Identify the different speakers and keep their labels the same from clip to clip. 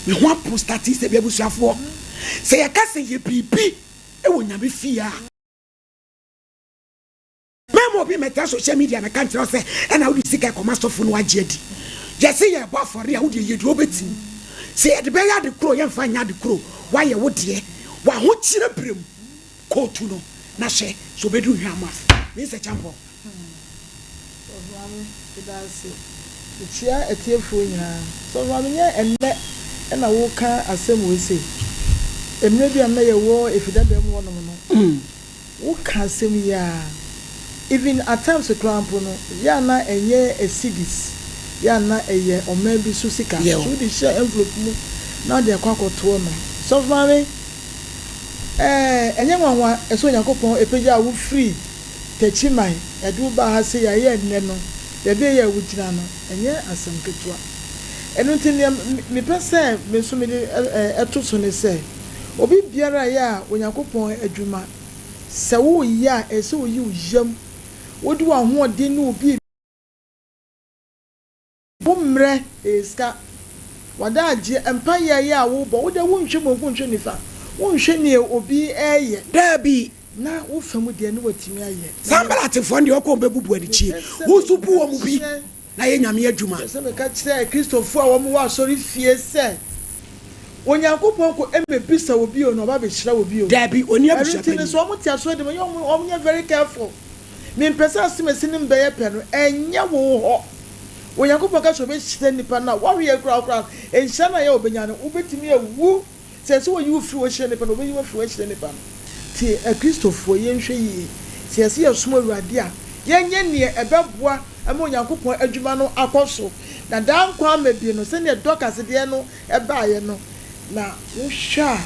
Speaker 1: Me ho apostate sɛ bi abusuafoɔ. Sɛ yɛka sɛ yɛ biribi wɔ Nyame fie a. Mɛma obi mmɛtena social media mmɛka nkyerɛ wo sɛ ɛna wode sika kɔma sɔfo no agye adi. Yɛse yɛrebɔ afɔre a wodeɛ yɛ deɛ wobɛtumi. Sɛ yɛde bɛyɛ ade koro yɛmfa nyɛ ade koro. Woayɛ wo deɛ. W'ahokyerɛ berɛ mu kootu no na hwɛ sɛ ɔbɛduru hwammɔ ase. Mister Kyampong.
Speaker 2: Sɔfo Maame, meda ase. Mekyia atiefoɔ nyinaa. Sɔfo Maame, nyɛ ɛnnɛ na woreka asɛm wei sei. Mmerɛ bi a na yɛwɔ Efidada mu hɔnom no, woka asɛm yi ara. Even at times koraa mpo no, yɛ a na ɛnyɛ cedis, yɛ a na ɛyɛ ɔman bi so sika. So wode hyɛ envelope mu na wode akɔ akɔto hɔnom. Sɔfo Maame, ɛɛ, ɛnyɛ nwanwa sɛ Onyankopɔn pagyaa wo firii Techiman, yɛde wo baa ha sei a ɛyɛ nnɛ no, baabi a ɛyɛ a wogyina no, ɛnyɛ asɛm ketewa. Ɛno nti nea mepɛ sɛ me nso mede to so ne sɛ, obi biara a ɛyɛ a Onyankopɔn adwuma, sɛ woreyɛ a, ɛsɛ sɛ woyi wo yam, wode w'ahoɔden ne wo biribi. Wo mmerɛ ɛyɛ sika. W'adagyeɛ, mpaeɛ yɛ a wobɔ, wo deɛ wonhwɛ bonku nhwɛ nifa, wonhwɛ neɛ obi reyɛ.
Speaker 1: Daabi.
Speaker 2: Na wo fa mu deɛ ne watumi ayɛ.
Speaker 1: Sanbalatfoɔ no deɛ ɔkɔ wɔn bɛbubu anikyie, wo nso bu wɔn bi na yɛ Nyame adwuma.
Speaker 2: Mepɛ sɛ meka kyerɛ Akristofoɔ a wɔwɔ asɔrefie sɛ, Onyankopɔn kɔ mmɛbisa wo bio na ɔba abɛhyira wo bio.
Speaker 1: Daabi, ɔnni
Speaker 2: Ɛno nti no,
Speaker 1: abusuapanin.
Speaker 2: sɛ wɔte asɔre mu a, ɛyɛ wɔn nyɛ very careful. Mempɛ sɛ asemasi no mbɛyɛ pɛ no, ɛnyɛ wo hɔ. Onyankopɔn ka sɛ ɔbɛhyira nnipa no a, woahwɛ korakora no, nhyira no a ɛyɛ a ɔbɛnya no, wobɛtumi awu. Sɛ ɛsɛ sɛ wɔyi wo firi hɔ hyira nnipa no, wɔbɛyi wo afiri hɔ ahyira nnipa no. Nti Akristofoɔ, yɛnhwɛ yie. Sɛ yɛse yɛsom Awurade a, yɛnyɛ neɛ ɛbɛboa ma Onyankopɔn adwuma no akɔ so, na daa nkwa ama bi no, sɛdeɛ Dorcas deɛ no baeɛ no, na wohwɛ a,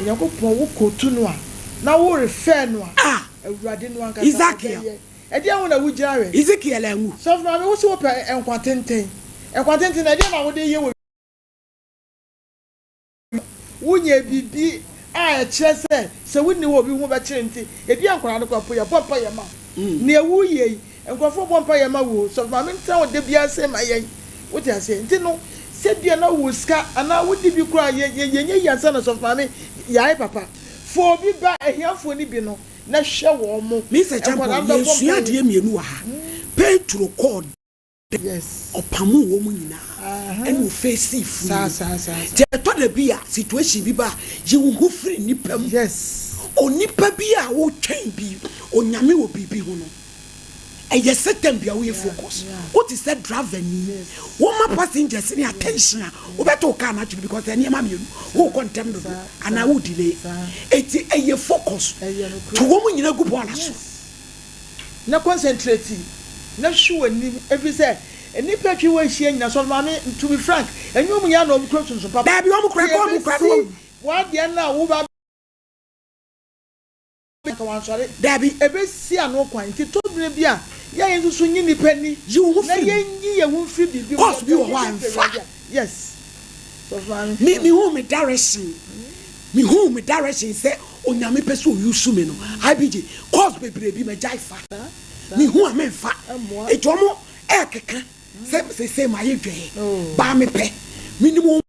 Speaker 2: Onyankopɔn wokɔtu no a, na wo refer no a,
Speaker 1: Ah!
Speaker 2: Awurade no ankasa
Speaker 1: Ezekiel.
Speaker 2: ɔbɛyɛ. Ɛdeɛn ho na wogyina wɛ?
Speaker 1: Ezekiel anwu.
Speaker 2: Sɔfo maame, wo se wopɛ nkwa tenten. Nkwa tenten no, ɛdeɛn na wode yɛ wɔ wiase? Wonyɛɛ biribi a ɛkyerɛ sɛ, sɛ wonni hɔ a obi ho bɛkyere nti, ebia nkwadaa no koraa mpo, yɛbɔ mpaeɛ ma wo. Nea woreyɛ yi, nkurɔfoɔ bɔ mpaeɛ ma wo o. Sɔfo maame ntena hɔ da biara sei ma yɛn. Wote aseɛ? Nti no, sɛ ebia na wowɔ sika anaa wode bi koraa a, yɛ, yɛ, yɛnyɛ yie ansa na sɔfo maame, yɛayɛ papa. Fa obi ba, ahiafoɔ no bi no, na hwɛ wɔn mo.
Speaker 1: Mister Acheampong,
Speaker 2: Nkwadaa no bɛbɔ
Speaker 1: yɛresua
Speaker 2: mpaeɛ.
Speaker 1: adeɛ mmienu wɔ ha. Petro kɔɔ dɛm, ɔpamoo wɔn nyinaa, ɛna ɔfeesii funu no. Nti ɛtɔ da bi a, situation bi ba a, yi wo ho firi nnipa mu. Onipa bi a wotwɛn bi, Onyame wɔ biribi ho no, Ɛyɛ sɛ time bia woyɛ focus. Wote sɛ driver ni. Woma passengers ne attention a, wobɛto wo car no atwene because nneɛma mmienu, wokɔ ntɛm dodo anaa wo delay. Enti ɛyɛ focus. To wɔn nyinaa gu bɔɔla so.
Speaker 2: Na concentrate na hwɛ w'anim efisɛ nnipa atwa wo ahyia nyinaa, Sɔfo Maame, to be frank, ɛnyɛ wɔn nyinaa na wɔkura sunsum papa.
Speaker 1: Daabi, wɔn kura,
Speaker 2: Deɛ
Speaker 1: wɔn kura no
Speaker 2: ɛbɛsi
Speaker 1: wɔawu.
Speaker 2: w'adeɛ no a woba. Anka wansɔre.
Speaker 1: Dabi.
Speaker 2: Ebesi ano kwan. Nti tɔ bere bi a, yɛ a yɛn nso so nyi nnipa ni.
Speaker 1: Yi wo ho
Speaker 2: Na
Speaker 1: firi mu.
Speaker 2: yɛnyi yɛn ho mfiri biribi mu.
Speaker 1: Course bi
Speaker 2: Yɛpɛ
Speaker 1: wɔ hɔ a
Speaker 2: yɛn
Speaker 1: ɛmfa.
Speaker 2: Awurade a. Yes. Sɔfo maame.
Speaker 1: Me me hu me direction. Me hu me direction sɛ Onyame pɛ sɛ o use me no. IBJ, course bebree bi magyae fa. Me hu a menfa.
Speaker 2: Ɛmmoa.
Speaker 1: Nti ɔmo ɛɛkeka sɛ seesei mayɛ dwɛɛ. Baa mepɛ. Menim wɔn.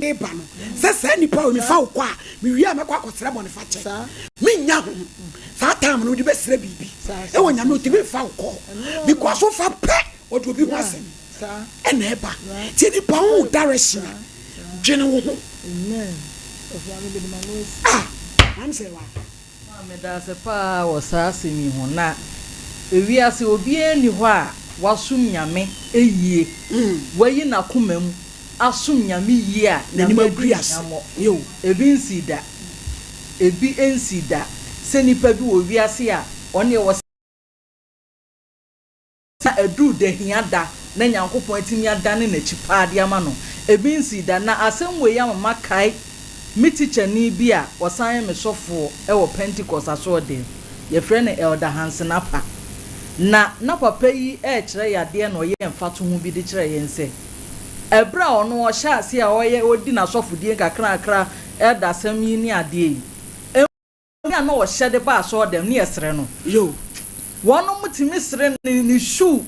Speaker 1: reba no, sɛ saa nipa wei mefa wo kɔ a, mewie a mɛkɔ akɔsrɛ bɔnefakyɛ. Mennya ho. Saa time no wode bɛsrɛ biribi ɛwɔ Nyame otumi mfa wo kɔ because wofa pɛ ɔde obi ho asɛm ɛna ɛba. Nti nipa ho direction a dwene wo ho. Ah, maame sɛ wa.
Speaker 3: Maa medaase paa wɔ saa asɛm yi ho na ewiase obiara nni hɔ a wasom Nyame yie, wayi nakoma mu asom Nyame yie a
Speaker 1: N'anim
Speaker 3: Nyame adi
Speaker 1: agu
Speaker 3: no
Speaker 1: ase.
Speaker 3: hwammɔ.
Speaker 1: Yo.
Speaker 3: Ebi nsii da, ebi nsii da sɛ nipa bi wɔ wiase a ɔneɛ wɔ. Na aduru da hia da na Nyankopɔn atumi adane n'akyi paa de ama no. Ebi nsii da. Na asɛm wei ama makae me tikyani bi a ɔsan yɛ me sɔfoɔ wɔ Pentecost asɔɔdan mu. Yɛfrɛ no Elder Hansen Apah. Na na papa yi rekyerɛ yadeɛ na ɔyɛɛ mfatoho bi de kyerɛɛ yɛn sɛ, ɛberɛ a ɔno ɔhyɛɛ aseɛ a ɔreyɛ ɔredi n'asɔfodie nkakrakra, Elder asɛm yi ne adeɛ yi, a na ɔhyɛ de ba asɔɔdɛm ne yɛsrɛ no.
Speaker 1: Yo.
Speaker 3: Wɔnom tumi sere no ne shoe,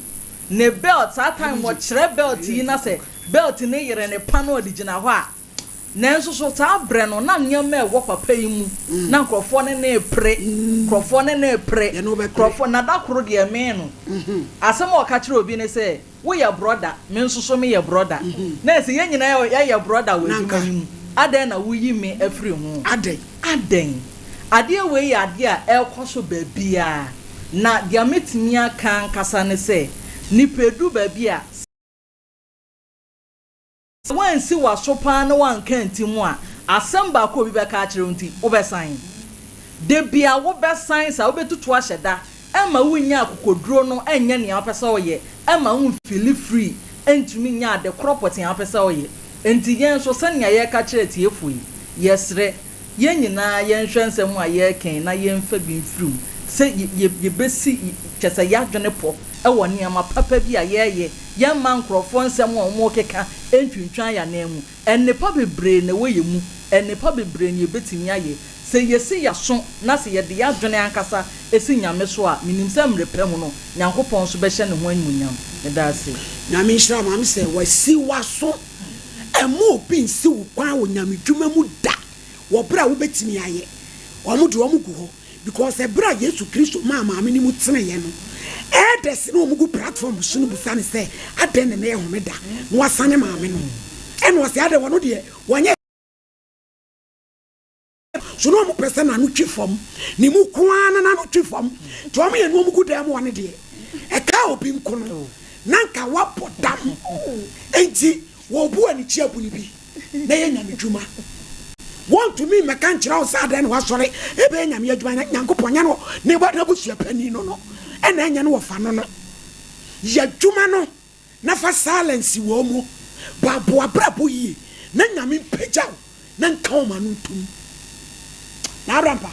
Speaker 3: ne belt, saa time wɔkyerɛ belt yi na sɛ belt no yere ne pa na ɔde gyina hɔ a, Nanso so saa berɛ no na nneɛma a ɛwɔ papa yi mu na nkurɔfoɔ ne no repere, nkurɔfoɔ ne no repere, nkurɔfoɔ, na da koro deɛ ɛmee no. Asɛm a ɔka kyerɛɛ obi ne sɛ, Woyɛ brɔda, me nso so meyɛ brɔda. Na ɛsɛ yɛn nyinaa yɛyɛ brɔda wɔ adwuma no mu. Adɛn na woyi me afiri ho?
Speaker 1: Adɛn?
Speaker 3: Adɛn? Adeɛ wei yɛ adeɛ a ɛrekɔ so baabiara. Na deɛ mɛtumi aka ankasa ne sɛ, nnipa ɛduru baabi a, Sɛ woansi w'aso paa na woanka anti mu a, asɛm baako a obi bɛka akyerɛ wo nti, wobɛsan. Da bi a wobɛsan saa, wobɛtutu ahyɛ da, ɛmma wunnya akokoduro no nyɛ nea wopɛ sɛ woyɛ, ɛmma wumfili free ntumi nyɛ ade korɔ pɔtee a wopɛ sɛ woyɛ. Enti yɛn nso, sɛnea yɛreka kyerɛ atiefo yi, yɛsrɛ, yɛn nyinaa yɛnhwɛ nsɛm a yɛreka yi na yɛmfa bi mfiri mu sɛ yɛbɛsi, kyerɛ sɛ, yɛn adwene pɔ wɔ nneɛma papa bi a yɛreyɛ Yɛmma nkurɔfoɔ nsɛm a wɔrekeka ntwintwan yɛn ananmu. Nnepa bebree na ɛwɔ yɛn mu. Nnepa bebree na yɛbɛtumi ayɛ. Sɛ yɛsi yɛn aso na sɛ yɛde yɛn adwene ankasa si Nyame so a, menim sɛ mmerɛ pa mu no, Nyankopɔn nso bɛhyɛ ne ho animuonyam. Meda ase.
Speaker 1: Nyame nhyira wo maame sɛ wasi waso ɛmma obi nsi wo kwan wɔ Nyame dwuma mu da wɔ berɛ a wobɛtumi ayɛ wɔn deɛ wɔn gu hɔ Because ɛberɛ a Yesu Kristo maa maame no mu teneeɛ no, elders no a wɔgu platform so no bisa no sɛ, adɛn na ɛnnɛ yɛ homeda na wasane maame no? Ɛna ɔse adɛn wɔno deɛ wɔnyɛ so na wɔpɛ sɛ n'ano twi fam, ne mu ko ara na n'ano twi fam, nti wɔn yɛ no wɔn gu dan mu hɔ no deɛ ɛkaa obi nko no na nka wabɔ dam, enti wɔbu anikyi abu no bi. na yɛ Nyame dwuma. Wɔntumi mmɛka nkyerɛ wo sɛ adɛn na wasɔre ɛbɛyɛ Nyame adwuma na Nyankopɔn nyɛ no ne n'abusua panin no no ɛna ɛnyɛ no wɔfa no no. Yɛ adwuma no na fa silence wɔ mu. Bɔ abrabɔ yie na Nyame mpagya wo na nka wɔn ano ntom. Na Abrampa.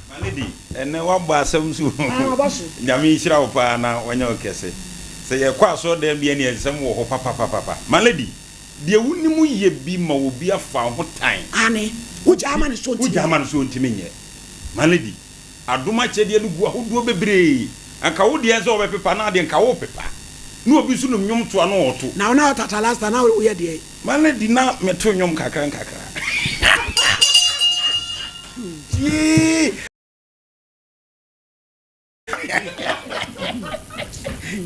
Speaker 4: My lady, ɛnɛ wabɔ asɛm so
Speaker 1: Ah, wabɔ so.
Speaker 4: Nyame nhyira wo paa na wanyɛ wo kɛse. Sɛ yɛkɔ asɔrdan bi a ɛne nsɛm wɔ hɔ papapapapa. My lady, Deɛ wonim yɛ bi ma obi afa wo ho tan.
Speaker 1: Aane, wogyaa ma no sɛ ɔntumi nyɛ.
Speaker 4: Wogyaa ma no sɛ ɔntumi nyɛ. My lady, adom akyɛdeɛ no gu ahodoɔ bebree. Anka wo deɛ sɛ wɔbɛpepa na adeɛ nka worepepa. Na obi nso nim nnwom to a na ɔreto.
Speaker 1: Na wo na wotata last time na woyɛ deɛn?
Speaker 4: My lady, na meto nnwom kakra nkakra. Yee!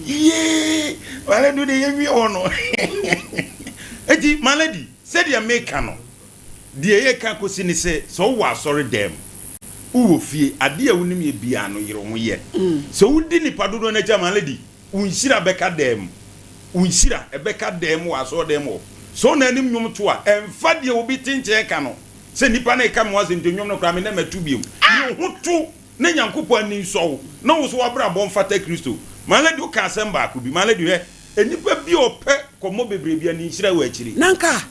Speaker 4: Yee! My lady wo deɛ yɛnwie hɔ no. Enti my lady, sɛdeɛ meka no, deɛ yɛka kɔsi ne sɛ, sɛ wowɔ asɔre dan mu, wowɔ fie, adeɛ a wonim yɛ biara no, yere wo ho yɛ. Sɛ wodi nnipa dodoɔ no akyi a, my lady, wo nhyira bɛka dan mu. Wo nhyira ɛbɛka dan mu wɔ asɔre dan mu hɔ. Sɛ wo na anim nnwom to a, ɛmfa deɛ obi te nkyɛn ka no, sɛ nnipa no reka me ho asɛm nti nnwom no koraa me nnɛ mɛto bio. Yere wo ho to na Nyankopɔn ani nsɔ wo, na wo nso w'abrabɔ mfata Kristo. My lady, woka asɛm baako bi. My lady, hwɛ, nnipa bi a ɔpɛ kɔmmɔ bebree bi a ne nhyira wɔ akyiri.
Speaker 1: Nanka.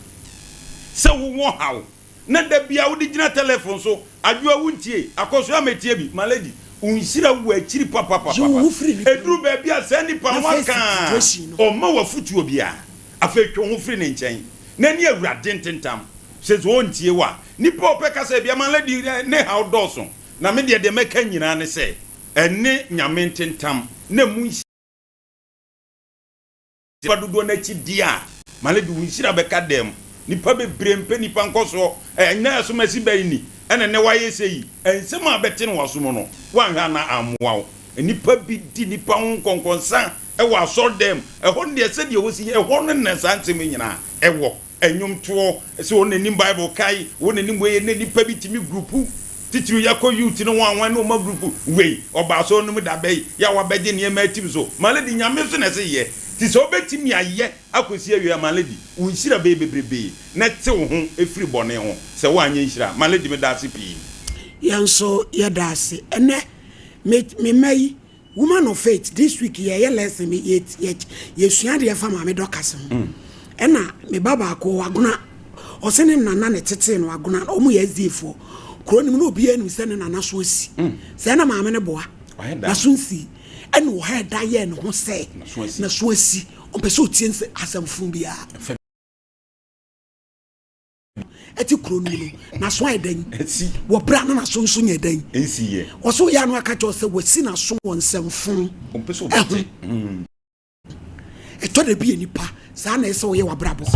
Speaker 4: Sɛ wowɔ haw, na da biara wode gyina tɛlɛfon so, adwoa wontie, akɔsoa mɛtie bi. My lady, wo nhyira wɔ akyiri
Speaker 1: Yi wo
Speaker 4: papapapapa.
Speaker 1: ho firi nnipa
Speaker 4: Ɛduru
Speaker 1: mu
Speaker 4: baabi a saa nipa
Speaker 1: na
Speaker 4: no
Speaker 1: face
Speaker 4: aka a,
Speaker 1: situation no.
Speaker 4: ɔmma wo afotuo biara. Afei twe wo ho firi ne nkyɛn, na ne Awurade ntentam. Sɛ sɛ ɔntie wo a, nipa a ɔpɛ kasa biara, my lady, ne haw dɔɔso. Na me deɛ, deɛ mɛka nyinaa ne sɛ, ɛne Nyame ntentam na mu nhyira dodoɔ no akyi deɛ a, ma no de wo nhyira bɛka dan mu. Nnipa bebree mpɛ nnipa nkɔsoɔ, ɛnnɛ asomasi bɛn ni ɛna nnɛ wayɛ sei, nsɛm a bɛte no w'asom no, woanhwɛ a na ammoa wo. Nnipa bi di nnipa ho nkɔnkɔnsa wɔ asɔredan mu, ɛhɔ no deɛ sɛdeɛ wɔsi yɛ, ɛhɔ no na saa nsɛm yi nyinaa wɔ. Nnwomtoɔ, sɛ wɔn anim Bible kae, wɔn anim wei, ɛnɛ nnipa bi tumi grupu, titiriw yɛkɔ youth no wɔn wɔn ne wɔn agrupu, wei, ɔba asɔre no mu da bɛyi, yɛ a wabɛgye nneɛma atim so, my lady, Nyame nso na ɛsɛ yɛ, nti sɛ wobɛtumi ayɛ akɔsi awie a, my lady, wo nhyira bɛyɛ bebrebee, na te wo ho firi bɔne ho, sɛ woanyɛ nhyira a, my lady, meda ase pii.
Speaker 1: Yɛn nso yɛda ase. Ɛnɛ, me me mma yi, Woman of faith this week yɛyɛ lesson bi yɛ yɛ yɛsua adeɛ fa maame Dorcas ho ɛna me ba baako ɔwɔ agona ɔsɛ ne nana na ɛtetee no agona ɔmo yɛ SDA foɔ kuro no mu na obiara nim sɛ ne nana so asi sɛ ɛna maame no boa naso nsi ɛna ɔha ɛda yɛɛ ne ho sɛ naso asi ɔmpɛ sɛ ɔtie asɛmfo biara. ɛte kuro no mu no n'aso ayɛ dɛn wɔ berɛ a na n'aso nso nyɛ dɛn ɔso yɛ ano aka kyerɛ sɛ wasi n'aso wɔ nsɛmfo ɛho mm. Ɛtɔ da bi yɛ nipa saa na ɛsɛ ɔyɛ w'abrabɔ.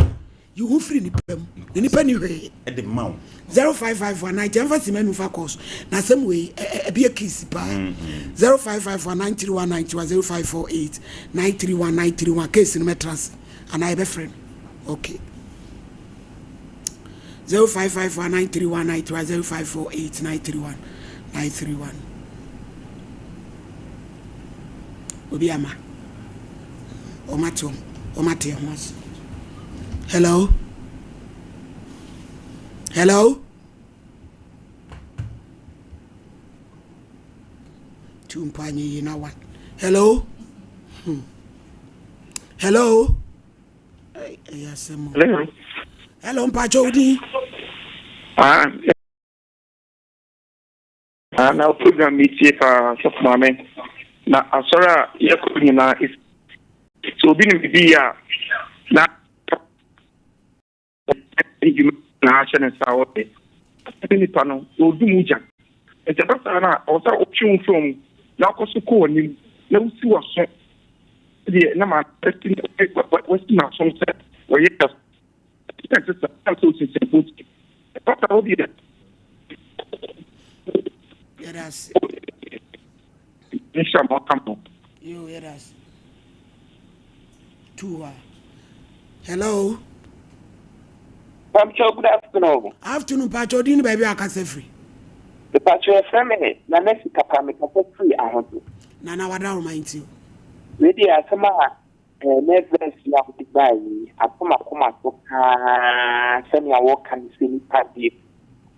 Speaker 1: Yi wo ho firi nipa mu. Na nipa ni hwee.
Speaker 4: De ma wo.
Speaker 1: 0551 90 ɛmfa sima nu fa calls na asɛm wei ɛbi yɛ kiss paa. 0551 931 91 0548 931 931 case no mɛtra ase anaa yɛbɛfrɛ no. Okay. 0551 931 931 0548 931 931 Obi ama. Wɔn ate wɔn wɔn ate ɛho ase. Hello. Hello. Tu mpo anyɛ yie na one. Hello. Hello. Ɛyɛ asɛm o.
Speaker 5: Hello.
Speaker 1: Hello mpakyɛ wo din.
Speaker 5: Ah, ah, na program mi tie paa sɔfo maame na asɔre a yɛkɔ nyinaa sɛ obi nim bibi yɛ a na dwuma na ahyɛ ne nsa a ɔyɛ ne nipa no ɔdu mu gya nti ɛba saa no a ɔwɔ sɛ wotwe wo firi mu na wokɔ so kɔ w'anim na wosi w'aso deɛ na ma wasi n'asom sɛ wɔyɛ ɛte sɛ sɛ osisifoɔ ti ɛba saa wo deɛ
Speaker 1: Yɛda ase.
Speaker 5: nhyira ma ɔka mo
Speaker 1: Yo, yɛda ase. Tu hɔ a. Hello.
Speaker 6: Pacho, good afternoon.
Speaker 1: Afternoon, Pacho. Din ne baabi a akasa firi.
Speaker 6: Pacho, yɛfrɛ me Nana Sikapa, mekasa firi Ahodo.
Speaker 1: Nana wadaroma nti o.
Speaker 6: Wei deɛ asɛm a ɛnɛ verse yi a wode baa yi, ato m'akoma so paa sɛnea wɔka no sɛ nipa deɛ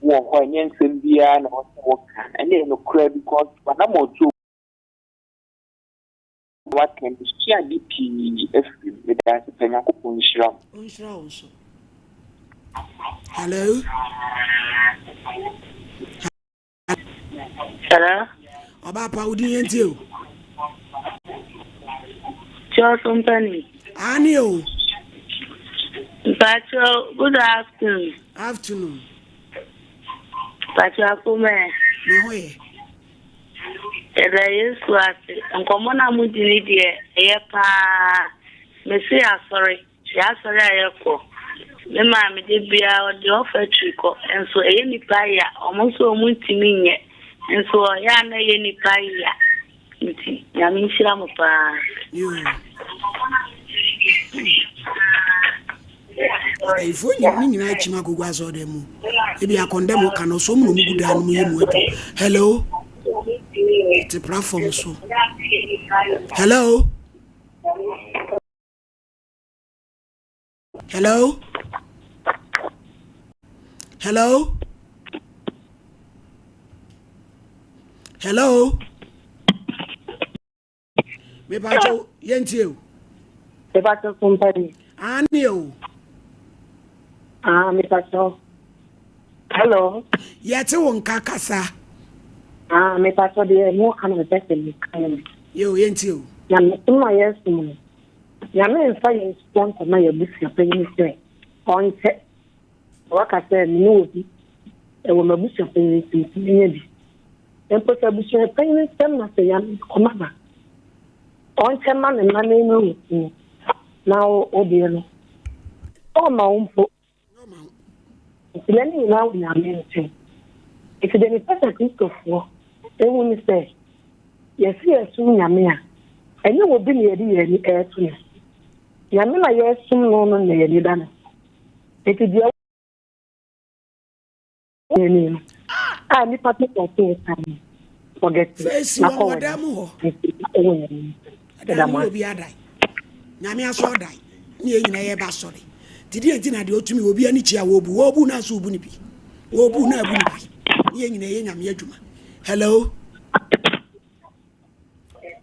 Speaker 6: wɔ hɔ a ɛnyɛ nsɛm biara na ɛwɔ sɛ wɔka. Ɛne ɛyɛ nokorɛ because w'anammɔntuo waka no mesua ade pii afiri mu. Meda ase paa Nyankopɔn nhyira wo.
Speaker 1: Ɔnhyira wo nso. Hello.
Speaker 7: Hello.
Speaker 1: Ɔbaa pa wo din yɛn tie o.
Speaker 7: Kyerɛ so mpani.
Speaker 1: Aane o.
Speaker 7: Mpacho, good afternoon.
Speaker 1: Afternoon.
Speaker 7: Mpacho akoma.
Speaker 1: Me ho yɛ.
Speaker 7: Yɛda Yesu ase. Nkɔmmɔ no a modi no deɛ ɛyɛ paa. Mese asɔre, yɛ asɔre a yɛkɔ. Me maame de biara ɔde ɔfatiri kɔ. Nso ɛyɛ nipa ya. Ɔmo nso ɔmo ntumi nyɛ. Nso ɔyɛ a na ɛyɛ nipa ya. Nti Nyame nhyira mo paa.
Speaker 1: Yoo. Abayifoɔ nyina ne nyinaa kyim akogu asɔɔdan mu. Ebi akɔndɛm ɔka no so ɔmo na ɔmo gu dan no mu yɛ mu adu. Hello. Te platform so. Hello. Hello. Hello. Hello. Mepakyɛw yɛntie o.
Speaker 8: Mepakyɛw company.
Speaker 1: Aane o.
Speaker 8: Ah, mepakyɛw. Hello.
Speaker 1: Yɛte wo nka kasa.
Speaker 8: Ah, mepakyɛw deɛ mo ka na mepɛ sɛ meka no.
Speaker 1: Yo, yɛntie o.
Speaker 8: Nyame som a yɛsom no, Nyame mfa yɛn sika nkɔma yɛn abusua panyin sɛ ɔnkyɛ. Na waka sɛ me ne obi ɛwɔ m'abusua panyin nsam nti menya bi. Mpo sɛ abusua panyin nsam na sɛ Nyame de kɔma no a, ɔnkyɛ mma ne mma no nyɛ wo ti na wo deɛ no, ɔmma wo mpo. Nti na ne nyinaa wɔ Nyame nkyɛn. Nti deɛ mepɛ sɛ Kristofoɔ hu ne sɛ, yɛse yɛsom Nyame a, ɛnyɛ obi na yɛde yɛn ani ɛreto ne so. Nyame na yɛsom no no na yɛn ani da ne so. Nti deɛ wo ani no a nipa pɛ sɛ ɔte wo saa no, forget it
Speaker 1: Fɛsi
Speaker 8: na
Speaker 1: wɔn
Speaker 8: kɔ
Speaker 1: wɔ dan
Speaker 8: w'anim.
Speaker 1: mu hɔ.
Speaker 8: Nti ɛwɔ Nyame nkyɛn.
Speaker 1: Ɛdan
Speaker 8: Yɛda
Speaker 1: no
Speaker 8: mo
Speaker 1: mu
Speaker 8: ase.
Speaker 1: obi adan. Nyame asɔɔdan ne yɛn nyinaa yɛba asɔre. Nti deɛ nti na deɛ ɔtumi obi ani kyia wɔbu wɔbu na nso wobu no bi. Wɔbu na abu no bi. Ne yɛn nyinaa yɛ Nyame adwuma. Hello.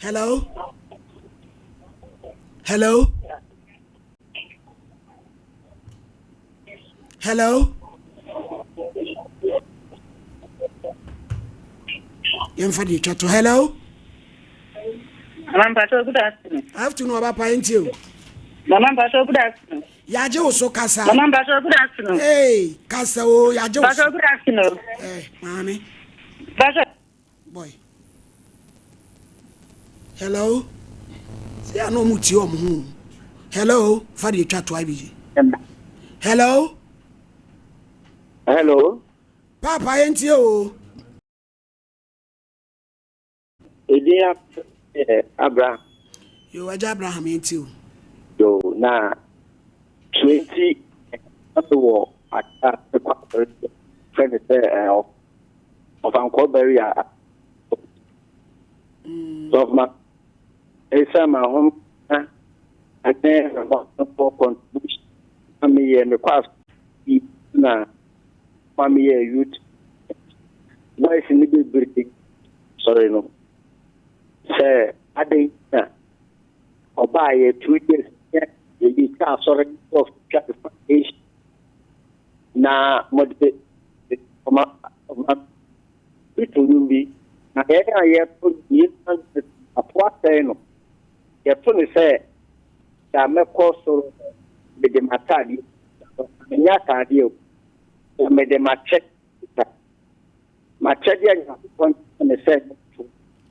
Speaker 1: Hello. Hello. Hello. Yɛmfa deɛ twa to. Hello.
Speaker 9: Mama Mpacho, good afternoon.
Speaker 1: Afternoon, ɔba pa nti o.
Speaker 9: Mama Mpacho, good afternoon.
Speaker 1: Yɛagye wo so kasa.
Speaker 9: Mama Mpacho, good afternoon.
Speaker 1: Hey, kasa o, yɛagye wo so.
Speaker 9: Mpacho, good afternoon.
Speaker 1: Eh, maame.
Speaker 9: Mpacho.
Speaker 1: Boy. Hello. Sɛ yɛ anɔ ɔmo tie ɔmo ho. Hello, fa deɛ twa to IBG. Hello.
Speaker 6: Hello.
Speaker 1: Paapa yɛntie o.
Speaker 6: Edin yɛ Abraham.
Speaker 1: Yo, agya Abraham yɛntie o.
Speaker 6: Yo, na 20 wɔ ata kɔ asɔre fɛ ne sɛ ɔfankɔ bɛri a. Sɔfma ɛsɛ ma ho na ɛne mebɔ contribution na meyɛ mekɔ asɔre na ma meyɛ youth boys ne bebree sɔre no sɛ adɛn na ɔbaayɛ 2 years yɛ yɛyi twa asɔre of twa foundation na mɔde ɔma ɔma to nnwom bi na yɛn a yɛto yɛn ato asɛe no, yɛto ne sɛ da mɛkɔ soro mede m'ataadeɛ, menyɛ ataadeɛ o, na mede m'akyɛ m'akyɛdeɛ a Nyankopɔn ne sɛ to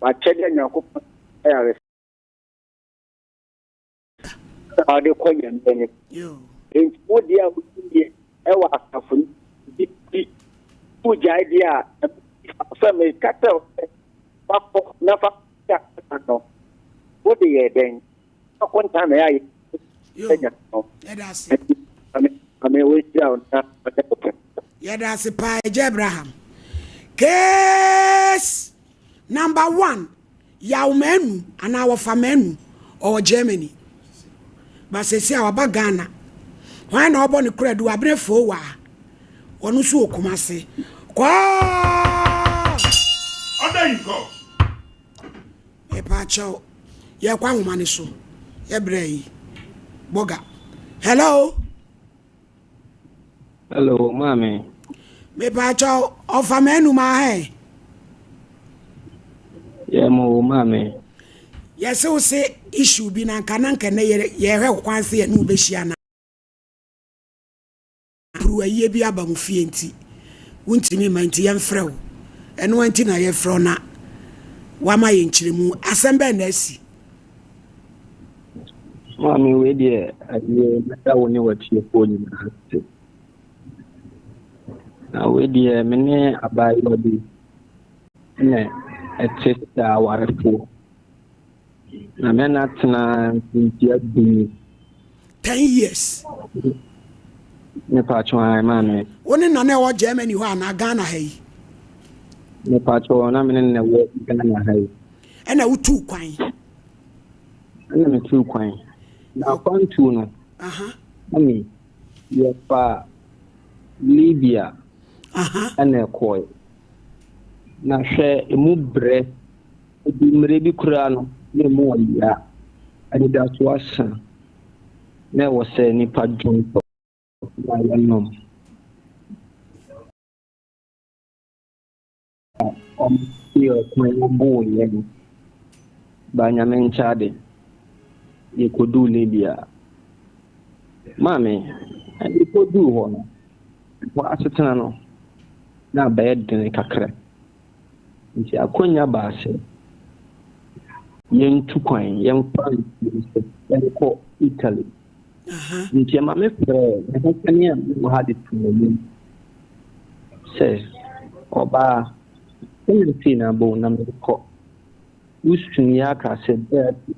Speaker 6: m'akyɛdeɛ a Nyankopɔn ayare na ɔde kɔ Nyame anim. Nti wo deɛ a woyɛ ɛwɔ asafo no bi bi wogyae deɛ a sɛ meka kyerɛ wo sɛ fakɔ na fa no wode yɛ dɛn akonta na yɛayɛ anya no. Ame wɔnhyira wo na ɔnyɛ wo pɛ.
Speaker 1: Yɛda ase paa, Agya Abraham. Case number one, Yaw Manu anaa Wɔfa Manu, ɔwɔ Germany. Ba sɛsi a waba Ghana. Hwan na ɔbɔ ne koradu? Abena Fowaa. Ɔno nso wɔ Kumase. Kɔɔ!
Speaker 4: Order in court.
Speaker 1: Mepaakyɛw, yɛkɔ ahoma no so. Yɛbrɛ yi. Boga. Hello?
Speaker 10: Hello, maame.
Speaker 1: Mepaakyɛw, ɔfa m'anum ahɛ.
Speaker 10: Yɛ mo wo maame.
Speaker 1: Yɛse wo se issue bi na nka na nka nɛ yɛhwɛ kwan se yɛne wo bɛhyia na puru ayie bi aba mo fie nti wontumi mma nti yɛmfrɛ wo. Ɛno nti na yɛfrɛ wo na wama yɛn nkyerɛmu. Asɛm bɛn na asi?
Speaker 10: Maame, wei deɛ ayie mɛda wo ne w'atiefoɔ nyinaa ase. Na wei deɛ me ne abaayewa bi na ɛte sɛ awarefoɔ. Na me na tena mfintia 10 ni.
Speaker 1: 10 years.
Speaker 10: Mepatwo ae, maame.
Speaker 1: Wo ne nana ɛwɔ Germany hɔ anaa Ghana ha yi?
Speaker 10: Mepatwo, na me ne na ɛwɔ Ghana ha yi.
Speaker 1: Ɛna wotuu kwan?
Speaker 10: Ɛna metuu kwan. Na akwantuo no, mami, yɛfa Libya ɛna ɛkɔɛ. Na hwɛ, emu brɛ, ebi mmerɛ bi koraa no, na emu ɔyea, anidaso asa, na ɛwɔ sɛ nipa dwontɔ na yɛnom. Ɔmo ɔkwan no boo yɛn ba Nyame nkyɛade, yɛkɔduu Libya. Maame, yɛkɔduu hɔ no, hɔ asetena no na abɛyɛ dene kakra. Nti akwannya baa sɛ yɛntu kwan, yɛmfa nsuo so yɛnkɔ Italy. Nti ɛma me frɛɛ me ho panin a mewɔ ha de too n'anim sɛ, ɔbaa, sɛnea sei na abɔ na merekɔ. Wosui aka sɛ, daabi,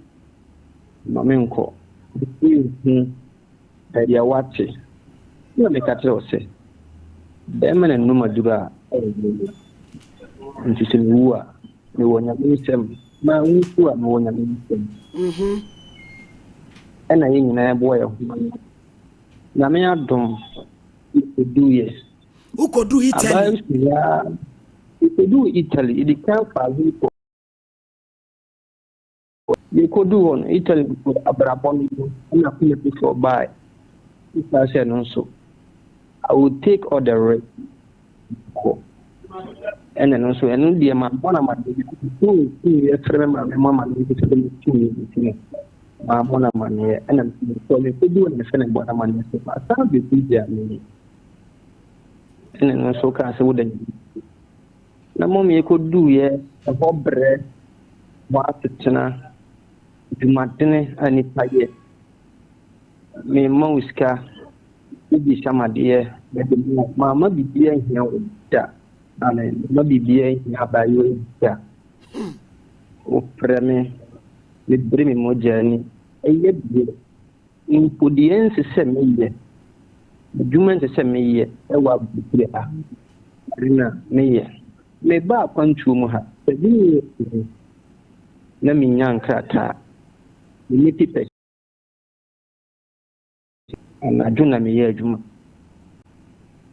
Speaker 10: ma menkɔ. Menhu baabi a woate. Na meka kyerɛ wo sɛ, bɛrima na num aduru a ɛyɛ yie. Nti sɛ mewu a, mewɔ Nyame nsam. Ma nwu a, mewɔ Nyame nsam. Ɛna yɛn nyinaa boa yɛn ho ano. Nyame adom, yɛkɔduiɛ.
Speaker 1: Wokɔduu Italy?
Speaker 10: Abaa si ya, yɛkɔduu Italy, yɛdi kan faa Vito. Yɛkɔduu hɔ no, Italy abrabɔ no mu, ɛna akoma bi sɛ ɔbaeɛ. Wokaa sɛ no nso, I will take all the risk. Kɔ. Ɛna no nso, ɛno deɛ mabɔ no amaneɛ bi. Tuu yɛfrɛ me maame mu amaneɛ bi sɛ metuu yɛ nti no, mammɔ no amaneɛ. Ɛna mekɔ mekɔduu hɔ na mefrɛ no bɔ no amaneɛ sɛ masan bɛdu Germany. Ɛna no nso kaa sɛ woda Nyame ase. Na mmom yɛkɔduiɛ, ɛhɔ brɛ, hɔ asetena, dwumadene a nipa yɛ. Memma wo sika. Wobisa me adeɛ, mede ma wo. Mamma biribiara anhia wo da. Maame, mamma biribiara anhia abaayewa yi da. Wofrɛ me, mebere me mogya ani. Ɛyɛ deɛ, mpo deɛ ɛnsɛ sɛ meyɛ, adwuma ɛnsɛ sɛ meyɛ wɔ aburokyire ha, ɛno na meyɛ. Mebaa akwantuo mu ha, 7 years ni, na mennya nkrataa. Menni papers. Anadwo na meyɛ adwuma.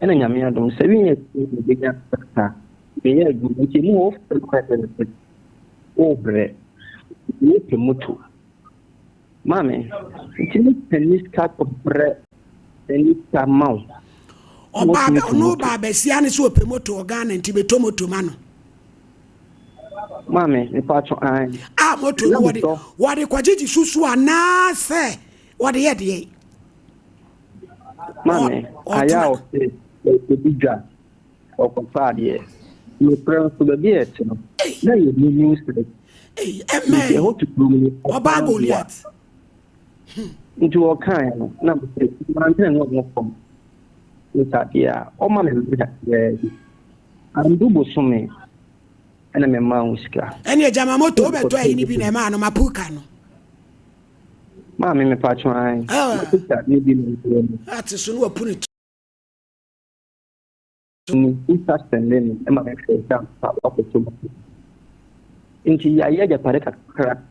Speaker 10: Ɛna Nyame adom, 7 years ni mebɛnya nkrataa. Meyɛ adwuma nti emu hɔ wofrɛ me kwan sɛ wobrɛ, wopɛ moto. Maame, nti mepɛ ne sika kɔbrɛ ne sika ma wo.
Speaker 1: Ɔbaa bɛ ɔno baa bɛsia ne sɛ ɔpɛ moto wɔ Ghana nti bɛtɔ moto ma no.
Speaker 10: Maame, mepatwo an.
Speaker 1: A moto no wɔde wɔde kɔgyegye susu anaasɛ wɔde yɛ deɛ.
Speaker 10: Maame, ayɛ a ɔsɛ ɔkɔdi dwa ɔkɔtɔ adeɛ. Nokorɛ nso baabi a ɛte no, na yɛ new site. Nti ɛhɔ tuturu mu no.
Speaker 1: Ɔbaa Goliath.
Speaker 10: Nti ɔkaeɛ no, na mesɛ mantene ne ɔmo fam. Nsa adeɛ a ɔma me mmerɛ kakraa bi. Andu bosome ɛna memaa wo sika.
Speaker 1: Ɛne agya ma moto wobɛtɔ ayi no bi na ɛmaa no mapuka no.
Speaker 10: Maame mepatwo an. Mapuka ne bi na ɛbrɛ mu.
Speaker 1: Ate so no wapu ne
Speaker 10: Ni sista sɛnde me ma mehwɛ sɛ ampa wakɔtɔ moto. Nti yɛayɛ agyapade kakra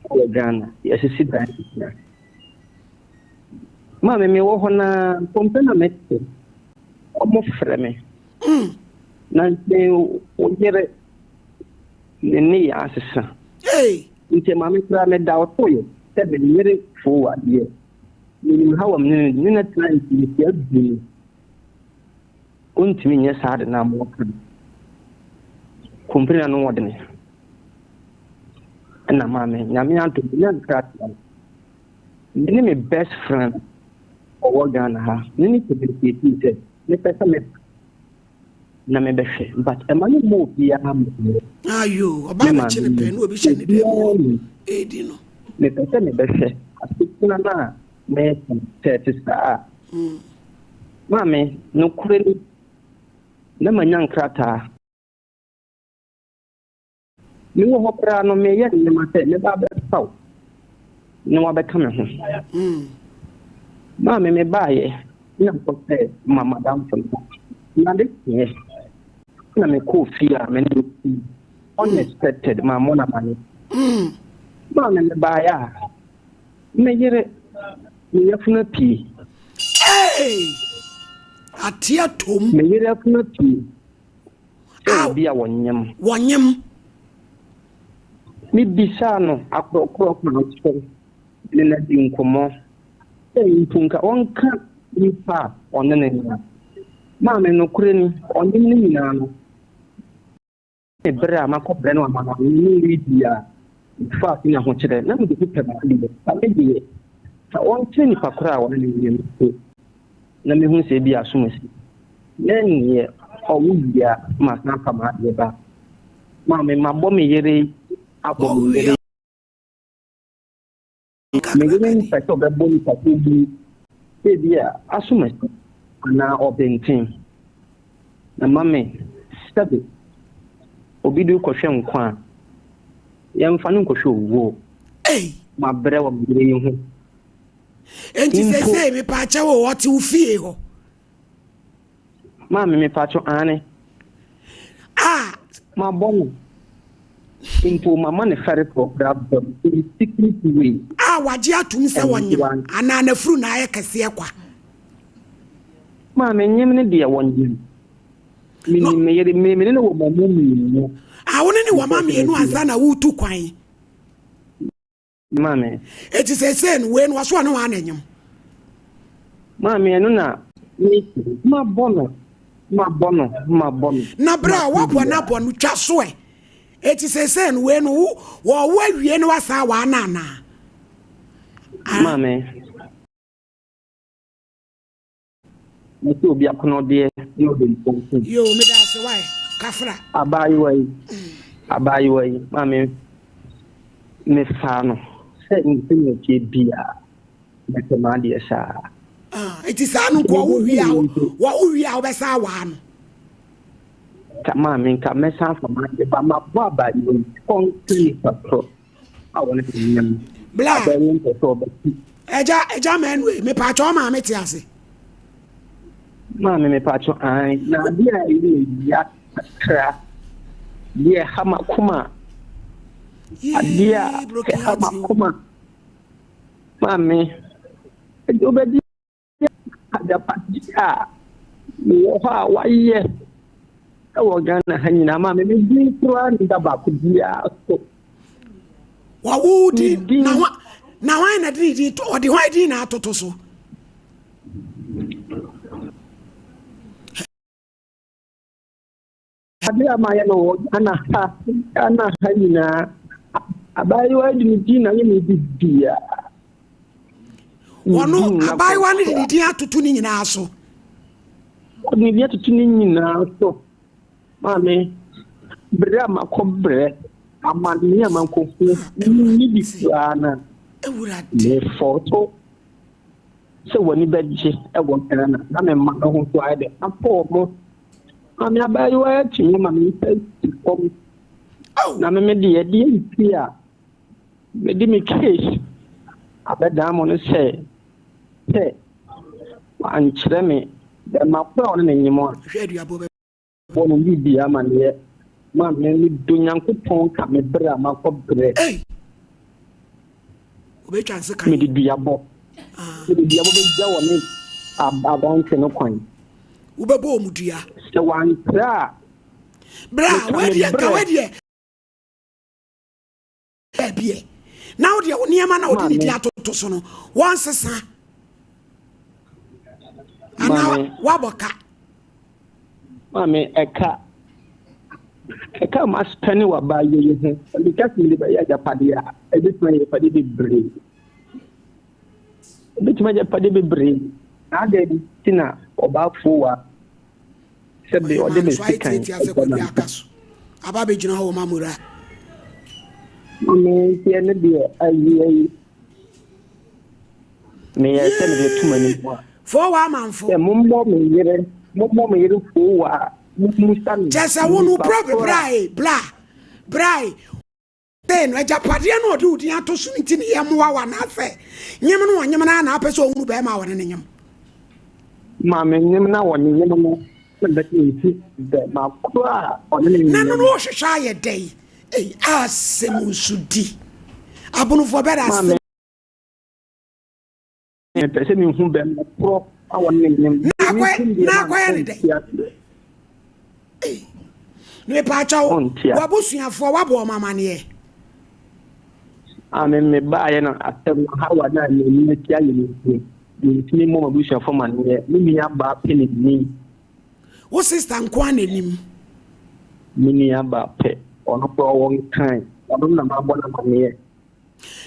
Speaker 10: wɔ Ghana, yɛasisi dan kakra. Maame mewɔ hɔ na kɔmpɛ na mete, wɔfrɛ me. Na nti wo yere ne nneyɛɛ asesa. Nti maame koraa meda wo to yɛ sɛ me yere foo adeɛ. Menim haw a me ne no tena mfirihyia du ni. Ontumi nyɛ saa ade no a moreka no. Kompene ano wɔ dene. Ɛna maame, Nyame adom, menya nkrataa no. Me ne me best friend ɔwɔ Ghana ha, me ne communicate sɛ mepɛ sɛ meba na mebɛhwɛ, but ɛma no mmɔ obiara amanneɛ.
Speaker 1: Ayo, ɔbaa bɛkye no pɛ na obi hyɛ ne dan mu hɔ redi no.
Speaker 10: Mepɛ sɛ mebɛhwɛ asetena no a mɛka no sɛ ɛte saa a. Maame, nokorɛ ni, na manya nkrataa. Mewɔ hɔ koraa no, mereyɛ nneɛma sɛ mɛba abɛfa wo na woabɛka me ho. Maame, mebaeɛ na mekɔ sɛ ma madamfo no. Na ade kyeeɛ na mekɔɔ fie a me ne no sii. Unexpected, mammɔ no amanneɛ. Maame, mebaeɛ a, Me yere, me yafunu apue.
Speaker 1: Hey! Ate atom.
Speaker 10: Me yere afunu apue. Sɛ obi a wɔnyem.
Speaker 1: Wɔnyem.
Speaker 10: Mebisaa no akorɔkorɔ kwan so ne no adi nkɔmmɔ sɛ mpo nka ɔnka nipa a ɔne no nyem. Maame, nokorɛ ni, ɔnyem no nyinaa no, Ne bere a makɔbrɛ no amanɔne ne Libya mefaa so nya ahokyerɛ na mede bi pɛ m'adeɛ. Na me deɛ, sɛ ɔnkyerɛ nipa korɔ a ɔne no yɛ no mpo na mehu sɛ ebia asom asi, na ɛnneɛ ɔwo wie a masan afa m'adeɛ ba. Maame, mabɔ me yere abɔ me yere. Me yere mpɛ sɛ ɔbɛbɔ nipa korɔ din sɛ ebia asomasi anaa ɔbenten. Na ma me sɛbe obi de rekɔhwɛ nkwa a, yɛmfa no nkɔhwɛ owuo. Mabrɛ wɔ me yere yi ho.
Speaker 1: Enti seesei mepaakyɛw o, ɔte wo fie hɔ?
Speaker 10: Maame mepatwo aane.
Speaker 1: Ah.
Speaker 10: Mabɔ no mpo mama no fɛre kɔ koraa ba mu in secret way.
Speaker 1: A wagye atom sɛ wɔnyem anaa n'afuru na ayɛ kɛseɛ kwa.
Speaker 10: Maame nyem no deɛ wɔnyem. Menim me yere me ne no wɔ mma mu mmienu.
Speaker 1: Ah wo ne ne wɔ mma mmienu ansa na woretu kwan.
Speaker 10: Maame.
Speaker 1: Eti seesei no, wei no, ɔso ɔne hwan na ɛnyem?
Speaker 10: Maame, ɛno na mabɔ no, mabɔ no, mabɔ no.
Speaker 1: Na berɛ a woabɔ no abɔ no, twa so ɛ. Eti seesei no, wei no, wo, wɔwo awie na wasan awaa no anaa?
Speaker 10: Maame. Mese obi akɔnɔdeɛ ne ɔde mpɔnku.
Speaker 1: Yoo meda ase wae kafra.
Speaker 10: Abaayewa yi abaayewa yi maame mefaa no sɛ sɛnea ɛteɛ biara mɛpɛ m'adeɛ saa.
Speaker 1: Ah, eti saa no nko wo wie a wo wie a wobɛsa awaa no.
Speaker 10: Ka maame nka mɛsan afa m'ade ba mabɔ abayewa yi ɔnte nipa korɔ a wɔne ne nyam.
Speaker 1: Bla.
Speaker 10: Abayewa mpɛ sɛ ɔbɛte.
Speaker 1: Ɛgya ɛgya mɛnue mepaakyɛ ɔmaame te ase.
Speaker 10: Maame mepaakyɛ an na adeɛ a ɛyɛ ya kakra deɛ ɛha makoma adeɛ a ɛha makoma maame ɛde wobɛgye agyapadeɛ a mewɔ hɔ a wayɛ ɛwɔ Ghana ha nyinaa maame me din koraa ne da baako biara so.
Speaker 1: Wawo din na hwan na hwan na de ne din to ɔde hwan din na atoto so.
Speaker 10: Ade a mayɛ no wɔ Ghana ha Ghana ha nyinaa abaayewa de ne din na yɛ ne biribiara.
Speaker 1: Wɔno abaayewa no de ne din atoto ne nyinaa so.
Speaker 10: Ɔde ne din atoto ne nyinaa so. Maame, bere a makɔ brɛ, amanneɛ a makɔhu ne bi koraa na mefɔɔto sɛ w'ani bɛgye wɔ Ghana na me mma no ho nso ayɛ dɛ apɔ wɔn. Maame abaayewa yi atumi ama me nsa asi fam na me me deɛ deɛ nti a mede me case abɛdan mo no sɛ sɛ wankyerɛ me bɛma koro a ɔne ne nyem a. Bɔ no biribi amaneɛ ma me medɔ Nyankopɔn ka me berɛ a makɔ berɛ. Mede duabɔ mede duabɔ bɛgya wɔ ne aberante no kwan.
Speaker 1: Wobɛbɔ wɔn dua.
Speaker 10: Sɛ wankyerɛ a.
Speaker 1: Bra wedeɛ nka wedeɛ. Baabi ɛ. Na wo deɛ wo nneɛma na wode ne di atoto so no wɔnsesa. Anaa wabɔ ka.
Speaker 10: Maame ɛka ɛka a maspɛne wɔ abaayewa yi ho meka sɛ mede bɛyɛ agyapadeɛ a ɛbɛtumi ayɛ agyapadeɛ bebree ɛbɛtumi ayɛ agyapadeɛ bebree na adɛn nti na ɔbaafoɔ wa sɛbe ɔde me sekan ɛbɔ na nsa
Speaker 1: aba bɛgyina hɔ wɔ mamura
Speaker 10: Maame nti ɛno deɛ ayi ayi Meyɛɛ sɛ mede to m'anim a.
Speaker 1: Foowa amanfo.
Speaker 10: Sɛ mommɔ me yere, mommɔ me yere foowa a, mommusa me.
Speaker 1: Kyɛ sɛ wo no bra brae, bra, brae. Sei no, agyapadeɛ no a ɔde wo din ato so no nti ne yɛmmoa wo anaasɛ nyem no ɔnyem no ara na apɛ sɛ ɔhunu bɛrima a ɔne no nyem?
Speaker 10: Ma me nyem na ɔne nyem no na bɛte nti bɛrima koro a ɔne no nyem.
Speaker 1: Na no no ɔhwehwɛ ayɛ dɛn? Ei, asɛm nso di. Abonofoɔ bɛda asɛm.
Speaker 10: Mepɛ sɛ mehu bɛrima korɔ a wɔne ne nyem.
Speaker 1: Na akɔyɛ ne dɛn? Mepaakyɛw, w'abusuafoɔ wabɔ wɔn amaneɛ?
Speaker 10: A me mebaeɛ no asɛm no hawa no a m'ani asi ayɛ me nti mentumi mmɔ m'abusuafoɔ amaneɛ. Me nua baa pɛ na nim.
Speaker 1: Wo sista nko ara na nim?
Speaker 10: Me nua baa pɛ, ɔno koraa ɔwɔ Nkran, ɔno na mabɔ no amaneɛ.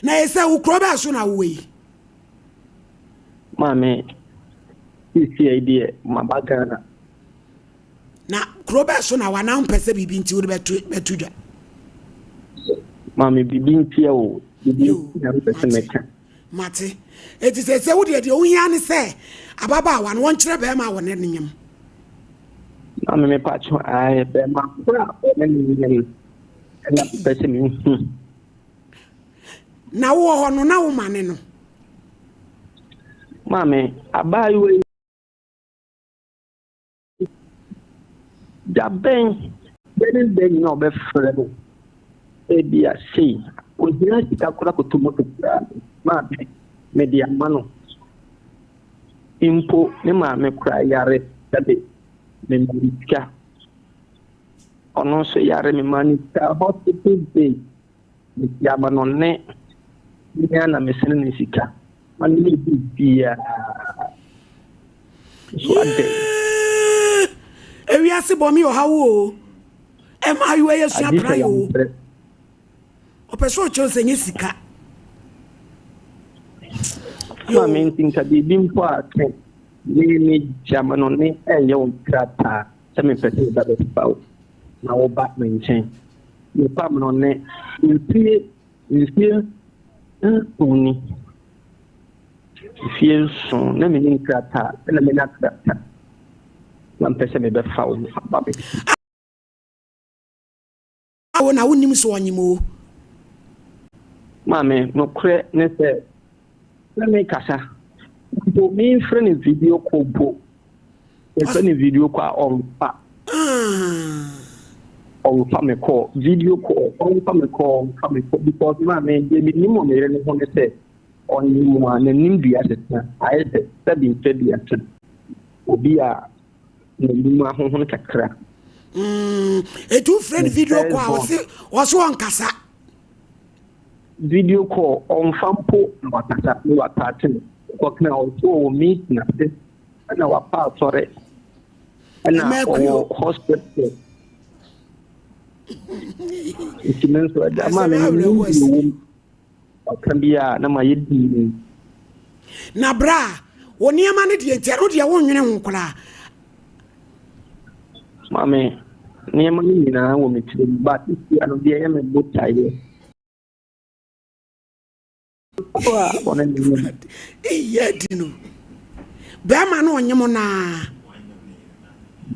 Speaker 1: Na ɛyɛ sɛ wo kuro bɛɛ so na wowɔ yi?
Speaker 10: Maame, seesei yi deɛ maba Ghana.
Speaker 1: Na kuro bɛɛ so na wa na wompɛ sɛ biribi nti wode bɛto bɛto dwa?
Speaker 10: Maame, biribi nti o, biribi nti na mepɛ sɛ mɛka.
Speaker 1: Mate. Eti seesei wo deɛ deɛ wohia ne sɛ ababaawa no wɔnkyerɛ bɛrima a wɔne no nyem.
Speaker 10: Maame, mepatwo, ae, bɛrima koro a wɔne no nyem ɛna mepɛ sɛ mehu.
Speaker 1: Na wowɔ hɔ no, na woma ne no.
Speaker 10: Maame, abaayewa yi, da bɛn, bɛn ne bɛn nyina ɔbɛfrɛ no. Ebia sei, ohia sika koraa kɔtɔ moto koraa no, maame, mede ama no. Mpo ne maame koraa yare, sɛbe, mema no sika. Ɔno nso yare, mema no sika hospital bill. Mede amanɔne me ara na mesene ne sika ma no yɛ biribiara. So adɛn?
Speaker 1: Yee! Ewiase bɔ me ɔhaw o. Mmaayewa yi asua
Speaker 10: Agye sɛ
Speaker 1: pran o.
Speaker 10: yɛabrɛ.
Speaker 1: Ɔpɛ sɛ ɔkyerɛ sɛ nyɛ sika.
Speaker 10: Ma me nti nka biribi mpo a sɛ me megye amanɔne ɛyɛ wo krataa sɛ mepɛ sɛ meba bɛfa wo na woba me nkyɛn. Mepam no ne mfie mfie nson ni. Mfie nson na menni nkrataa ɛna manya krataa na mpɛ sɛ mebɛfa wo aba me.
Speaker 1: Wo na wonnim sɛ ɔnyem o.
Speaker 10: Maame, nokorɛ ne sɛ, na mekasa mpo memfrɛ no video call mpo, mefrɛ no video call a ɔmfa. Ɔmfa me call, video call, ɔmfa me call, ɔmfa me call because maame, deɛ menim wɔ me yere no ho ne sɛ, ɔnyem a n'anim dua sesa, ayɛ sɛ sɛbi mfɛ duasa, obi a n'anim ahohon kakra.
Speaker 1: Etu frɛ no video call a ɔse ɔse ɔnkasa.
Speaker 10: Video call ɔnfa mpo na wakasa na wataate no. Kɔkena ɔse ɔwɔ meeting ase ɛna wapa asɔre ɛna ɔwɔ hospital. Nti me nso ɛda maa me menim deɛ ɛwɔ mu. Ɔka bi a na mayɛ dinn.
Speaker 1: Na bra, wo nneɛma no deɛ nti ɛno deɛ wonnwene ho koraa.
Speaker 10: Maame, nneɛma no nyinaa wɔ me tirim but sesia no deɛ ɛyɛ me botaeɛ. Koro a wɔne ne nyem.
Speaker 1: Eyi adi no, bɛrima no ɔnyem naa.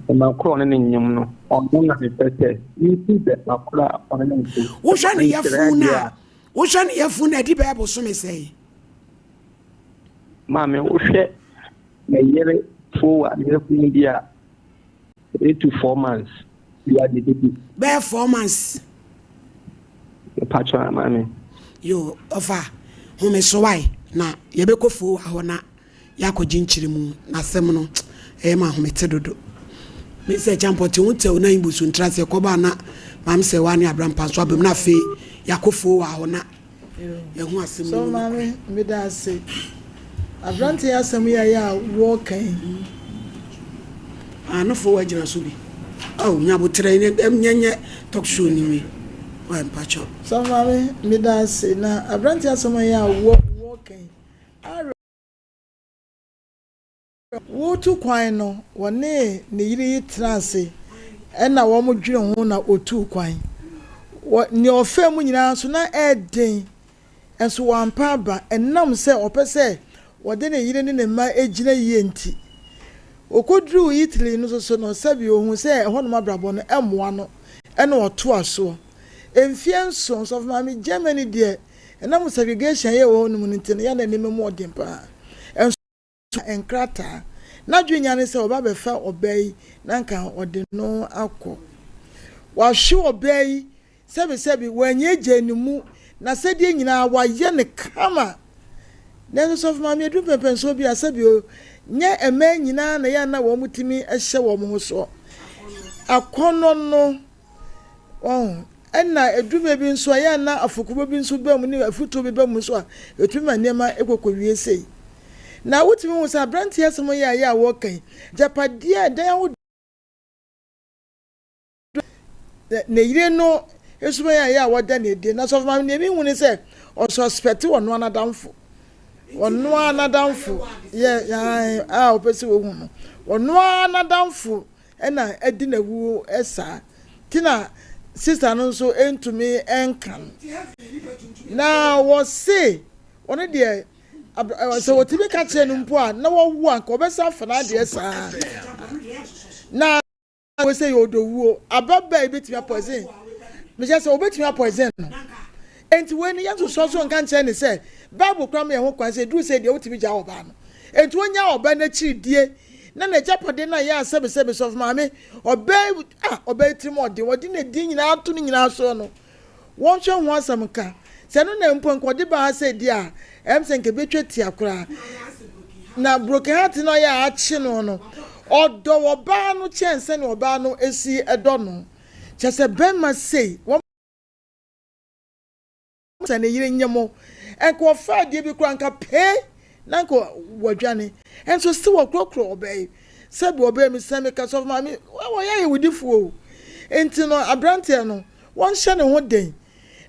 Speaker 10: Bɛrima koro a ɔne ne nyem no, ɔno na mepɛ sɛ mehu bɛrima koro a ɔne ne nyem.
Speaker 1: Wohwɛ ne yafunu no a, wohwɛ ne yafunu no a, ɛdi bɛyɛ bosome sɛn?
Speaker 10: Maame, wohwɛ ne yere fo a ne yafunu bi a, 3 to 4 months bia de bɛdi.
Speaker 1: Bɛyɛ 4 months.
Speaker 10: Mepakyɛ a maame.
Speaker 1: Yo, ɔfa home so wae na yɛbɛkɔ foo wɔ hɔ na yɛakɔgye nkyerɛmu na asɛm no ɛyɛ ma ahomete dodo. Me sɛ kyampɔ te ho tɛw na imbu so ntra sɛ kɔba na maame sɛ wa ne abrampa nso abam na afei yɛakɔ foo wɔ hɔ na yɛho asɛm
Speaker 2: no
Speaker 1: mu
Speaker 2: So maame meda ase. Aberante yi asɛm yi a ɛyɛ a wɔreka yi.
Speaker 1: Ah no fo wagyina so bi. Oh nyabotrɛ nyɛ nyɛ talk show ni wi. Why mpacho.
Speaker 2: So maame meda ase na aberante asɛm yi a wɔreka yi. Awerɛ Woretu kwan no, wɔne ne yere yi tenaa ase na wɔdwenee ho na otuu kwan. Wɔ nea ɔfaa mu nyinaa nso, na ɛyɛ den, nso wampa aba. Ɛnam sɛ ɔpɛ sɛ ɔde ne yere ne ne mma gyina yie nti. Okoduruu Italy no nso so no, sɛbe ohuu sɛ ɛhɔnom abrabɔ no mmoa no, ɛnna ɔtoa soɔ. Mfeɛ nson, Sɔfo Maame, Germany deɛ, ɛnam segregation a ɛyɛ wɔ hɔnom no nti no, yɛ a na nneɛma mu yɛ den paa. Nso nkrataa. N'adwene nyinaa ne sɛ ɔba abɛfa ɔbaa yi na anka ɔde no akɔ. Wahwe ɔbaa yi sɛbesɛbe, wannyaagyaa ne mu, n'asɛdeɛ nyinaa wayɛ no kama. Nanso sɔfo maame aduru mpɛnpɛnsoɔ bi a sɛbe o, nyɛ mmaa nyinaa na ɛyɛ a na wɔtumi hyɛ wɔn ho soɔ. Akɔnnɔ no. Wahu? Ɛnna ɛduru baabi nso a, ɛyɛ a na afɔkubɔ bi nso ba mu ne afutuo bi ba mu nso a, ɛtumi ma nneɛma kɔkɔwie sei. Na wotumi hu sɛ aberanteɛ asɛm yi a ɛyɛ a wɔreka yi, agyapadeɛ a ɛdan ahodoɔ ne yere no suban a ɛyɛ a wɔda no adi. Na sɔfo maame nea mehu ne sɛ ɔsɔspɛte ɔno ara n'adamfo. Ɔno ara n'adamfo yɛ a ɔpɛ sɛ ohu no. Ɔno ara n'adamfo na adi n'awu saa nti na sista no nso ntumi nka no. Na wɔse ɔno deɛ sɛ wɔtumi ka kyerɛ no mpo a na wɔwo a nka ɔbɛsa afa n'adeɛ saa. Na wɔ sɛ yɛ ɔdɔwuo ababaa yi bɛtumi apɔisen mekyɛ sɛ wɔbɛtumi apɔisen no. Enti wei no yɛnsosɔ so nka nkyerɛ ne sɛ Bible koraa ma yɛn ho kwan sɛ ɛduru sɛ deɛ wotumi gyaa ɔbaa no. Enti ɔnyaa ɔbaa no akyiri die na n'agyapade no a ɛyɛ a sɛbesɛbe sɔfo maame ɔbaa yi a ɔbaa yi tirim ɔden ɔde ne din nyinaa ato ne nyinaa soɔ no wɔnhwɛ ho asɛm nka sɛ ɛno na mpo nka ɔde baa ha sɛ di a ɛm sɛ nka ɛbɛtwa tia koraa na broken heart no ɔyɛ a akye no no ɔdɔ ɔbaa no kyɛn sɛnea ɔbaa no si dɔ no kyɛ sɛ bɛrima sei wɔn Sɛ ne yere nye mo nka ɔfa adeɛ bi koraa nka pee na nka wɔdwane nso se wɔkorɔkorɔ ɔbaa yi sɛbi ɔbaa mi sɛ meka sɔfo maame wɔyɛ ayɛwodifoɔ o nti no aberanteɛ no wɔnhyɛ ne ho den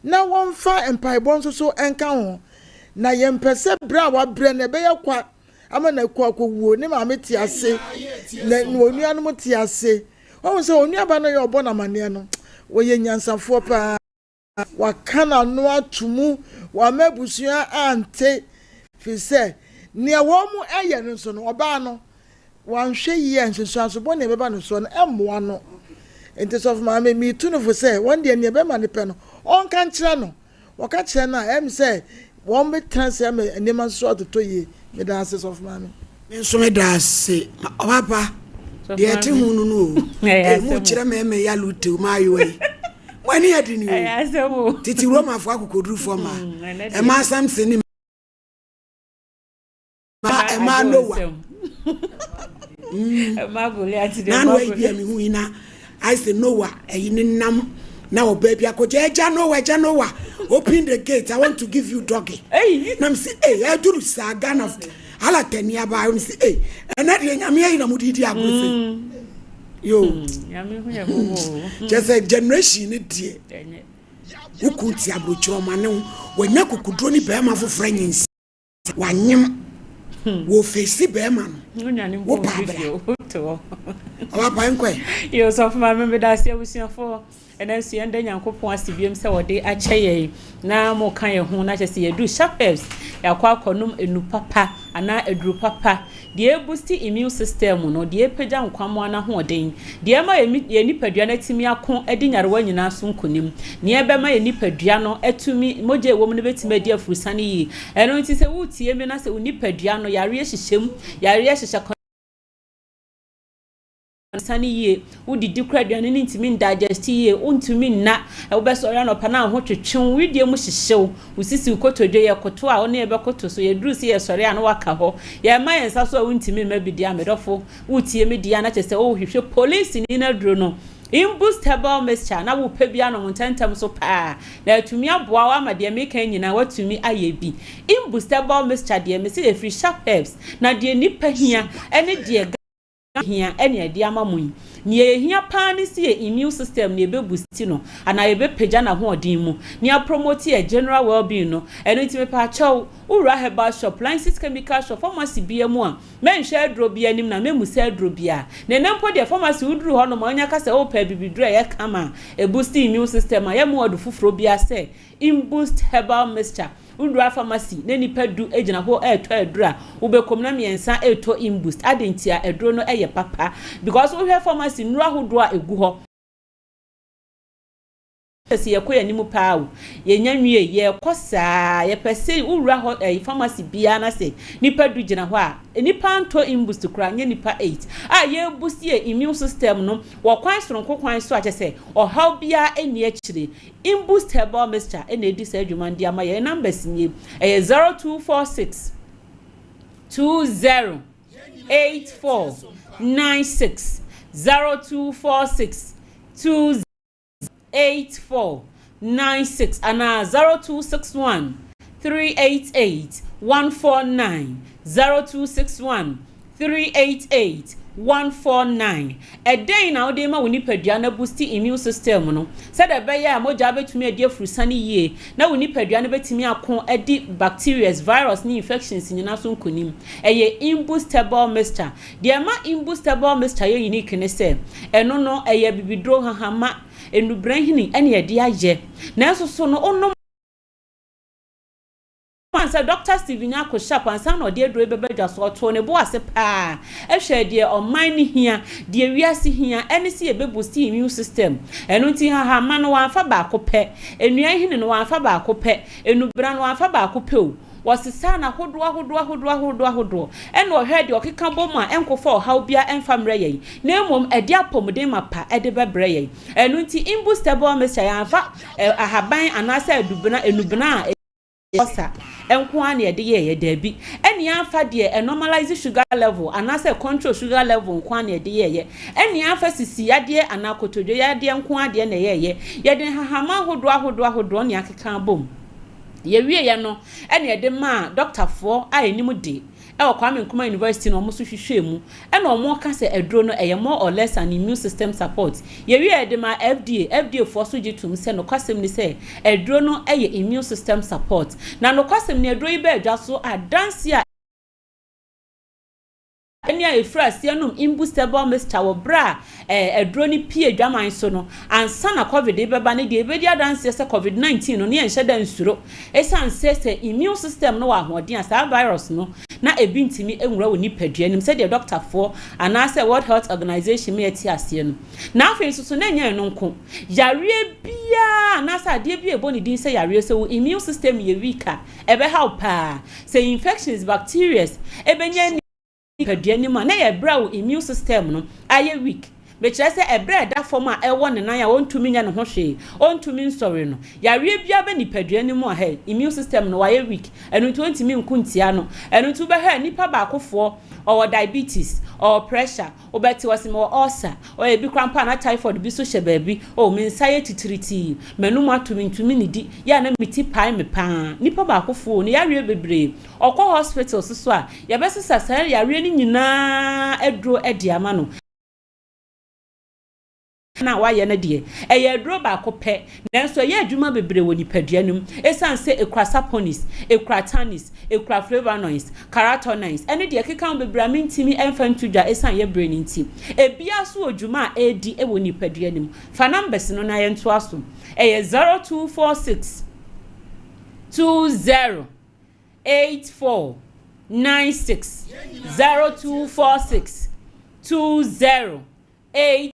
Speaker 2: na wɔmfa mpaebɔ nso so nka ho na yɛmpɛ sɛ berɛ a wabrɛ no ɛbɛyɛ kwa ama no akɔ akɔwuo ne maame te ase na onuanom te ase wɔn sɛ onuaba no yɛ ɔbɔ no amaneɛ no wɔyɛ nyansafoɔ paa. Waka n'ano ato mu, wamma abusua ante, firi sɛ Nea wɔyɛ no nso no, ɔbaa no, wanhwɛ yie a, nsunsuanso bɔne a ɛbɛba ne soɔ no, ɛmmoa no. Nti sɔfo maame, metu no fo sɛ, wɔn deɛ nea bɛrima no pɛ no, ɔnka nkyerɛ no. Wɔka kyerɛ no a, ɛyɛ me sɛ wɔbɛtena ase ama nneɛma nso atotɔ yie. Meda ase, sɔfo maame.
Speaker 1: Me nso meda ase. Ɔbapa, deɛ ɛte ho no no o. Emu kyerɛ mɛmɛ ya lute maayewa yi. Mo ani yɛ den o. Tete Romafoɔ akokodurufoɔ mmaa. Ɛmaa Samson ne ɛmaa Noa. Na Noa yi bi a mehu yi na ayɛ sɛ Noa ɛyi ne nam na ɔbaa bi akɔgya agya Noa agya Noa open the gate I want to give you doggy. Na me si ee aduru saa Ghana ala tani aba me si ee ɛnɛ deɛ nyame ayi na mo de di agorɔ sɛ yo kyɛ sɛ generation ne deɛ wokun ti aburokyerɛ ɔma ne ho wanya kokoduro ne bɛrima foforɔ anyinsi Wanyem. Wɔ fesi bɛrima no. Wo pa abra. Ɔba pa nkɔ
Speaker 11: ɛ. Yo sɔfo maame meda ase abusuafoɔ. Ɛnɛ nso yɛn da Nyankopɔn ase biom sɛ wɔde akyɛ yɛn na mo ka yɛn ho na kyɛ sɛ yɛdu Sharp Herbs yɛakɔ akɔnom enu papa anaa aduru papa Deɛ ɛbusti immune system no, deɛ ɛpagya nkwammoa no ahoɔden, deɛ ɛma yɛn nipadua no atumi ako adi nyarewa nyinaa so nkonim, nea ɛbɛma yɛn nipadua no atumi, mogya a ɛwɔ mu no bɛtumi adi afurusane yie. Ɛno nti sɛ woretie me na sɛ wo nipadua no yareɛ hyehyɛ mu, yareɛ hyehyɛ sane yie, wodidi koraa aduane no ntumi ndigest yie, wontumi nna, wobɛsɔre anɔpa na wo ho twetwe wo, wedeɛ mu hyehye wo, wo sisi, wo kotodwe, yɛkoto a wo ne yɛbɛkoto so, yɛduru sɛ yɛsɔre a na woaka hɔ, yɛma yɛn nsa so a wontumi mma bi deɛ a, medɔfo, wotie me deɛ a na kyerɛ sɛ wohwehwɛ polisini no aduro no, Imboost Herbal Mixture, na wopɛ bi anom ntɛmntɛm so paa, na atumi aboa wo ama deɛ meka yi nyinaa woatumi ayɛ bi. Imboost Herbal Mixture deɛ, mese ɛfiri Sharp Herbs, na deɛ nnipa hia ne deɛ. hia na yɛde ama mo yi. Nea yɛhia paa ne sɛ yɛn immune system no yɛbɛ boosti no anaa yɛbɛpagya n'ahoɔden mu na yɛapromote yɛn general well being no. Ɛno nti mepaakyɛw, wowura herbal shop, Lances chemical shop, pharmacy biara mu a, mɛnhwɛ aduro biara anim na mɛmmusa aduro biara. Na ɛnnɛ mpo deɛ pharmacy woduru hɔ nom a wonya ka sɛ wopɛ abibiduro a ɛyɛ kama a ɛboosti immune system a, yɛmma wo adu foforɔ biara sɛ Imboost herbal mixture. Wowura pharmacy na nnipa du gyina hɔ retɔ aduro a, wobɛkɔ mu na mmiɛnsa retɔ Imboost. Adɛn ntia? Aduro no yɛ papa. Because wohwɛ pharmacy nnuro ahodoɔ a ɛgu hɔ. Sɛ yɛkɔ yɛn anim paa o, yɛnya nwiei, yɛrekɔ saa. Yɛpɛ sɛ wowura hɔ ɛyi pharmacy biara na sɛ nnipa du gyina hɔ a, nnipa ntɔ Imboost koraa, nyɛ nnipa eight. A yɛreboost yɛn immune system no wɔ kwan soronko kwan so a kyerɛ sɛ ɔhaw biara nni akyire. Imboost Herbal Mixture na edi saa dwuma no de ama yɛn. Yɛn numbers nie, ɛyɛ 0246 20 84 96, 0246 20 84 96 anaa 0261 388 149, 0261 388 149. Ɛdɛn na wode rema wo nipadua no abusti immune system no sɛdeɛ ɛbɛyɛ a mogya bɛtumi adi afurusane yie na wo nipadua no bɛtumi ako adi bacterias, virus ne infections nyinaa so nkonim? Ɛyɛ Imbustable Mixture. Deɛ ɛma Imbustable Mixture yɛ unique ne sɛ, ɛno no ɛyɛ abibiduro, nhahamma, nnubrahini na yɛde ayɛ. Nanso so no wonom. Esiane sɛ Dɔkta Stephen Nyarko Sharp ansa na ɔde aduro yi bɛba dwa so, ɔtoo ne bo ase paa hwɛɛ deɛ ɔman no hia, deɛ wiase hia, ɛne sɛ yɛbɛ boost immune system. Ɛno nti nhahamma no wamfa baako pɛ, nnua nhini no wamfa baako pɛ, nnubena no wamfa baako pɛ o, wɔsesaa no ahodoɔ ahodoɔ ahodoɔ ahodoɔ ahodoɔ, ɛna ɔhwɛɛ deɛ ɔkeka bɔ mu a ɛnkɔfa ɔhaw biara ɛmfa mmerɛ yɛn, na mmom ɛde apɔmuden mapa de bɛbrɛ yɛn. Ɛno nti Imbustable Mixture yɛamfa ahaban anaasɛ adubena, nnubena a. Ɔsa nko ara na yɛde yɛeɛ? Daabi. Ɛne yɛamfa deɛ ɛnormalize sugar level anaasɛ ɛcontrol sugar level nko ara na yɛde yɛeɛ. Ɛne yɛamfa sisi yadeɛ anaa kotodwe yadeɛ nko ara deɛ na ɛyɛeɛ. Yɛde nhahamma ahodoɔ ahodoɔ ahodoɔ na yɛakeka abom. Yɛwieeɛ no, ɛna yɛde maa dɔktafoɔ a ɛnim de. Ɛwɔ Kwame Nkrumah University no wɔn nso hwehwɛɛ mu ɛna wɔn reka sɛ aduro no ɛyɛ more or less an immune system support. Yɛwieɛ yɛde maa FDA, FDA foɔ nso gye toom sɛ nokwasɛm ni sɛ aduro no ɛyɛ immune system support. Na nokwasɛm ni aduro yi baa dwa so a adanseɛ a ɛne a ɛfiri aseɛ nom imbustable mixture wɔ berɛ a aduro no pue dwaman so no ansa na covid rebɛba no deɛ ɛbɛdi adanseɛ sɛ covid 19 no ne yɛnhyɛ da nsuro ɛsiane sɛ sɛ immune system no wɔ ahoɔden a saa virus no na ebi ntumi nwura wo nipadua no mu sɛdeɛ dɔktafoɔ anaasɛ World Health Organization ma yɛte aseɛ no. Na afei nso so na ɛnyɛ ɛno nko, yareɛ biara anaasɛ adeɛ bi a ɛbɔ ne din sɛ yareɛ, sɛ wo immune system yɛ weak a, ɛbɛha wo paa. Sɛ infections, bacterias ɛbɛnya nipadua no mu a, na ɛyɛ berɛ a wo immune system no ayɛ weak. Mekyerɛ sɛ ɛberɛ a ɛda fam a ɛwɔ ne nan a ɔntumi nyɛ ne ho hwee, ɔntumi nsɔre no, yareɛ biara ba nipadua no mu a, hey, immune system no wayɛ weak, ɛno nti ɔntumi nko ntia no. Ɛno nti wobɛhwɛ a nipa baakofoɔ ɔwɔ diabetes, ɔwɔ pressure, wobɛte ɔse mewɔ ulcer, ɔyɛ ebi koraa mpo a na typhoid bi nso hyɛ baabi, oh me nsa yɛ titiritii, m'anum ato mentumi nnidi, yɛ a na me ti pae me paa. Nipa baakofoɔ o, ne yareɛ bebree. Ɔkɔ hospital nso so a, yɛbɛsesa saa yareɛ no nyinaa aduro de ama no. No a wayɛ no deɛ, ɛyɛ aduro baako pɛ, nanso ɛyɛ adwuma bebree wɔ nipadua no mu. Esiane sɛ ekura saponins, ekura tannins, ekura flavonoids, carotenoids, ne deɛ ɛkeka ho bebree a mentumi mfa nto dwa esiane yɛ berɛ no nti. Ebiara nso wɔ dwuma a ɛredi wɔ nipadua no mu. Fa numbers no na yɛntoa so. Ɛyɛ 0246 20 84 96, 0246 20 8.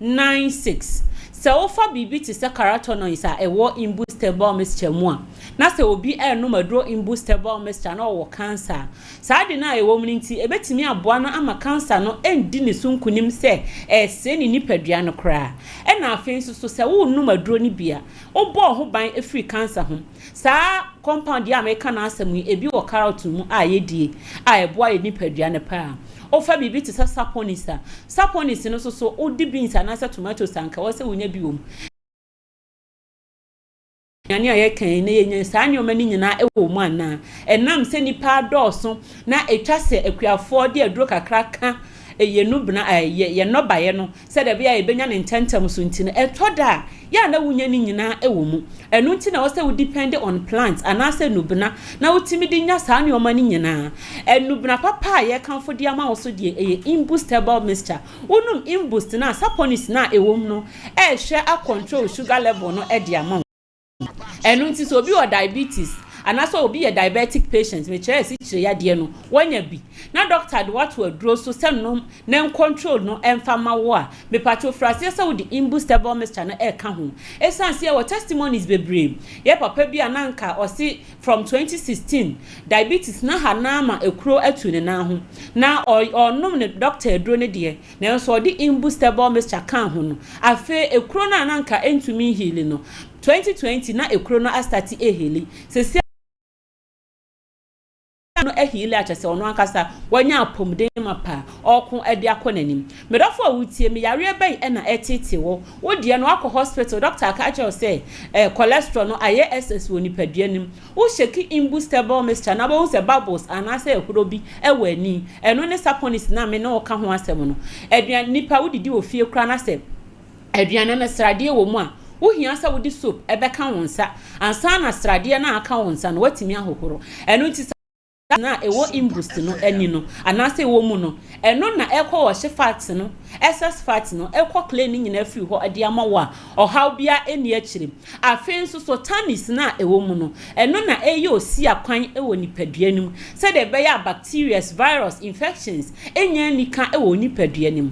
Speaker 11: 96. Sɛ wofa biribi te sɛ carotenoids a ɛwɔ imbustable mixture mu a, na sɛ obi renom aduro imbustable mixture na ɔwɔ cancer a, saa ade no a ɛwɔ mu no nti, ɛbɛtumi aboa no ama cancer no andi ne so nkunim sɛ ɛresɛe ne nipadua no koraa. Ɛna afei nso so, sɛ worenom aduro no bi a, wobɔ wo ho ban firi cancer ho. Saa compound yi a mereka n'asɛm yi, ebi wɔ carrot mu a yɛdie a ɛboa yɛn nipadua no paa. Wofa biribi te sɛ saponis a, saponis no nso so, wodi beans anaasɛ tomatoes a, anka ɛwɔ sɛ wonya bi wɔ mu. Nnuane a yɛka yi, na yɛnya saa nneɛma no nyinaa wɔ mu anaa? Ɛnam sɛ nnipa adɔɔso na ɛtwa sɛ akuafoɔ de aduro kakra ka yɛn nnubena, yɛn nnɔbaeɛ no sɛdeɛ ɛbɛyɛ a yɛbɛnya no ntɛmntɛm so nti no, ɛtɔ da a, yɛ a na wonya ne nyinaa wɔ mu. Ɛno nti na ɛwɔ sɛ wo depend on plant anaasɛ nnubena na wotumi de nya saa nneɛma no nyinaa. Nnubena papa a yɛkamfo de ama wo so deɛ, ɛyɛ Imboost Herbal Mixture. Wonom Imboost no a, saponins no a ɛwɔ mu no ɛrehwɛ a control sugar level no de ama wo. Ɛno nti sɛ obi wɔ diabetes anaasɛ obi yɛ diabetic patient, mekyerɛ asikyire yadeɛ no, wanya bi, na doctor de wo ato aduro so sɛ nom na ncontrol no mfa ma wo a, mepakyɛw firi aseɛ sɛ wode imbustable mixture no ɛreka ho. Ɛsiane sɛ yɛwɔ testimonies bebree, yɛ papa bi a na anka ɔse from 2016 diabetes no aha no ara ma ekuro atu ne nan ho, na ɔrenom ne doctor aduro no deɛ, Nanso ɔde imbustable mixture kaa ho no, afei ekuro no a na anka ɛntumi nheali no, 2020 na ekuro no astarte aheali. Seesei no aheali a kyerɛ sɛ ɔno ankasa wanya apɔmuden mapa a ɔreko de akɔ n'anim. Me dɔfo a wotie me, yareɛ bɛn na ɛreteetee wo? Wo deɛ no woakɔ hospital, doctor aka akyerɛ wo sɛ eh, cholesterol no ayɛ excess wɔ nipadua no mu. Wo shake imbustable mixture no a, wobɛhu sɛ bubbles anaasɛ ahuro bi wɔ ani. Ɛno ne saponis no a me ne wo ka ho asɛm no. Aduan, nipa wodidi wɔ fie koraa na sɛ aduane no sradeɛ wɔ mu a, wohia sɛ wode soap bɛka wo nsa ansa na sradeɛ no a aka wo nsa no woatumi ahohoro. Ɛno nti sɛ no a ɛwɔ imbust no ani no anaasɛ ɛwɔ mu no, ɛno na ɛkɔ wɔhye fat no, excess fat no, ɛkɔ clean no nyinaa firi hɔ de ama wo a ɔhaw biara nni akyire. Afei nso so tannins no a ɛwɔ mu no, ɛno na ɛyɛ osia kwan wɔ nipadua no mu sɛdeɛ ɛbɛyɛ a bacterias, virus, infections nnya nni ka wɔ wo nipadua no mu.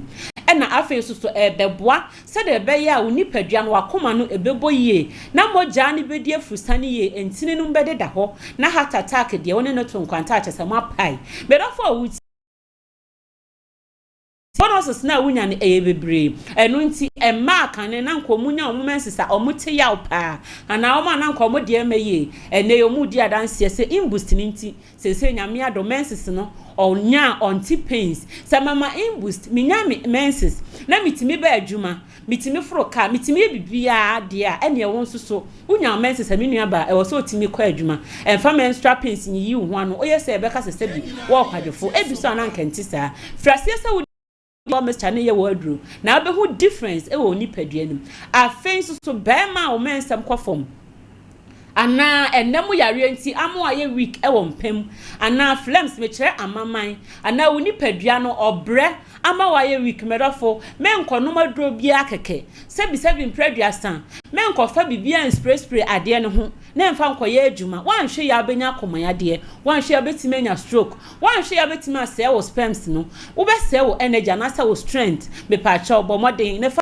Speaker 11: Ɛna afei nso so ɛbɛboa Sɛdeɛ ɛbɛyɛ a wo nipadua no, w'akoma no, ɛbɛbɔ yie, na mogya no bɛdi afurusane yie, ntini no mu bɛdeda hɔ, na heart attack deɛ, wo ne no to nkwanta a, kyerɛ sɛ moapae. Me dɔfo a wotie, bonuses no a wonya no, ɛyɛ bebree. Ɛno nti, mmaa kane na anka wɔnya wɔn menses a, wɔte yaw paa, anaa wɔn a na anka wɔn deɛ mma yie, ɛnnɛ yi wɔredi adanseɛ sɛ imboost no nti, Seesei Nyame adom menses no ɔnya a ɔnte pains. Sɛ mama imboost menya me menses na metumi ba adwuma, metumi foro car, metumi yɛ biribiara deɛ a ɛneɛ wo nso so wonya wo menses a me nua baa ɛwɔ sɛ otumi kɔ adwuma. Ɛmfa menstrual pains nyiyi wo ho ano, woyɛ sɛ yɛbɛka sɛ sɛbi wɔɔ kwadwofo, ebi so a na anka ɛnte saa. Firi aseɛ sɛ wo. Bɔ mixture no yɛ w'aduro na wobɛhu difference wɔ wo nipadua no mu. Afei nso so barima a wo mɛnsɛm kɔ fam. Anaa ɛnna mu yareɛ nti ama wayɛ weak wɔ mpa mu, anaa phlegms, mekyerɛ amaman, anaa wo nipadua no ɔbrɛ ama wayɛ weak, medɔfo, menkɔnom aduro biara kɛkɛ, sɛbisɛbi mprɛ aduasa, menkɔfa biribiara nsprayspray adeɛ no ho na ɛmfa nkɔyɛ adwuma, woanhwɛ yie a wobɛnya akomayadeɛ, woanhwɛ yie a wobɛtumi anya stroke, woanhwɛ yie a wobɛtumi asɛe wo sperms no, wobɛsɛe wo energy anaasɛ wo strength, mepaakyɛw bɔ mmɔden na fa.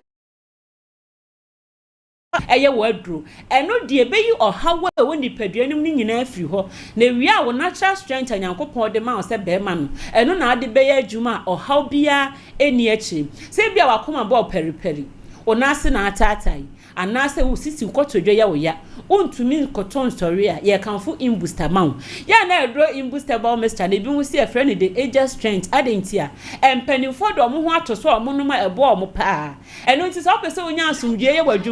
Speaker 11: Ɛyɛ w'aduro. Ɛno deɛ ɛbɛyi ɔhaw a ɛwɔ nipadua no mu no nyinaa afiri hɔ. Na ɛwie a, wo natural strength a Nyankopɔn de ma wo sɛ barima no, ɛno na wode bɛyɛ adwuma a ɔhaw biara nni akyire. Sɛ ebia w'akoma bɔ wo paripari, wo nan ase na ataatae, anaasɛ wo sisi, wo kotodwe yɛ wo ya, wontumi nkɔtɔ nsɔre a, yɛrekamfo Imbooster ma wo. Yɛ a na aduro Imboost Herbal Mixture no, ebinom se yɛfrɛ no the Ageless Strength. Adɛn ntia? Mpanimfoɔ de wɔn ho ato so a wɔnom a ɛboa wɔn paa. Ɛno nti sɛ wopɛ sɛ wonya asomdwoeɛ yɛ w'adwuma,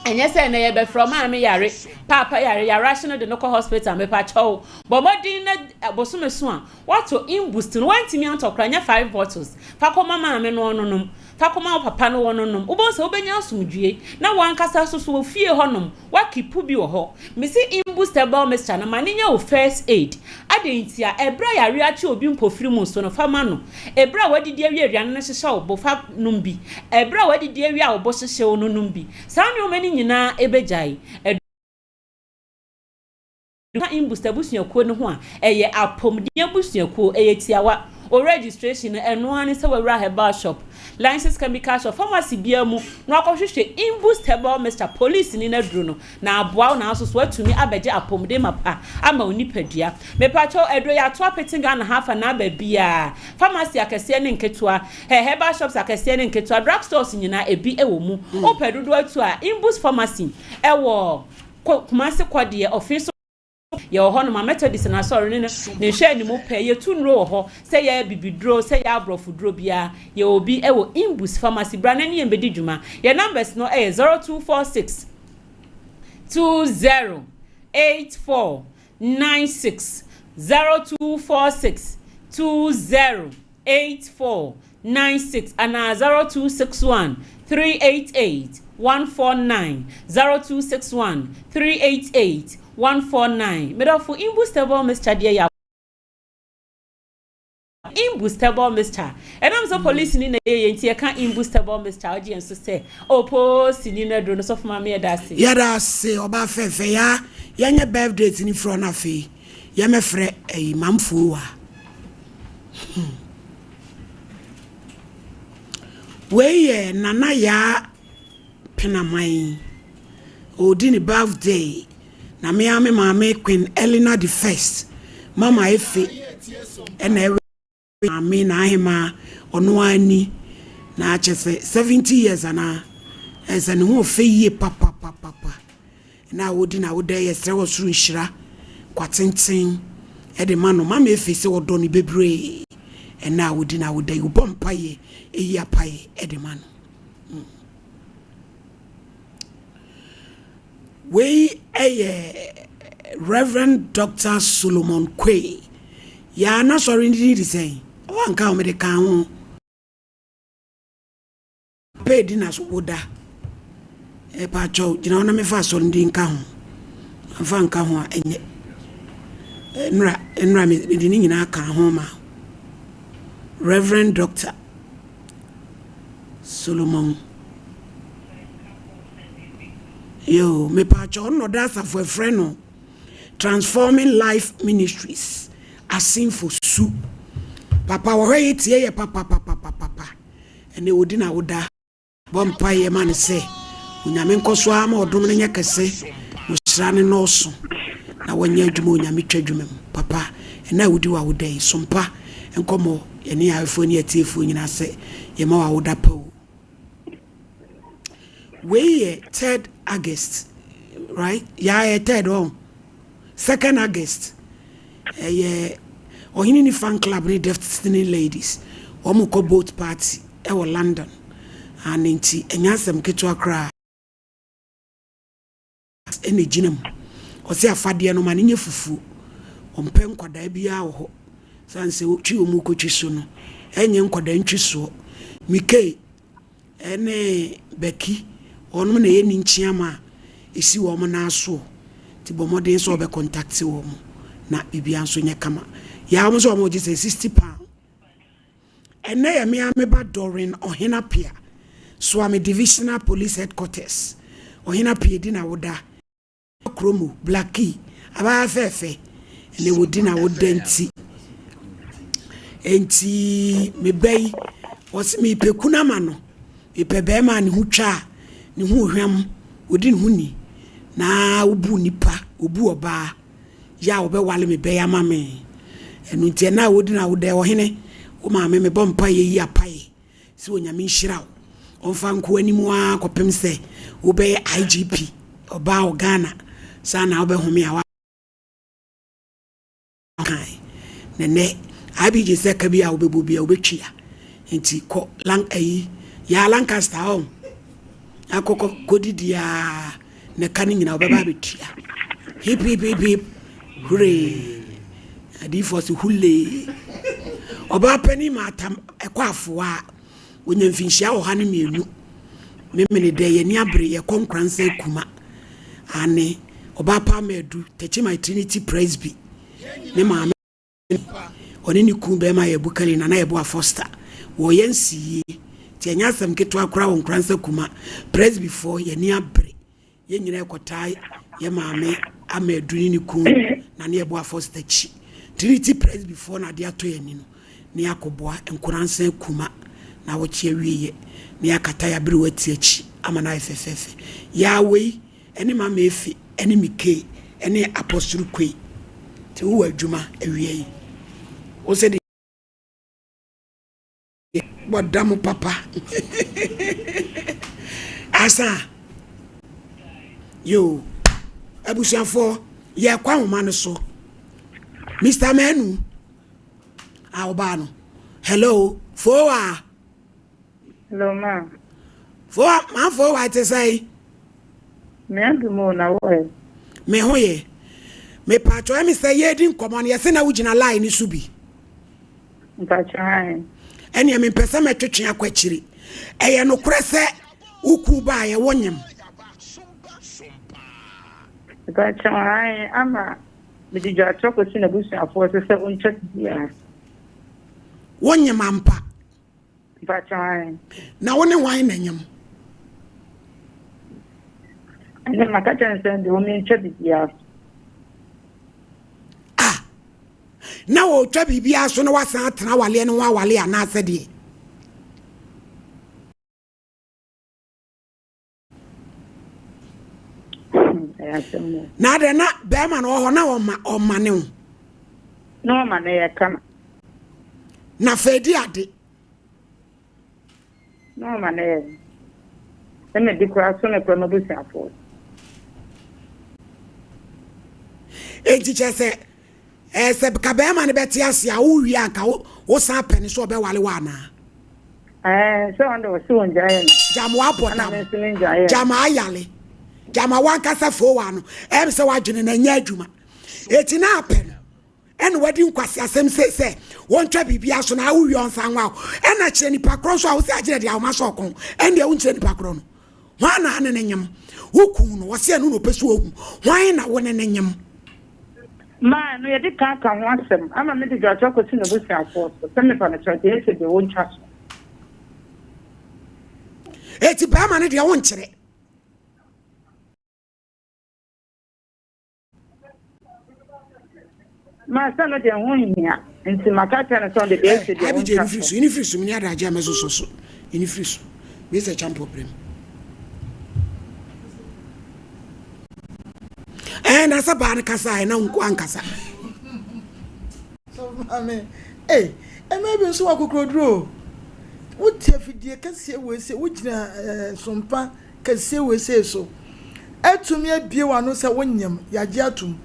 Speaker 11: ɛnyɛ sɛ ɛnɛ yɛbɛfrɛ wo maame yare, paapa yare, yɛarahye no de no kɔ hospital, mepakyɛw bɔ mmɔden na bosome so a woatɔ imboost no, woantumi antɔ koraa nyɛ five bottles, fa kɔma maame no ɔnonom, fa kɔma wo papa no wɔnonom, wobɛhu sɛ wobɛnya asomdwoeɛ na w'ankasa nso so wɔ fie hɔnom Woakeepu bi wɔ hɔ. Mese Imboost herbal mixture no ma no nyɛ wo first aid. Adɛn ntia? Ɛberɛ a yareɛ akye obi mpofiri mu nso no, fa ma no. Ɛberɛ a woadidi awie aduane no hyehyɛ wo bo, fa nom bi. Ɛberɛ a woadidi awie a wo bo hyehye wo no, nom bi. Saa nnoɔma no nyinaa bɛgyae. Ka Imboost abusuakuo no ho a, ɛyɛ apɔmuden abusuakuo, ɛyɛ tiawa. Wo registration no, ɛno ara ne sɛ wawura herbal shop, licensed chemical shop, pharmacy biara mu na wakɔhwehwɛ Imboost herbal mixture, polisini no aduro no, na aboa wo nanso so woatumi abɛgye apɔmuden mapa ama wo nipadua. Mepakyɛw, aduro yi ato apete Ghana ha afa naa baabiara, pharmacy akɛseɛ ne nketewa, herbal shops akɛseɛ ne nketewa, drug stores nyinaa ebi wɔ mu. Wopɛ dodoɔ atu a, Imboost pharmacy ɛwɔ Kɔ Kumasi kɔ deɛ ɔfe so yɛwɔ hɔ nom a Methodist no asɔre no ne nhwɛanimu pɛ yɛtu nnuro wɔ hɔ sɛ yɛ abibiduro sɛ yɛ aborɔfo duro biara yɛwɔ bi wɔ Imbus pharmacy bra na ne yɛn bɛdi dwuma yɛn numbers no yɛ 0246 20 84 96 0246 20 8496 anaa 0261 388 149, 0261 388 149. Me dɔfo, Imbustable mixture deɛ yɛ Imbustable mixture. Ɛnam sɛ polisini na ɛyɛ yɛ nti yɛka Imbustable mixture a wogye yɛn so sɛ oposini no aduro no. Sɔfo Maame yɛda ase.
Speaker 1: Yɛda ase ɔbaa fɛfɛ yaa yɛnyɛ birthday ti ni frɛ no afei yɛmɛfrɛ ɛyi mamfuo wa. Hmm. Wei yɛ Nana Yaa Penaman. Ɔredi ne birthday. Na me ara me maame Queen Elena the first, Mama Efe, ɛna ɛwe maame n'ahemaa ɔno ara ni. Na kyɛ sɛ 70 years anaa? Ɛsɛ ne ho ɔfɛ yie papapapapa. Nna a wodi na woda yi yɛsrɛ wɔ soro nhyira kwa tenten de ma no ma me efe sɛ wɔdɔ no bebree ɛnna a wodi na woda yi wobɔ mpaeɛ eyi apaeɛ de ma no mm. Wei ɛyɛ Reverend Dr. Solomon Quay yaa n'asɔre ne din de sɛn wanka wɔn de kan ho Pɛ di na so woda. Mepakyɛw, gyina hɔ na mefa asɔre no din nka ho. Mamfa nka ho a, ɛnyɛ. Nnora, nnora mede ne nyinaa ka ho ma Reverend Doctor Solomon. Yo, mepakyɛw, ɔno na ɔda asafo ɛfrɛ no Transforming Life Ministries, Asenfo Su. Papa, wɔhwɛ yi tie yɛ papapapapapa. Ɛnɛ odi na woda. Bɔ mpaeɛ ma no sɛ Onyame nkɔso ara ma ɔdom no nyɛ kɛse na ɔhyira no nnɔɔso na wanyɛ adwuma Onyame twa dwuma mu. Papa, ɛnɛ a wodi w'awoda yi, sompa nkɔmmɔ yɛne yɛn awɛfoɔ ne atiefoɔ nyinaa sɛ yɛma w'awoda pa o. Wei yɛ third August, right? Yeah, ɛyɛ third ɔn. Second August, ɛyɛ Ɔhene ne Fan Club ne Destiny Ladies wɔn kɔ boat party ɛwɔ London. And nti ɛnyɛ asɛm ketewa koraa ɛna egyina mu. Ɔsɛ afadeɛ no ma no nyɛ fufuo. Ɔmpɛ nkwadaa biara wɔ hɔ. San sɛ wotwi wɔn kotwi so no, ɛnyɛ nkwadaa ntwi soɔ. Mikey ɛne Becky wɔnom na ɛyɛ ne nkyiama a ɛsi wɔn nan soɔ. Nti bɔ mmɔden sɛ wɔbɛ contact wɔn na biribiara nso nyɛ kama. Yaa wɔn nso wɔn gye sɛ 60 pound. Ɛnnɛ yɛ me ara me ba Doreen Ɔhenapia, Suame Divisional Police Headquarters, Ɔhenapia di n'awoda. Kurom, Blackie, abaayewa fɛɛfɛ, ɛnɛ wɔdi n'awoda nti. Enti me ba yi, wɔse mepɛ kunu ama no, mepɛ bɛrima a ne ho twa a, ne ho hwam, ɔdi ne ho ni, na ɔbu nipa, ɔbu ɔbaa. Yɛ a wɔbɛwale me bɛyɛ ama me. Ɛno nti ɛna a wodi na wodɛ ɔhene, wo maame mebɔ mpaeɛ yi apaeɛ sɛ Onyame nhyira wo, ɔmfa nko anim ara kɔpem sɛ wobɛyɛ IGP ɔbaa wɔ Ghana saa na wobɛhome a wakae. Na nɛ IBG sɛ ka bi a wobɛbɔ bi a wobɛtwia nti kɔ lang ayi yaa Lancaster ɔn akɔ kɔdidi aa na ka no nyina wɔbɛba abɛtua. Hip hip hip hip huree. Adiyifoɔ se hulee. Ɔbaa panin ma atam ɛkɔ afoa a wɔnya mfinhyia 102. Memene dɛ yɛni abere yɛkɔ Nkoransa Akuma. Ane ɔbaa pa ama adu Techiman Trinity Presby ne maame. Ɔne ne kunu barima yɛ Bukali Nana Yeboah Foster. Wɔreyɛ nsiyie nti ɛnyɛ asɛm ketewa koraa wɔ Nkoransa Kuma. Presbyfoɔ yɛn ani abere. Yɛn nyinaa rekɔtaa yɛn maame Ama Adu ne ne kunu Nana Yeboah Foster akyi. Trinity Presbyfoɔ na adeɛ atɔ yɛn ani no na yɛakɔboa Nkoransa Kuma na awɔkye awieɛ na yɛakata yɛn aberewa ti akyi ama no ayɛ fɛfɛɛfɛ. Yaa wei Ɛne Mama Efe ɛne me Kay ɛne Apostle Quay nti wowɔ adwuma awia yi wo sɛ deɛ bɔ dam papa asa yo abusuafoɔ yɛkɔ ahoma no so Mr. Manu a ɔbaa no hello fowa
Speaker 9: Hello ma.
Speaker 1: Fowa ma fowa te sɛn.
Speaker 9: Me adom o na wo ɛ.
Speaker 1: Me ho ye. Me paatwɔ ɛmi sɛ yɛredi nkɔmɔ no yɛsɛ na wogyina line no so bi.
Speaker 9: Mpaatwɔ ae.
Speaker 1: Ɛneɛ me mpɛ sɛ mɛtwetwe akɔ akyiri. Ɛyɛ nokorɛ sɛ wo kuu baayɛ wo nyem.
Speaker 9: Mpaatwɔ ae ama mede dwatɔ kɔsi n'abusuafoɔ so sɛ ɔntwa biara.
Speaker 1: Wo nyem ampa.
Speaker 9: Mpakyɛw ae.
Speaker 1: Na wo ne hwan na nyem?
Speaker 9: Ɛnde maka kyerɛ no sɛ ɛnde wo mentwa biribiara so.
Speaker 1: Ah! Na wɔretwa biribiara so na wasan atena awaleɛ no ho awale anaasɛ deɛ? Na adɛn na bɛrima no wɔ hɔ na ɔma ɔma ne ho.
Speaker 9: Na ɔma ne yɛ kama.
Speaker 1: Na fɛ di ade.
Speaker 9: Na ɔma ne yɛ. Ɛna bi koraa so ne koraa m'abusuafoɔ.
Speaker 1: Enti kyerɛ sɛ Ɛɛ sɛ ka bɛrima no bɛte ase a wowie a nka wo san pɛ no sɛ ɔbɛwale wo anaa?
Speaker 9: Ɛɛ sɛ ɔno de ɔse ɔngyaeɛ no.
Speaker 1: Gyama wabɔ dam. Gyama ayale. Gyama wankasa fowa no ɛm sɛ wadwene na ɛnyɛ adwuma. Eti na apɛ no ɛna wadi nkwasi asɛm sei sɛ wɔntwa biribi aso na awowie ɔnsan nwa wo. Ɛna kyerɛ nipa korɔ nso a wosɛ agyerɛ deɛ ahoma sɛ ɔko ɛndeɛ wonkyerɛ nipa korɔ no. Hwan na ne ne nyem? Wo kun no, ɔse ɛno na ɔpɛ sɛ ɔhu. Hwan na wo ne ne nyem?
Speaker 9: Maa no yɛde kan ka ho asɛm ama mede dwatɔ akɔsi n'abusuafoɔ so sɛ mepa no kyɛw deɛ ɛsɛ deɛ wɔntwa so.
Speaker 1: Eti bɛrima no deɛ wonkyerɛ.
Speaker 9: Ma sɛ no deɛ ho nhia nti maka kyerɛ no sɛ ɔde deɛ ɛsɛ deɛ
Speaker 1: wɔntwa so. Ini firi so mene adagye a mɛsosɔ so ini firi so mesɛ champo brem. Ɛɛ na sɛ baa no kasa a ɛna nko ankasa.
Speaker 2: So maame, ei, ɛmɛ bi nso wɔ akokoroduro o. Wote afidie kɛseɛ wei sɛ wogyina ɛɛ sompa kɛseɛ wei sei so atumi abue w'ano sɛ wonyem, yɛagye atom.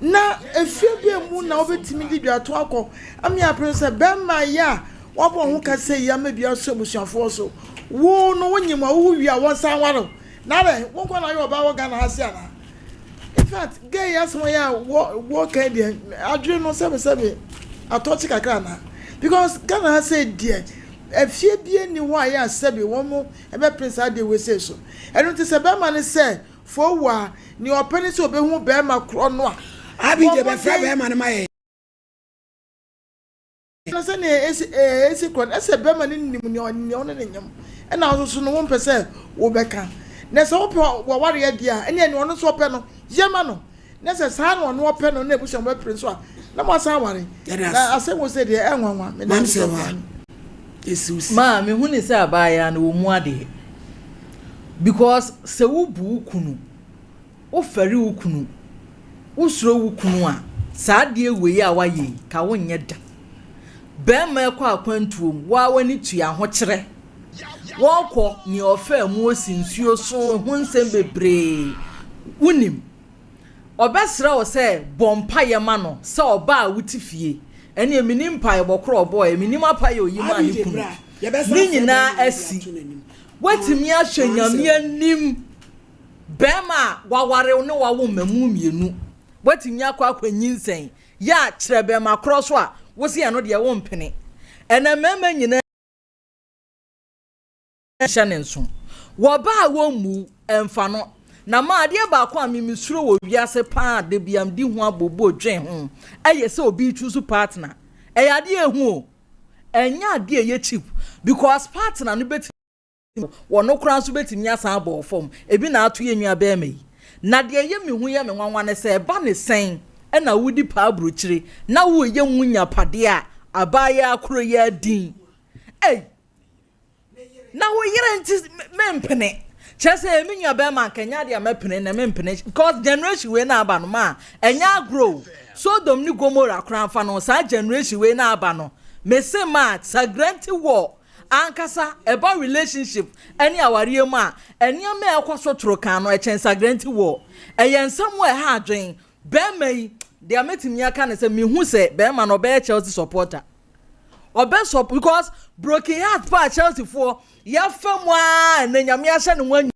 Speaker 2: Na efie bɛn mu na wobɛtumi de dwato akɔ ama apem sɛ bɛrima yi a wabɔ ho ka sɛ yi ama bi aso abusuafoɔ so. Wo no wonyem a wowo wie a wɔnsan nware wo. Na adɛn, wo nko na ayɛ ɔbaa wɔ Ghana ha se anaa? In fact, girl yi asɛm yi a wɔ wɔka yi deɛ, adwene no sɛbesɛbe atɔkye kakra anaa? Because Ghana ha sei deɛ, efie bia nni hɔ a yɛ a sɛbe wɔn ɛbɛpene saa adeɛ wei sei so. Ɛno nti sɛ bɛrima no sɛ. Fowaa, nea ɔpɛ ne sɛ obehu barima korɔ no a.
Speaker 1: Abi
Speaker 2: Bɔ
Speaker 1: deɛ bɛfrɛ
Speaker 2: mmɔden.
Speaker 1: bɛrima no ma yɛn.
Speaker 2: Na sɛnea esi ɛɛ esi korɔ no, ɛsɛ bɛrima no nim nea ɔ nea ɔne no nyem, ɛna wo nso so no wompɛ sɛ wobɛka. Na sɛ wopɛ w'awareɛ deɛ a, ɛnneɛ nea ɔno nso ɔpɛ no, yɛ ma no. Na sɛ saa na ɔno ɔpɛ no na abusua mo bɛpere nso a, na moasan aware.
Speaker 1: Yɛda
Speaker 2: Na
Speaker 1: ase.
Speaker 2: asɛm wɔ sei deɛ, ɛnwanwa. Meda
Speaker 1: Maame
Speaker 2: ase
Speaker 1: sɛ
Speaker 2: sɛ
Speaker 1: wa
Speaker 2: Kwame.
Speaker 1: esi wo si.
Speaker 3: Maa me hu ne sɛ abaayaa no wɔ mu adeɛ because sɛ wo bu wo kunu wo fɛre wo kunu wo suro wo kunu a saa adeɛ wei a wayɛ yi ka wo nyɛ da bɛɛma ɛkɔ akwantuo mu waa wani tua ahokyerɛ wɔkɔ nea ɔfaa mu osi nsuo so ho nsɛm bebree wo nim Ɔbɛsrɛ wo sɛ bɔ mpaeɛ ma no sɛ ɔbaa a wote fie. Ɛnneɛ mennim mpaebɔ korɔ a ɔbɔeɛ, mennim apaeɛ a ɔyi maa ne kunu. Ne nyinaa asi. Woatumi ahwɛ Nyame anim, barima a waware wo ne wawo mmamu mmienu, woatumi akɔ akɔnyinsɛn, yɛ a kyerɛ barima korɔ so a wose ɛno deɛ wompene. Ɛnɛ mmarima nyinaa. hyɛ ne nso. Wɔ ba a wɔmmu mfa no. Na ma adeɛ baako a me mesuro wɔ wiase paa a da biara medi ho abooboo dwen ho yɛ sɛ obi rechoose partner. Ɛyɛ adeɛ a ɛhu o. Ɛnyɛ adeɛ a ɛyɛ cheap because partner no bɛtumi wɔno koraa nso bɛtumi asan abɔ wo fam. Ebi na ato yɛn nua bɛrima yi. Na deɛ ɛyɛ me hu yɛ me nwanwa ne sɛ ɛba ne sɛn na wodi paa aburokyire na woreyɛ mu nyapadeɛ a abaayaa koro yi adin. Ei! Na wo yere nti mempene. Kyerɛ sɛ me nua bɛrima anka ɛnyɛ adeɛ a mɛpene na mempene because generation wei na aba no ma ɛnyɛ agorɔ o. Sodom ne Gomorrah koraa mfa no saa generation wei na aba no. Mese ma Sagranti wɔ ankasa ɛba relationship ɛne awareɛ mu a nneɛma a ɛkɔ so toro kan no ɛkyɛn Sagranti wɔ. Ɛyɛ nsɛm a ɛha adwen. Bɛrima yi deɛ mɛtumi aka ne sɛ mehu sɛ bɛrima no ɔbɛyɛ Chelsea supporter. Ɔbɛ sɔ because broken heart paa Chelsea foɔ yɛafa mu aa ɛnɛ nyame ahyɛ ne ho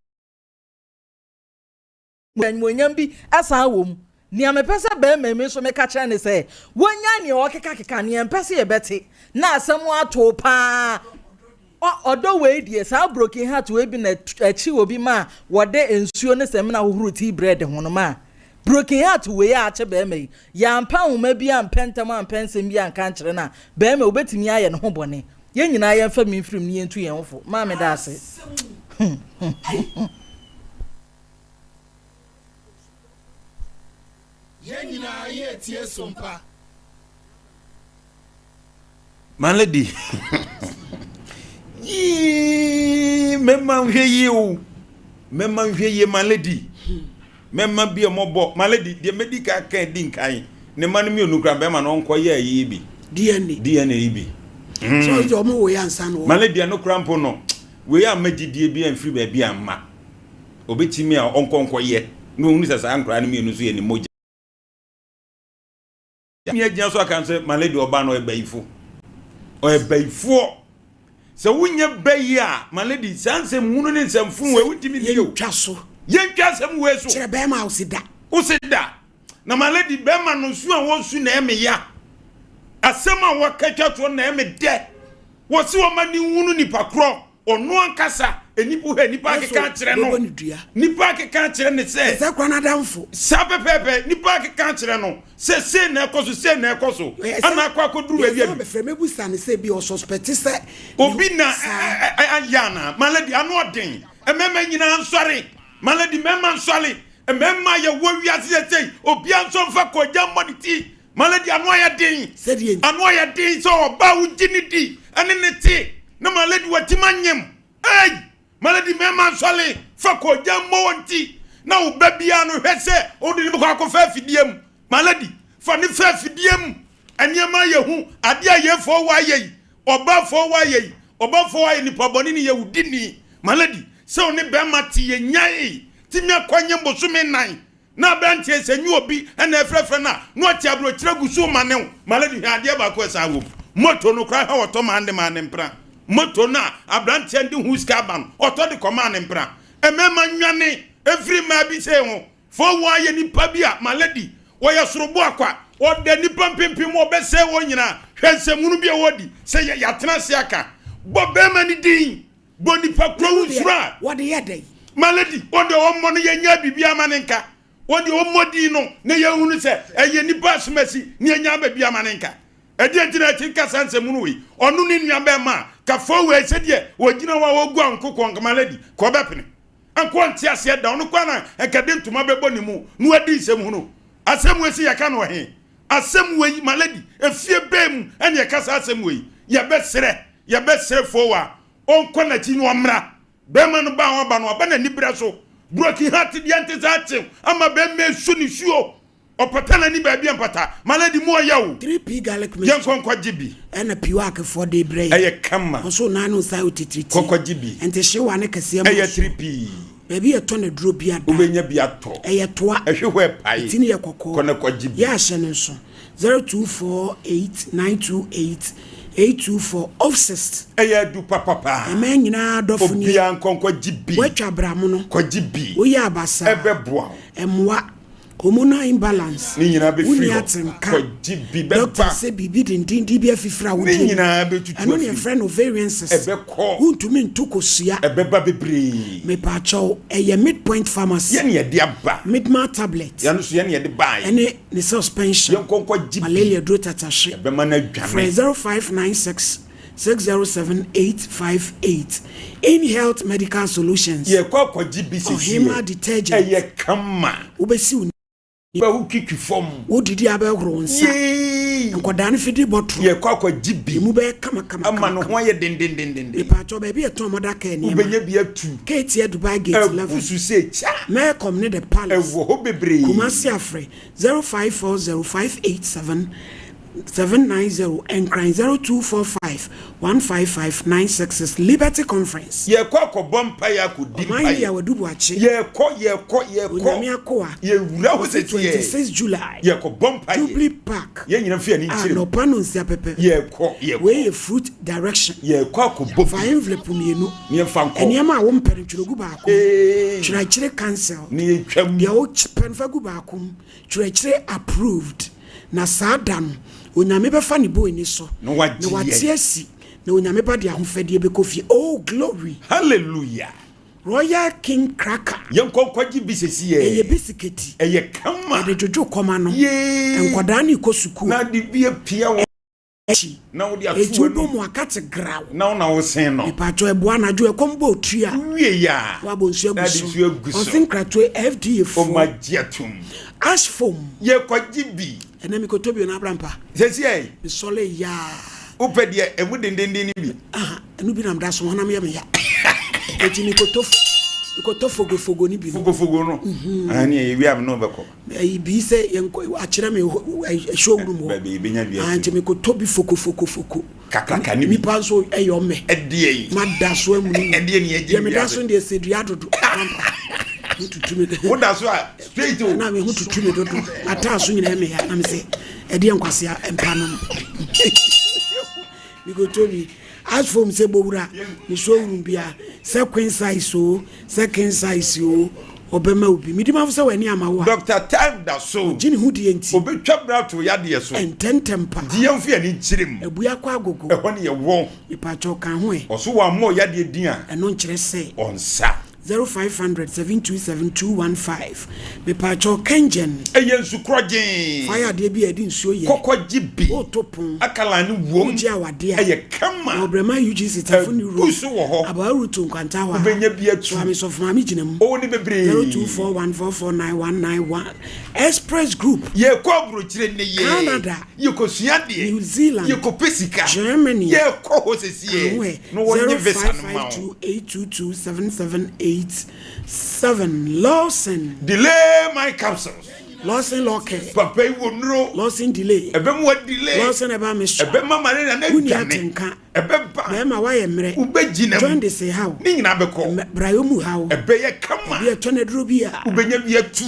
Speaker 3: animuonyam bi ɛsan wɔ mu. Nea mepɛ sɛ bɛrima mi nso meka kyerɛ ne sɛ wɔnya nea ɔkekakeka nea mpɛ sɛ yɛbɛte na asɛm ato paa ɔdɔ wei deɛ saa broken heart wei bi na akyi obi ma wɔde nsuo ne sɛmina hohoro tea bread ho no ma Broken heart wei a akyɛ bɛɛma yi, yɛampɛ ahoma bi ampɛ ntɛm ampɛ nsɛm bi anka ankyerɛ no a, bɛɛma yi obetumi ayɛ ne ho bɔne. Yɛn nyinaa yɛmfa mi mfiri mu na yɛntu yɛn ho fo. Maa meda ase.
Speaker 12: Yɛn nyinaa yɛretie Sompa.
Speaker 4: My lady, yii, mɛma nhwɛ yie o, mɛma nhwɛ yie my lady, mɛma bi a mɔbɔ my lady, deɛ mɛdi ka kan di nkan, ne mma no mmienu kura bɛrima no ɔnkɔ yɛ ayi bi.
Speaker 1: DNA.
Speaker 4: DNA yi bi.
Speaker 1: So ɔsɛ ɔmo wɔ yɛ ansa no.
Speaker 4: My lady ɛno kura mpo no, wei a mɛgyidie bi amfiri baabi amma, obɛtumi a ɔnkɔ nkɔ yɛ, na ohunu sɛ saa nkora no mmienu nso yɛ ne mogya. Ni agyina so aka sɛ my lady ɔba no ɔyɛ bayifo ɔyɛ bayifoɔ sɛ wonyɛ bayi a my lady saa nsɛm hunu ne nsɛm funu wei wontumi nni o
Speaker 1: yɛntwa so
Speaker 4: yɛntwa asɛm wei so
Speaker 1: kyerɛ bɛrima a wosi da
Speaker 4: wosi da na my lady bɛrima no su a wɔsu na ɛme ya asɛm a wɔka twa toɔ na ɛme dɛ wɔsi wɔma ne hunu nipa korɔ Ɔno ankasa, nnipa hwɛ, nnipa akeka akyerɛ no. Nnipa akeka akyerɛ ne sɛ.
Speaker 1: Ɛsɛ kora n'adamfo.
Speaker 4: Saa pɛpɛɛpɛ, nnipa akeka akyerɛ no sɛ sei na ɛkɔ so, sei na ɛkɔ so. Ɛna akɔ akɔduru baabi
Speaker 1: adu. Bɛfrɛ mɛbusa ne sɛ bi ɔsuspɛte sɛ.
Speaker 4: Obi na ayɛ anaa? My lady, ano ɔden. Mmarima nyinaa nsɔre. My lady, mmarima nsɔre. Mmarima yɛwɔ wiase sɛsɛi, obiara nso mfa kɔgya mmɔ ne ti. My lady, ano ayɛ den.
Speaker 1: Sɛdeɛ nti.
Speaker 4: Ano ayɛ den sɛ ɔbaa a wogye ne di ne ne te na my lady watim anyem. Ei! My lady mmarima nsɔle fa kɔgya mmɔ wɔn ti na wo ba biara no hwɛ sɛ wode ne bɛkɔ akɔfa afidie mu. My lady, fa ne fa afidie mu. Nneɛma ayɛ hu, adeɛ a yɛn fɔɔ wɔ ayɛ yi, ɔbaa fɔɔ wɔ ayɛ yi, ɔbaa fɔɔ ayɛ nipa bɔne ne yɛ wo di ni. My lady, sɛ wo ne bɛrima te yɛ nyae tumi akɔ nyem bosome nan Na aberanteɛ sɛ nyɛ obi na ɛfrɛfrɛ no a, na ɔte aburokyire gu so ma ne wo. My lady hwɛ adeɛ baako a ɛsan wɔ mu. Moto no koraa hwɛ ɔtɔ maa ne maa ne mpena. Moto no a aberanteɛ no de ho sika aba no, ɔtɔ de kɔmaa ne mpena. Mmarima nnwane mfiri mmaa bi sei ho. Fo wɔn ayɛ nipa bi a, my lady, wɔyɛ soroboa kwa. Ɔda nnipa mpempem mu ɔbɛsɛe wɔn nyinaa. Hwɛ nsɛmhunu bi a wɔdi sɛ yɛatena ase aka. Bɔ barima no din. Bɔ nipa kuro wo nsuro a.
Speaker 1: Wɔde yɛ dɛn?
Speaker 4: My lady, wɔn deɛ wɔmmɔ no yɛnyɛ biribi ama ne nka. Wɔn deɛ wɔmmɔ din no na yɛnhunu sɛ ɛyɛ nipa asomasi na yɛnya baabi ama ne nka. Ɛdeɛ nti na ɛte nka saa nsɛm hunu wei? Ɔno ne nua bɛrima a kafo wei sɛdeɛ wɔgyina hɔ a wɔgu ahokokoɔ nka my lady, ka ɔbɛpene. Anka ɔnte aseɛ da, ɔno koraa na anka de ntoma bɛbɔ ne mu na wadi nsɛm hunu. Asɛm wei se yɛka no wɔ he? Asɛm wei, my lady, efie bɛn mu ɛne yɛka saa asɛm wei? Yɛbɛsrɛ, yɛbɛsrɛ Fowa ɔnkɔ n'akyi na ɔmmra. Bɛrima no ba a ɔba no, ɔba n'aniberɛ so. Broken heart deɛ nte saa kyew ama bɛrima esu ne suo. Ɔpata n'ani baabi a mpata. My lady mu ɔya o.
Speaker 1: 3P garlic mixture.
Speaker 4: Yɛnkɔ nkɔgye bi.
Speaker 1: Ɛna Piwak foɔ de brɛ yɛn.
Speaker 4: Ɛyɛ kama.
Speaker 1: Ɔso nan no nsa yɛ otitiritii.
Speaker 4: Kɔ kɔgye bi.
Speaker 1: Nti hyewa ne kɛseɛ mmoroso.
Speaker 4: Ɛyɛ 3P.
Speaker 1: Baabi yɛtɔ no aduro bi ada.
Speaker 4: Wobɛnya bi atɔ.
Speaker 1: Ɛyɛ toa.
Speaker 4: Ɛhwe hɔ ɛpae.
Speaker 1: Ti no yɛ kɔkɔɔ.
Speaker 4: Kɔ na kɔgye bi.
Speaker 1: Yɛ ahyɛ no nso. 0248 928 824 Ofsist.
Speaker 4: Ɛyɛ adu papa paa.
Speaker 1: Ɛmɛn nyinaa dɔfo nie.
Speaker 4: Obiara nkɔ nkɔgye bi.
Speaker 1: Woatwa bramono.
Speaker 4: Kɔgye bi.
Speaker 1: Woyɛ abasaa.
Speaker 4: Ɛbɛboa wo.
Speaker 1: Ɛmmoa. Hormonal imbalance,
Speaker 4: Ne nyinaa bɛfiri
Speaker 1: wonni
Speaker 4: hɔ.
Speaker 1: atenka,
Speaker 4: Kɔgye bi bɛba.
Speaker 1: Doctor sɛ biribi dendenden bi afifiri a
Speaker 4: Ne
Speaker 1: wodie mu,
Speaker 4: nyinaa bɛtutu
Speaker 1: ɛno ne
Speaker 4: afiri.
Speaker 1: yɛfrɛ no ovarian cyst,
Speaker 4: Ɛbɛkɔ.
Speaker 1: wontumi nto kosua.
Speaker 4: Ɛbɛba bebree.
Speaker 1: Mepaakyɛw, ɛyɛ Midpoint Pharmacy.
Speaker 4: Yɛn na yɛde aba.
Speaker 1: Midmal tablet.
Speaker 4: Yɛn nso yɛn na yɛde baeɛ.
Speaker 1: Ɛne ne suspension.
Speaker 4: Yɛnkɔ nkɔgye bi.
Speaker 1: Malaria duro tatahwe.
Speaker 4: Ɛbɛma no adwane.
Speaker 1: Frɛ 0596 607 858. InHealth Medical Solutions.
Speaker 4: Yɛkɔ akɔgye bi sesie.
Speaker 1: Ɔhemmaa detergent.
Speaker 4: Ɛyɛ kama.
Speaker 1: Wobɛsi wo.
Speaker 4: Bɛho twitwi fam.
Speaker 1: Wodidi a bɛhoro wo nsa.
Speaker 4: Yee.
Speaker 1: Nkwadaa no fidi bɔtoro.
Speaker 4: Yɛkɔ akɔgye bi.
Speaker 1: Emu bɛyɛ kama kama
Speaker 4: Ama
Speaker 1: kama
Speaker 4: ne ho ayɛ dendendenden.
Speaker 1: Mepaakyɛw baabi yɛtɔn mother care nneɛma.
Speaker 4: Wobɛnya bi atu.
Speaker 1: Keetia Dubai Gate 11.
Speaker 4: Abu so sɛ kya.
Speaker 1: Melcom ne The Palace.
Speaker 4: Ɛwɔ hɔ bebree.
Speaker 1: Kumasi afrɛ 0540 587 790 Nkran 0245 155 966 Liberty Conference.
Speaker 4: Yɛkɔ akɔbɔ mpaeɛ akɔdi
Speaker 1: Ɔman yi
Speaker 4: mpaeɛ.
Speaker 1: a wadu Boakye.
Speaker 4: Yɛkɔ yɛkɔ yɛkɔ.
Speaker 1: Onyame akoa.
Speaker 4: Yɛwura hɔ
Speaker 1: Ɔse
Speaker 4: sɛsiɛ.
Speaker 1: 26 July.
Speaker 4: Yɛkɔbɔ mpaeɛ.
Speaker 1: Jubilee Park.
Speaker 4: Yɛn nyina mfi ani nkyerɛ mu.
Speaker 1: Anɔpa nonsia pɛpɛ.
Speaker 4: Yɛkɔ yɛkɔ.
Speaker 1: Wei yɛ fruit direction.
Speaker 4: Yɛkɔ akɔbɔ bi.
Speaker 1: Fa envelope mmienu.
Speaker 4: Ne yɛmfa nkɔ.
Speaker 1: Nneɛma a wompɛ no twerɛ gu baako mu.
Speaker 4: Ee.
Speaker 1: Twerɛ akyire cancel.
Speaker 4: Ne yɛtwam.
Speaker 1: Deɛ wopɛ no fa gu baako mu. Twerɛ akyire approved. Na saa da no, Onyame bɛfa ne boeni so,
Speaker 4: Na wagye
Speaker 1: na wate
Speaker 4: yɛn.
Speaker 1: asi, na Onyame Ba de ahofadie bɛkɔ fie. Oh, glory!
Speaker 4: Hallelujah!
Speaker 1: Royal King Cracker.
Speaker 4: Yɛnkɔ nkɔgye bi sesiɛ.
Speaker 1: Ɛyɛ bisiketi.
Speaker 4: Ɛyɛ kama.
Speaker 1: Yɛde dwodwo kɔm ano.
Speaker 4: Yee!
Speaker 1: Nkwadaa no rekɔ sukuu.
Speaker 4: Na de bi apia wɔn.
Speaker 1: Akyi.
Speaker 4: Na wode ato
Speaker 1: Eti
Speaker 4: w'anum.
Speaker 1: wobɔ mu akate graw.
Speaker 4: Na wo na wosen no.
Speaker 1: Mepatwɔ ɛboa anadwo ɛkɔm bɔ otiri a.
Speaker 4: Wowie yɛ a.
Speaker 1: Wabɔ nsuo agu
Speaker 4: Na de
Speaker 1: so.
Speaker 4: nsuo agu so.
Speaker 1: Ɔse nkratoe FDA foɔ.
Speaker 4: Ɔmo agye atom.
Speaker 1: Ash foam.
Speaker 4: Yɛkɔgye bi.
Speaker 1: Ɛnɛ mekɔtɔ bio na abra mpa.
Speaker 4: Sɛsiɛ.
Speaker 1: Mesɔle yaa.
Speaker 4: Wopɛ deɛ ɛmu dendenden no bi.
Speaker 1: Aha ɛno bi na meda so honam yɛ me ya. Eti mekɔtɔ mekɔtɔ fogofogo no bi no.
Speaker 4: Fogofogo no.
Speaker 1: Mhm.
Speaker 4: Aha neɛ yɛwie a me ne wo bɛkɔ.
Speaker 1: Ayi bi sɛ yɛnkɔ akyerɛ me showroom hɔ.
Speaker 4: Baabi yɛbɛnya bi
Speaker 1: Ah,
Speaker 4: atu.
Speaker 1: nti mekɔtɔ bi fokofokofoko.
Speaker 4: Kakraka ne bi.
Speaker 1: Nipa nso ɛyɛ ɔmɛ.
Speaker 4: Ɛdeɛ yi.
Speaker 1: Mada so amunu mu.
Speaker 4: Ɛdeɛ ni ɛgye
Speaker 1: Deɛ meda
Speaker 4: wiase.
Speaker 1: so deɛ sɛ dua dodo. Ho tutu me.
Speaker 4: Woda so a straight o.
Speaker 1: Na me ho tutu me dodo. Ataa so nyinaa me ya na me sɛ ɛdeɛ nkwasea mpa no no. Mekɔtɔ bi. As for me sɛ bowura ne showroom bia sɛ queen size o sɛ king size o ɔbɛma wo bi. Medi mafo sɛ w'ani ama wo a.
Speaker 4: Doctor time da so.
Speaker 1: Ɔgye ne ho die nti.
Speaker 4: Ɔbɛtwa bra ato yadeɛ so.
Speaker 1: Ntɛntɛm pa.
Speaker 4: Nti yɛmfa yɛn ani nkyerɛ mu.
Speaker 1: Abua kɔ agogo.
Speaker 4: Ɛhɔ ne yɛwɔ.
Speaker 1: Mepakyɛw ka ho ɛ.
Speaker 4: Ɔso wammɔ wo yadeɛ din a.
Speaker 1: Ɛno nkyerɛ sɛ.
Speaker 4: Ɔnsa.
Speaker 1: 0500 727 215 Mepaakyɛw Kengen.
Speaker 4: Ɛyɛ nsu korɔgyee.
Speaker 1: Fa yɛ adeɛ bi a yɛde nsuo yɛ.
Speaker 4: Kɔkɔ gye bi.
Speaker 1: Woto pon.
Speaker 4: Akalan no wom.
Speaker 1: Wogye awadeɛ a.
Speaker 4: Ɛyɛ kama.
Speaker 1: Na ɔbrɛma UGC Tafo ne Road.
Speaker 4: Abu so wɔ hɔ.
Speaker 1: Abaa Ruto Nkwanta hɔ a.
Speaker 4: Wobɛnya bi atu.
Speaker 1: Soa me Sɔfo Maame gyina mu.
Speaker 4: Ɔwɔ ne bebree.
Speaker 1: 0241449191 Express Group.
Speaker 4: Yɛkɔ aburokyire nnɛ yɛ.
Speaker 1: Canada.
Speaker 4: Yɛkɔsua adeɛ.
Speaker 1: New Zealand.
Speaker 4: Yɛkɔpɛ sika.
Speaker 1: Germany.
Speaker 4: Yɛkɔ hɔ sesie.
Speaker 1: Ka ho ɛ.
Speaker 4: Na wɔnye visa no ma wo.
Speaker 1: 0552822778 7 Lawson.
Speaker 4: Delay my capsules.
Speaker 1: Lawson Law Care.
Speaker 4: Papa yi wɔ nnuro.
Speaker 1: Lawson Delay.
Speaker 4: Ɛbɛma wa delay.
Speaker 1: Lawson Herbal Mixture.
Speaker 4: Ɛbɛma malaria no
Speaker 1: Wonni
Speaker 4: adwane.
Speaker 1: atenka.
Speaker 4: Ɛbɛba.
Speaker 1: Bɛrima woayɛ mmerɛ.
Speaker 4: Wobɛgyina mu.
Speaker 1: Jaundice ha wo.
Speaker 4: Ne nyinaa bɛkɔ.
Speaker 1: Brayɔ mu ha wo.
Speaker 4: Ɛbɛyɛ kama.
Speaker 1: Ebi ɛtɔ no aduro bi a.
Speaker 4: Wobɛnya bi atu.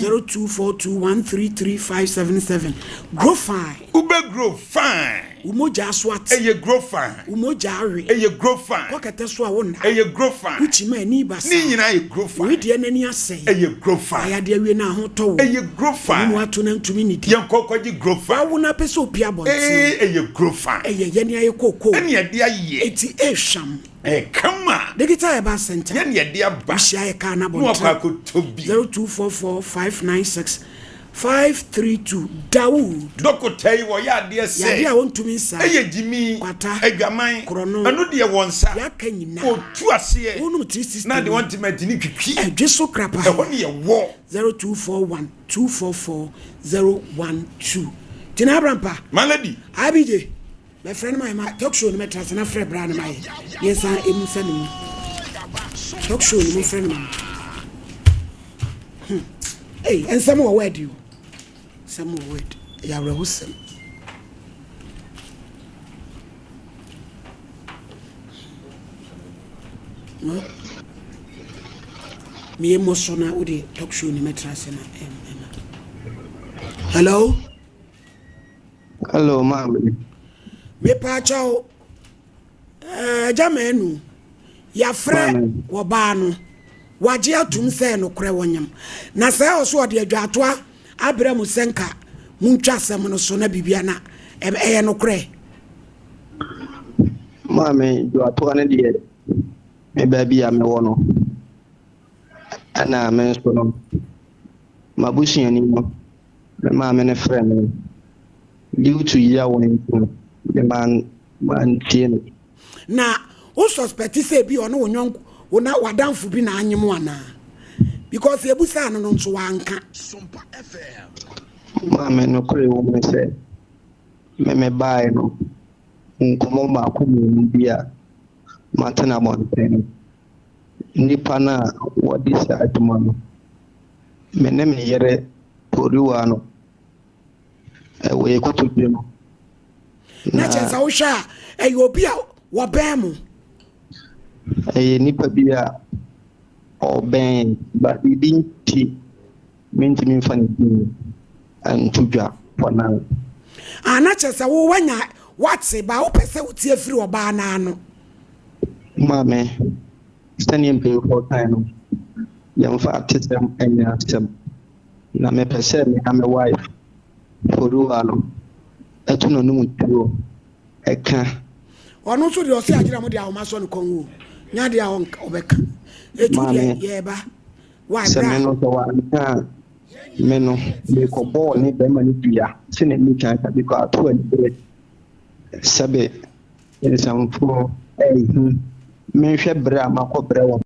Speaker 1: 0242133577 Grow fine.
Speaker 4: Wobɛ grow fine.
Speaker 1: Wo mogya so ate.
Speaker 4: Ɛyɛ Grofan.
Speaker 1: Wo mogya awe.
Speaker 4: Ɛyɛ Grofan.
Speaker 1: Kɔ kɛtɛ so a wo nna.
Speaker 4: Ɛyɛ Grofan.
Speaker 1: Wo kyima ani basaa.
Speaker 4: Ne nyinaa yɛ Grofan.
Speaker 1: Wo wedeɛ no ani asɛe.
Speaker 4: Ɛyɛ Grofan.
Speaker 1: Wayɛ adeɛ awie na ahotɔ wo.
Speaker 4: Ɛyɛ Grofan.
Speaker 1: Wo mu ato na ntumi nnidi.
Speaker 4: Yɛnkɔ kɔgye Grofan.
Speaker 1: Wawo na apɛ sɛ opue abɔnten.
Speaker 4: Ee, ɛyɛ Grofan.
Speaker 1: Ɛyɛ yɛne ayɛ kookoo.
Speaker 4: Ɛne yɛde ayɛ.
Speaker 1: Enti ehwam.
Speaker 4: Ɛyɛ kama.
Speaker 1: Digital Herbal Center.
Speaker 4: Yɛne yɛde aba.
Speaker 1: Wohyia yɛ kaa no
Speaker 4: Na wakɔ
Speaker 1: abɔnten.
Speaker 4: akɔtɔ bi.
Speaker 1: 0244 596 532 Dawood.
Speaker 4: Dɔkota yi wɔyɛ adeɛ sɛ.
Speaker 1: Yadeɛ a wɔntumi nsa.
Speaker 4: Ɛyɛ gyimi.
Speaker 1: Kwata.
Speaker 4: Adwaman.
Speaker 1: Korɔno.
Speaker 4: Ɛno deɛ wɔn nsa.
Speaker 1: Deɛ aka nyinaa.
Speaker 4: Ɔtu aseɛ.
Speaker 1: Wonom 360
Speaker 4: Na deɛ
Speaker 1: no.
Speaker 4: wɔntumi antini twitwi.
Speaker 1: Ɛdwe so krapa.
Speaker 4: Ɛhɔ ne yɛwɔ.
Speaker 1: 0241 244 012 Gyina Abrampa.
Speaker 4: My lady.
Speaker 1: IBJ. Bɛfrɛ no ma yɛ ma talk show no mɛtra ase na frɛ bra no ma yɛ yɛnsan emu sɛ no mu talk show no mu frɛ no ma me hmm ei nsɛm wɔ word o nsɛm wɔ word ɛyɛ awerɛhosɛm. No meyɛ mmɔ so na wode talk show no mɛtra ase na ɛma hello.
Speaker 10: Hello, maame.
Speaker 1: Mepaakyɛw, eh, Agya Manu, yɛafrɛ wɔbaa no, wagye atum sɛ nokorɛ wɔnyem. Na sɛ ɛwɔ so ɔde adwaatoa abrɛ mo sɛ nka montwa asɛm no so na biribia na ɛyɛ nokorɛ?
Speaker 10: Maame, dwaatoa no deɛ, me baabi a mewɔ no, ɛna me nso no, m'abusuani no, Me maame no frɛɛ me due to yaw nti no, me mantie no.
Speaker 1: Na wo suspect sɛ ebi ɔne wo nyɔnko wo na w'adamfo bi na anyem wo anaa? Because yɛbusaa no no nso wanka.
Speaker 10: Maame, nokorɛ wɔ mu ne sɛ, me mebaeɛ no, nkɔmmɔ baako mmienu bi a mate no abɔnten no, nnipa no a wɔdi saa adwuma no, Me ne me yere Poriwa no, ɛwɔ yɛn kotodwe no.
Speaker 1: Na kyerɛ sɛ wohwɛ a, ɛyɛ obi a wɔbɛn mo.
Speaker 10: Ɛyɛ nipa bi a ɔbɛn ba biribi nti mentumi mfa ne din nto dwa for now.
Speaker 1: Ah, na kyerɛ sɛ wo wanya wate ba wopɛ sɛ wotie firi ɔbaa no ano.
Speaker 10: Maame. Sɛdeɛ mpanyimfoɔ kae no, yɛmfa atesɛm nyɛ asɛm. Na mepɛ sɛ me ara me wife, Foruwa no, to n'anom tuo ka.
Speaker 1: Ɔno nso deɛ ɔse agyina mo de ahoma sɔ ne kɔn o, nyɛ adeɛ a ɔbɛka. Etu deɛ
Speaker 10: Maame,
Speaker 1: yɛɛba. Why
Speaker 10: sɛ
Speaker 1: bra?
Speaker 10: me no sɛ wanka a, me no mekɔbɔɔ ne bɛrima no dua sɛdeɛ medi kan ka because ato anibere sɛbe Nsɛmfo ɛɛhu menhwɛ brɛ a makɔ brɛ wɔ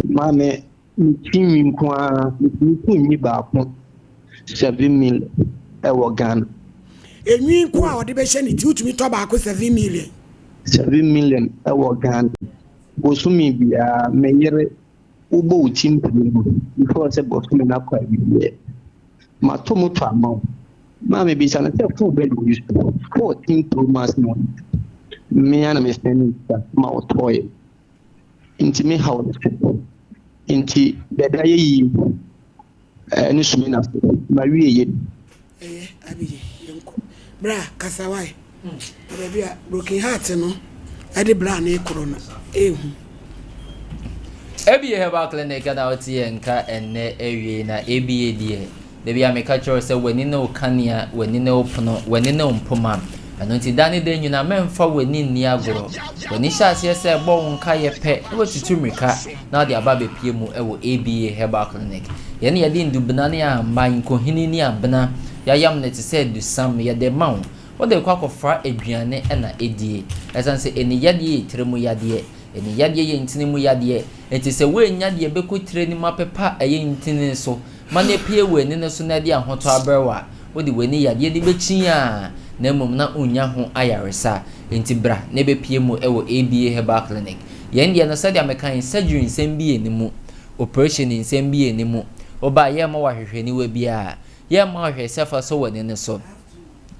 Speaker 10: Maame me ti nwi nko ara metumi tu nwi baako 7 million ɛwɔ Ghana.
Speaker 1: Enwi nko a ɔde bɛhyɛ ne ti wotumi tɔ baako 7 million.
Speaker 10: 7 million ɛwɔ Ghana bosome biara me yere wobɔ wo ti mpire mu before sɛ bosome no akɔ awieɛ mato moto ama wo. Maa mebisa no sɛ phone bɛn na ɔuse 14 pro max na ɔuse me ara na me send ne sika ma ɔtɔɔeɛ nti me haw no sɛ nti baabi ayɛ yie ɛne sumi na so ma wie yɛ.
Speaker 1: Ɛyɛ Abigye yɛnkɔ bra kasa wae na baabi a broken heart no ɛde bra no ekorɔ no ehu.
Speaker 13: ABA Herbal Clinic na wote yɛn nka ɛnnɛ awiei na ABA deɛ Da bi a meka kyerɛ wo sɛ w'ani ne wo kanea, w'ani ne wo pono, w'ani ne wo mpoma. Ɛno nti da ne da nyinaa mɛmfa w'ani nni agorɔ. W'ani hyɛ aseɛ sɛ ɛbɔ wo nkaeɛ pɛ na watutu mmirika na wode aba abɛpue mu wɔ ABA Herbal Clinic. Yɛn na yɛde ndubena ne ahamba, nkohini ne abena, yɛayam no te sɛ adusam, yɛde ma wo. Wode rekɔ akɔfra aduane na adie. Ɛsiane sɛ ani yadeɛ yɛ tiri mu yadeɛ, ani yadeɛ yɛ ntini mu yadeɛ, enti sɛ woannya deɛ ɛbɛkɔ tire no mu apepa ɛyɛ ntini so ma no apue w'ani no so na ɛde ahotɔ abrɛ wo a, wode w'ani yadeɛ no bɛkyin a, na mmom na wonnya ho ayaresa. Enti bra na bɛpue mu wɔ ABA Herbal Clinic. Yɛn deɛ no, sɛdeɛ mekae, surgery nsɛm bi nni mu, operation nsɛm bi nni mu. Woba a, yɛremma wo ahwehwɛniwa biara, yɛremma wo hwee sɛ fa sɔ w'ani no so.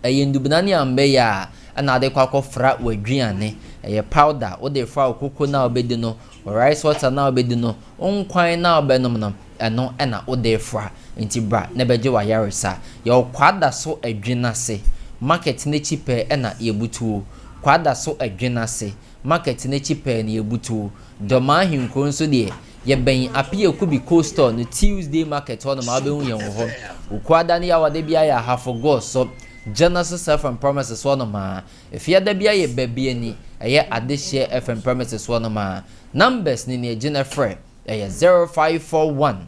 Speaker 13: Ɛyɛ nnubena ne ambɛyɛ a ɛna wode kɔ akɔfra w'aduane. Ɛyɛ powder, wode fra wo koko no a wobɛdi no, wo rice water no a wobɛdi no, wo nkwan no a wobɛnom no, ɛno na wode refra. Enti bra na bɛgye w'ayaresa. Yɛwɔ Kwadaso Adwinase. Market no akyi pɛɛ na yɛbutuo. Kwadaso Adwene ase, market no akyi pɛɛ na yɛbutuo. Dɔmaa Ahenkuro nso deɛ, yɛbɛn Apiakubi Cold Store no Tuesday market hɔnom a wobɛhu yɛn wɔ hɔ. Okuada ne Yawada biara yɛ Ahafo Goso, Genesis FM premises hɔnom a. Efiada biara yɛ Babiani, ɛyɛ Adehyeɛ FM premises hɔnom a. Numbers no nie, gye na frɛ, ɛyɛ 0541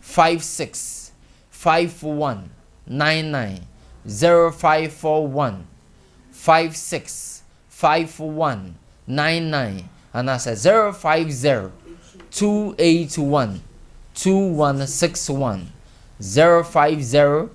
Speaker 13: 56 51 99, 0541 56 51 99 anaasɛ 050 281 2161, 050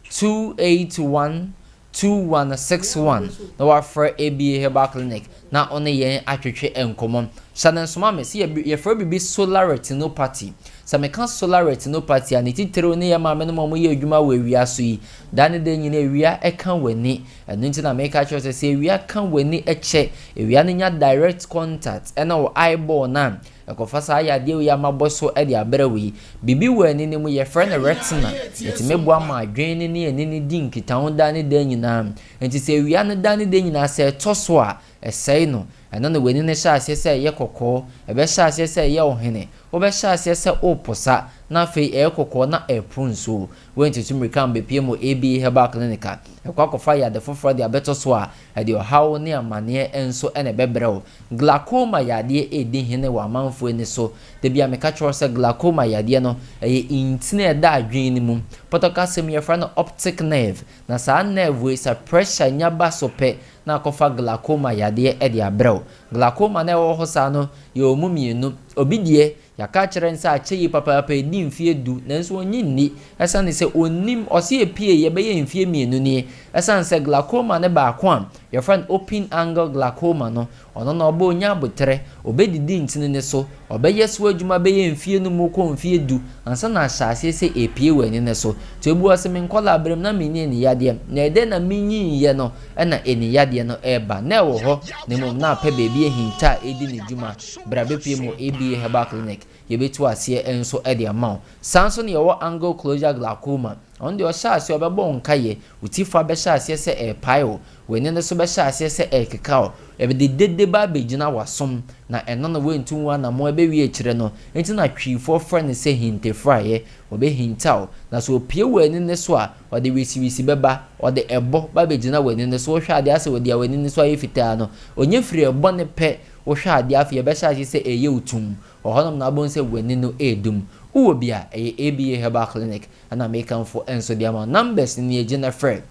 Speaker 13: 281 2161 na wafrɛ ABA Herbal Clinic na ɔne yɛn atwetwe nkɔmmɔ. Hyɛ no nso ma me sɛ yɛfrɛ biribi solar retinopathy. Sɛ meka solar retinopathy a, ne titiriw ne yɛn maamenom a wɔyɛ adwuma wɔ awia so yi. Da ne da nyinaa awia ka w'ani. Ɛno nti na meka kyerɛ wo sɛ, sɛ awia ka w'ani kyɛ, awia no nya direct contact ɛne wo eyeball no a, ɛkɔfa saa yadeɛ wei a mabɔ so de abrɛ wo yi. Biribi wɔ ani no mu, yɛfrɛ no retina. Ɛtumi boa ma adwene no ne ani no di nkitaho da ne da nyinaa. Nti sɛ awia no da ne da nyinaa sɛ ɛtɔ so a, ɛsɛe no. Ɛno na w'ani no hyɛ aseɛ sɛ ɛyɛ kɔkɔɔ, ɛbɛhyɛ aseɛ sɛ ɛyɛ ɔhene, wobɛhyɛ aseɛ sɛ woreposa, na afei ɛyɛ kɔkɔɔ na ɛreporo nsuo. Woantutu mmirika ambɛpue mu ABA Herbal Clinic a, ɛkɔ akɔfa yade foforɔ de abɛtɔ so a, ɛde ɔhaw ne amaneɛ nso na ɛbɛbrɛ wo. Glaucoma yadeɛ redi hene wɔ amanfoɔ ani so. Da biara meka kyerɛ wo sɛ glaucoma yadeɛ no, ɛyɛ ntini a ɛda adwene no mu. Pɔtɔ kasa mu yɛfrɛ no optic nerve. Na saa nerve wei sɛ pressure nya ba so pɛ na akɔfa glaucoma yadeɛ de abrɛ wo. Glaucoma no a ɛwɔ hɔ saa no, yɛwɔ mu mmienu. Obi deɛ, yɛaka akyerɛ no sɛ akyɛ yie papaapa, ɛdi mfeɛ du, nanso ɔnnye nni. Ɛsiane sɛ ɔnnim, ɔse ɛpueeɛ bɛyɛ mfeɛ mmienu nie. Ɛsiane sɛ glaucoma no baako a yɛfrɛ no open angle glaucoma no, Ɔno na ɔbɛ onya aboterɛ, ɔbɛdidi ntini no so, ɔbɛyɛ so adwuma bɛyɛ mfie num kɔ mfie du ansa na ahyɛ aseɛ sɛ ɛrepue wɔ ani no so. Nti obi wɔ hɔ sɛ me nkwadaa berɛ mu na menni aniyadeɛ, na ɛdɛn na menyiiɛ no na aniyadeɛ no reba. Na ɛwɔ hɔ, na mmom na apɛ baabi ahinta a ɛredi ne dwuma. Bra bɛpue mu wɔ ABA Herbal Clinic, yɛbɛtu aseɛ nso de ama wo. Saa nso na yɛwɔ angle closure glaucoma, ɔno deɛ ɔhyɛ aseɛ ɔbɛbɔ wo nkaeɛ, wo ti fa bɛhyɛ aseɛ sɛ ɛrepae wo, W'ani no so bɛhyɛ aseɛ sɛ ɛrekeka wo, ɛde dede ba abɛgyina w'asom, na ɛno na woantu ho anammɔn ɛbɛwie akyire no, enti na Twifoɔ frɛ no sɛ hintafuraeɛ. Ɔbɛhinta wo, na sɛ ɔpue w'ani no so a, ɔde wisiwisi bɛba, ɔde ɛbɔ ba bɛgyina w'ani no so, wohwɛ adeɛ asɛ ɔde a w'ani no so ayɛ fitaa no, ɔnya firi ɛbɔ no pɛ, wohwɛ adeɛ afei ɛbɛhyɛ aseɛ sɛ ɛreyɛ wo tumm, ɛhɔnom na wobɛhu sɛ w'ani no redum. Wowɔ bi a, ɛyɛ ABA Herbal Clinic na mekamfo nso de ama wo. Numbers no nie, gye na frɛ.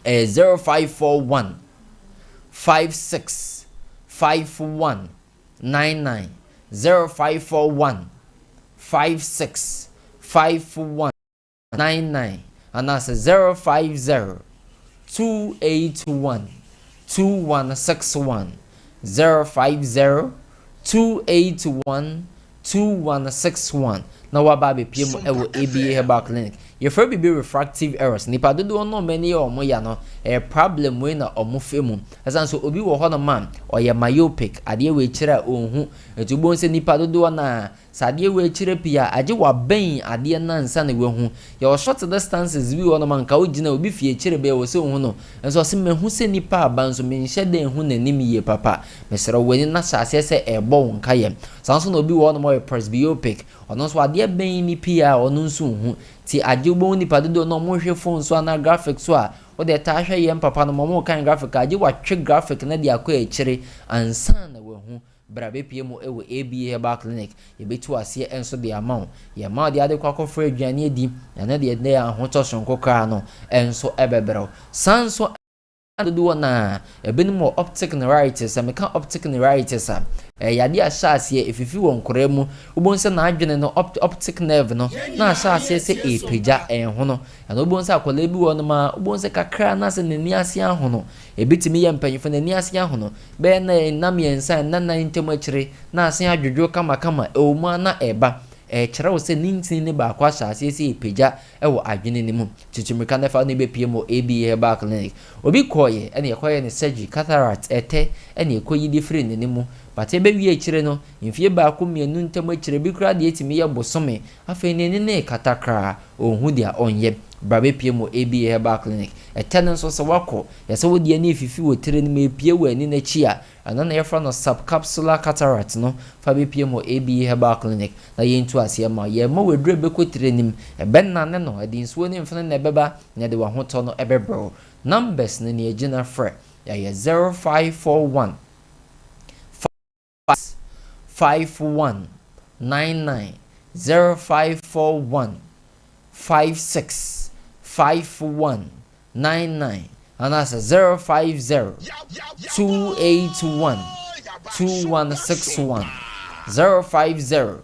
Speaker 13: Ɛyɛ 0541 56 51 99, 0541 56 51 99 anaasɛ 050 281 2161, 050 281 2161 na waba abɛpue mu wɔ ABA Herbal Clinic. Yɛfrɛ biribi refractive errors. Nnipa dodoɔ no a wɔn ani yɛ wɔn ya no, ɛyɛ problem wei na wɔfa mu. Ɛsiane sɛ obi wɔ hɔnom a, ɔyɛ myopic, adeɛ wei kyerɛ a ɔnhu. Nti wobɛhu sɛ nnipa dodoɔ no a, sɛ adeɛ wei kyerɛ pii a, agye wabɛn adeɛ no ansa na wahu. Yɛwɔ short distances bi wɔ hɔnom a, nka wogyina obi fie akyire bɛyɛ wɔ sɛ ohu no. Nso ɔse mahu sɛ nipa aba nso menhyɛ da nhu n'anim yie papa. Mesrɛ wo w'ani no ahyɛ aseɛ sɛ ɛrebɔ wo nkaeɛ. Saa nso na obi wɔ hɔnom a ɔyɛ presbyopic, ɔno nso adeɛ bɛn ne pii a ɔno nso nhu. Nti agye wobɛhu nipa dodoɔ no a wɔhwɛ phone so anaa graphic so a, wode taa hwɛ yɛn papa nom wɔrekan graphic a, agye watwe graphic no de akɔ akyire ansa na wahu. Bra bɛpue mu wɔ ABA Herbal Clinic, yɛbɛtu aseɛ nso de ama wo. Yɛma wo deɛ ade kɔ akɔfra aduane adi, na ɛno deɛ ɛde ahotɔ sononko koraa no nso bɛbrɛ wo. Saa nso dodoɔ no ara, ebinom wɔ optic neuritis. Sɛ meka optic neuritis a, ɛyɛ yadeɛ a ɛhyɛ aseɛ, ɛfifi wɔ nkwadaa mu. Wobɛhu sɛ n'adwene no, optic nerve no, na ahyɛ aseɛ sɛ ɛrepagya, ɛrehono. Ɛna wobɛhu sɛ akwadaa bi wɔ hɔnom a, wobɛhu sɛ kakra na sɛ n'ani ase ahono. Ɛbɛtumi yɛ mpanyinfoɔ, n'ani ase ahono. Bɛyɛ nna nna mmiɛnsa, nna nnan ntam akyire, na ase adwodwo kamakama, ɛwɔ mu ara na ɛreba. Ɛrekyerɛ wo sɛ ne ntini no baako ahyɛ aseɛ sɛ ɛrepagya wɔ adwene no mu. Tutu mmirika na fa no bɛpue mu wɔ ABA Herbal Clinic. Obi kɔeɛ ɛna yɛkɔyɛɛ no surgery, cataract, ɛtɛ, ɛna yɛkɔyi de firii n'ani mu. But ɛbɛwie akyire no, mfie baako mmienu ntam akyire, bi koraa deɛ ɛtumi yɛ bosome, afei n'ani no rekata koraa, ɔnhu deɛ ɔnyɛ. Bra bɛpue mu wɔ ABA Herbal Clinic. Ɛtɛ no nso sɛ woakɔ, yɛ sɛ wo deɛ no refifi wɔ tire no mu, ɛrepue wɔ ani no akyi a, ɛno na yɛfrɛ no subcapsular cataract no, fa bɛpue mu wɔ ABA Herbal Clinic na yɛntu aseɛ mma wo. Yɛrema wo aduro a ɛbɛkɔ tire no mu, ɛbɛnane no, ɛde nsuo ne mfene na ɛbɛba, na ɛde w'ahotɔ no bɛbrɛ wo. Numbers no nea gyina frɛ, ɛyɛ 0541 56 51 99, 0541 56 51 99 anaasɛ 050 281 2161, 050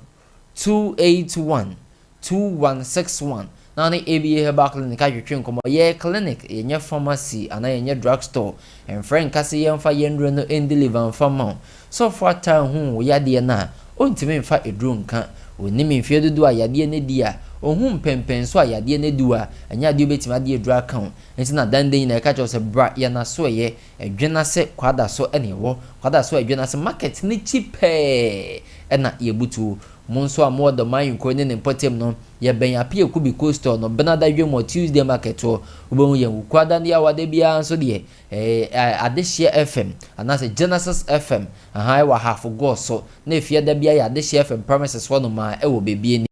Speaker 13: 281 2161 na ɔne ABA Herbal Clinic atwetwe nkɔmmɔ. Yɛyɛ clinic, yɛnyɛ pharmacy anaa yɛnyɛ drug store. Mfrɛ nka sɛ yɛmfa yɛn nnuro no ndeliver mfa mma wo. Sɔfo ataa hu wo yadeɛ no a, ɔntumi mfa aduro nka. Ɔnnim mfeɛ dodoɔ a yadeɛ no adi a, ɔhu mpɛnpɛnso a yadeɛ no adu a, ɛnyɛ adeɛ ɔbɛtumi ade aduro aka wo. Nti na dan da nyinaa yɛka kyerɛ wo sɛ bra yɛn asoɛeɛ, Ɛdwenase Kwadaso na ɛwɔ. Kwadaso Ɛdwenase market no akyi pɛɛ na yɛbutuo. Mo nso a mowɔ Dɔman nkuro ne ne mpɔtam no, yɛbɛn Appiah Kubi Coastal no, Benada dwam wɔ Tuesday market hɔ. Wobɛhu yɛn Wukuada ne Awada biara nso deɛ, ɛɛ Adehyeɛ FM anaasɛ Genesis FM, ahaa, ɛwɔ Ahafo Goɔ so, na Efiada biara yɛ Adehyeɛ FM premises hɔnom a ɛwɔ baabi ani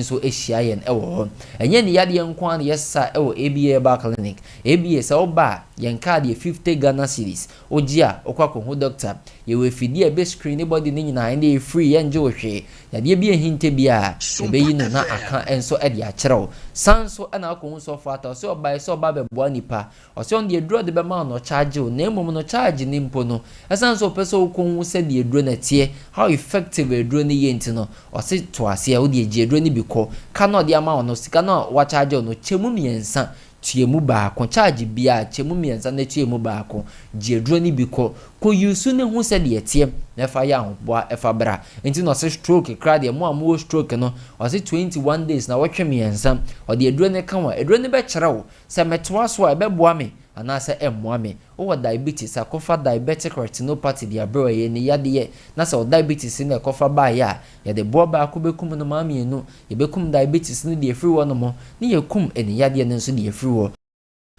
Speaker 13: nso hyia yɛn wɔ hɔ. Ɛnyɛ ne yadeɛ nko ara na yɛsa wɔ ABA Herbal Clinic. ABA, sɛ woba a, yɛn card yɛ 50 Ghana cedis. Wogye a, wokɔ akɔhu doctor. Yɛwɔ afidie a ɛbɛ screen body no nyinaa, ɛnde ɛyɛ free, yɛngye wo hwee. Yadeɛ bi a ɛhinta biara, yɛbɛyi no na aka nso de akyerɛ wo. San nso na akɔhu sɔfo Atta, ɔse ɔbaeɛ sɛ ɔba abɛboa nnipa. Ɔse ɔno deɛ aduro a ɔde bɛma wo no ɔcharge wo, na mmom no charge no mpo no, ɛsiane sɛ ɔpɛ sɛ wokɔhu sɛdeɛ aduro no ɛteɛ, how effective aduro no yɛ nti no, ɔse to aseɛ, wo deɛ gye aduro no bi kɔ. Ka no a ɔde ama wo no, sika no a wacharge wo no, kyɛ mu mmiɛnsa, tua mu baako, charge biara kyɛ mu mmiɛnsa na tua mu baako, gye aduro no bi kɔ, kɔ use no hu sɛdeɛ ɛteɛ na ɛfa yɛ ahoboa ɛfa bra. Nti na ɔse stroke koraa deɛ, mo a mowɔ stroke no, ɔse 21 days, nawɔtwe mmiɛnsa, ɔde aduro no ka wo a, aduro no bɛkyerɛ wo Sɛ metoa so a, ɛbɛboa me anaasɛ ɛmmoa me? Wowɔ diabetes a, kɔfa diabetic retinopathy de abrɛ wo, ɛyɛ ani yadeɛ, na sɛ wo diabetes no na ɛkɔfa baeɛ a, yɛde boɔ baako bɛkum nnomaa mmienu, yɛbɛkum diabetes no de afiri hɔnom, ne yɛakum ani yadeɛ no nso de afiri hɔ.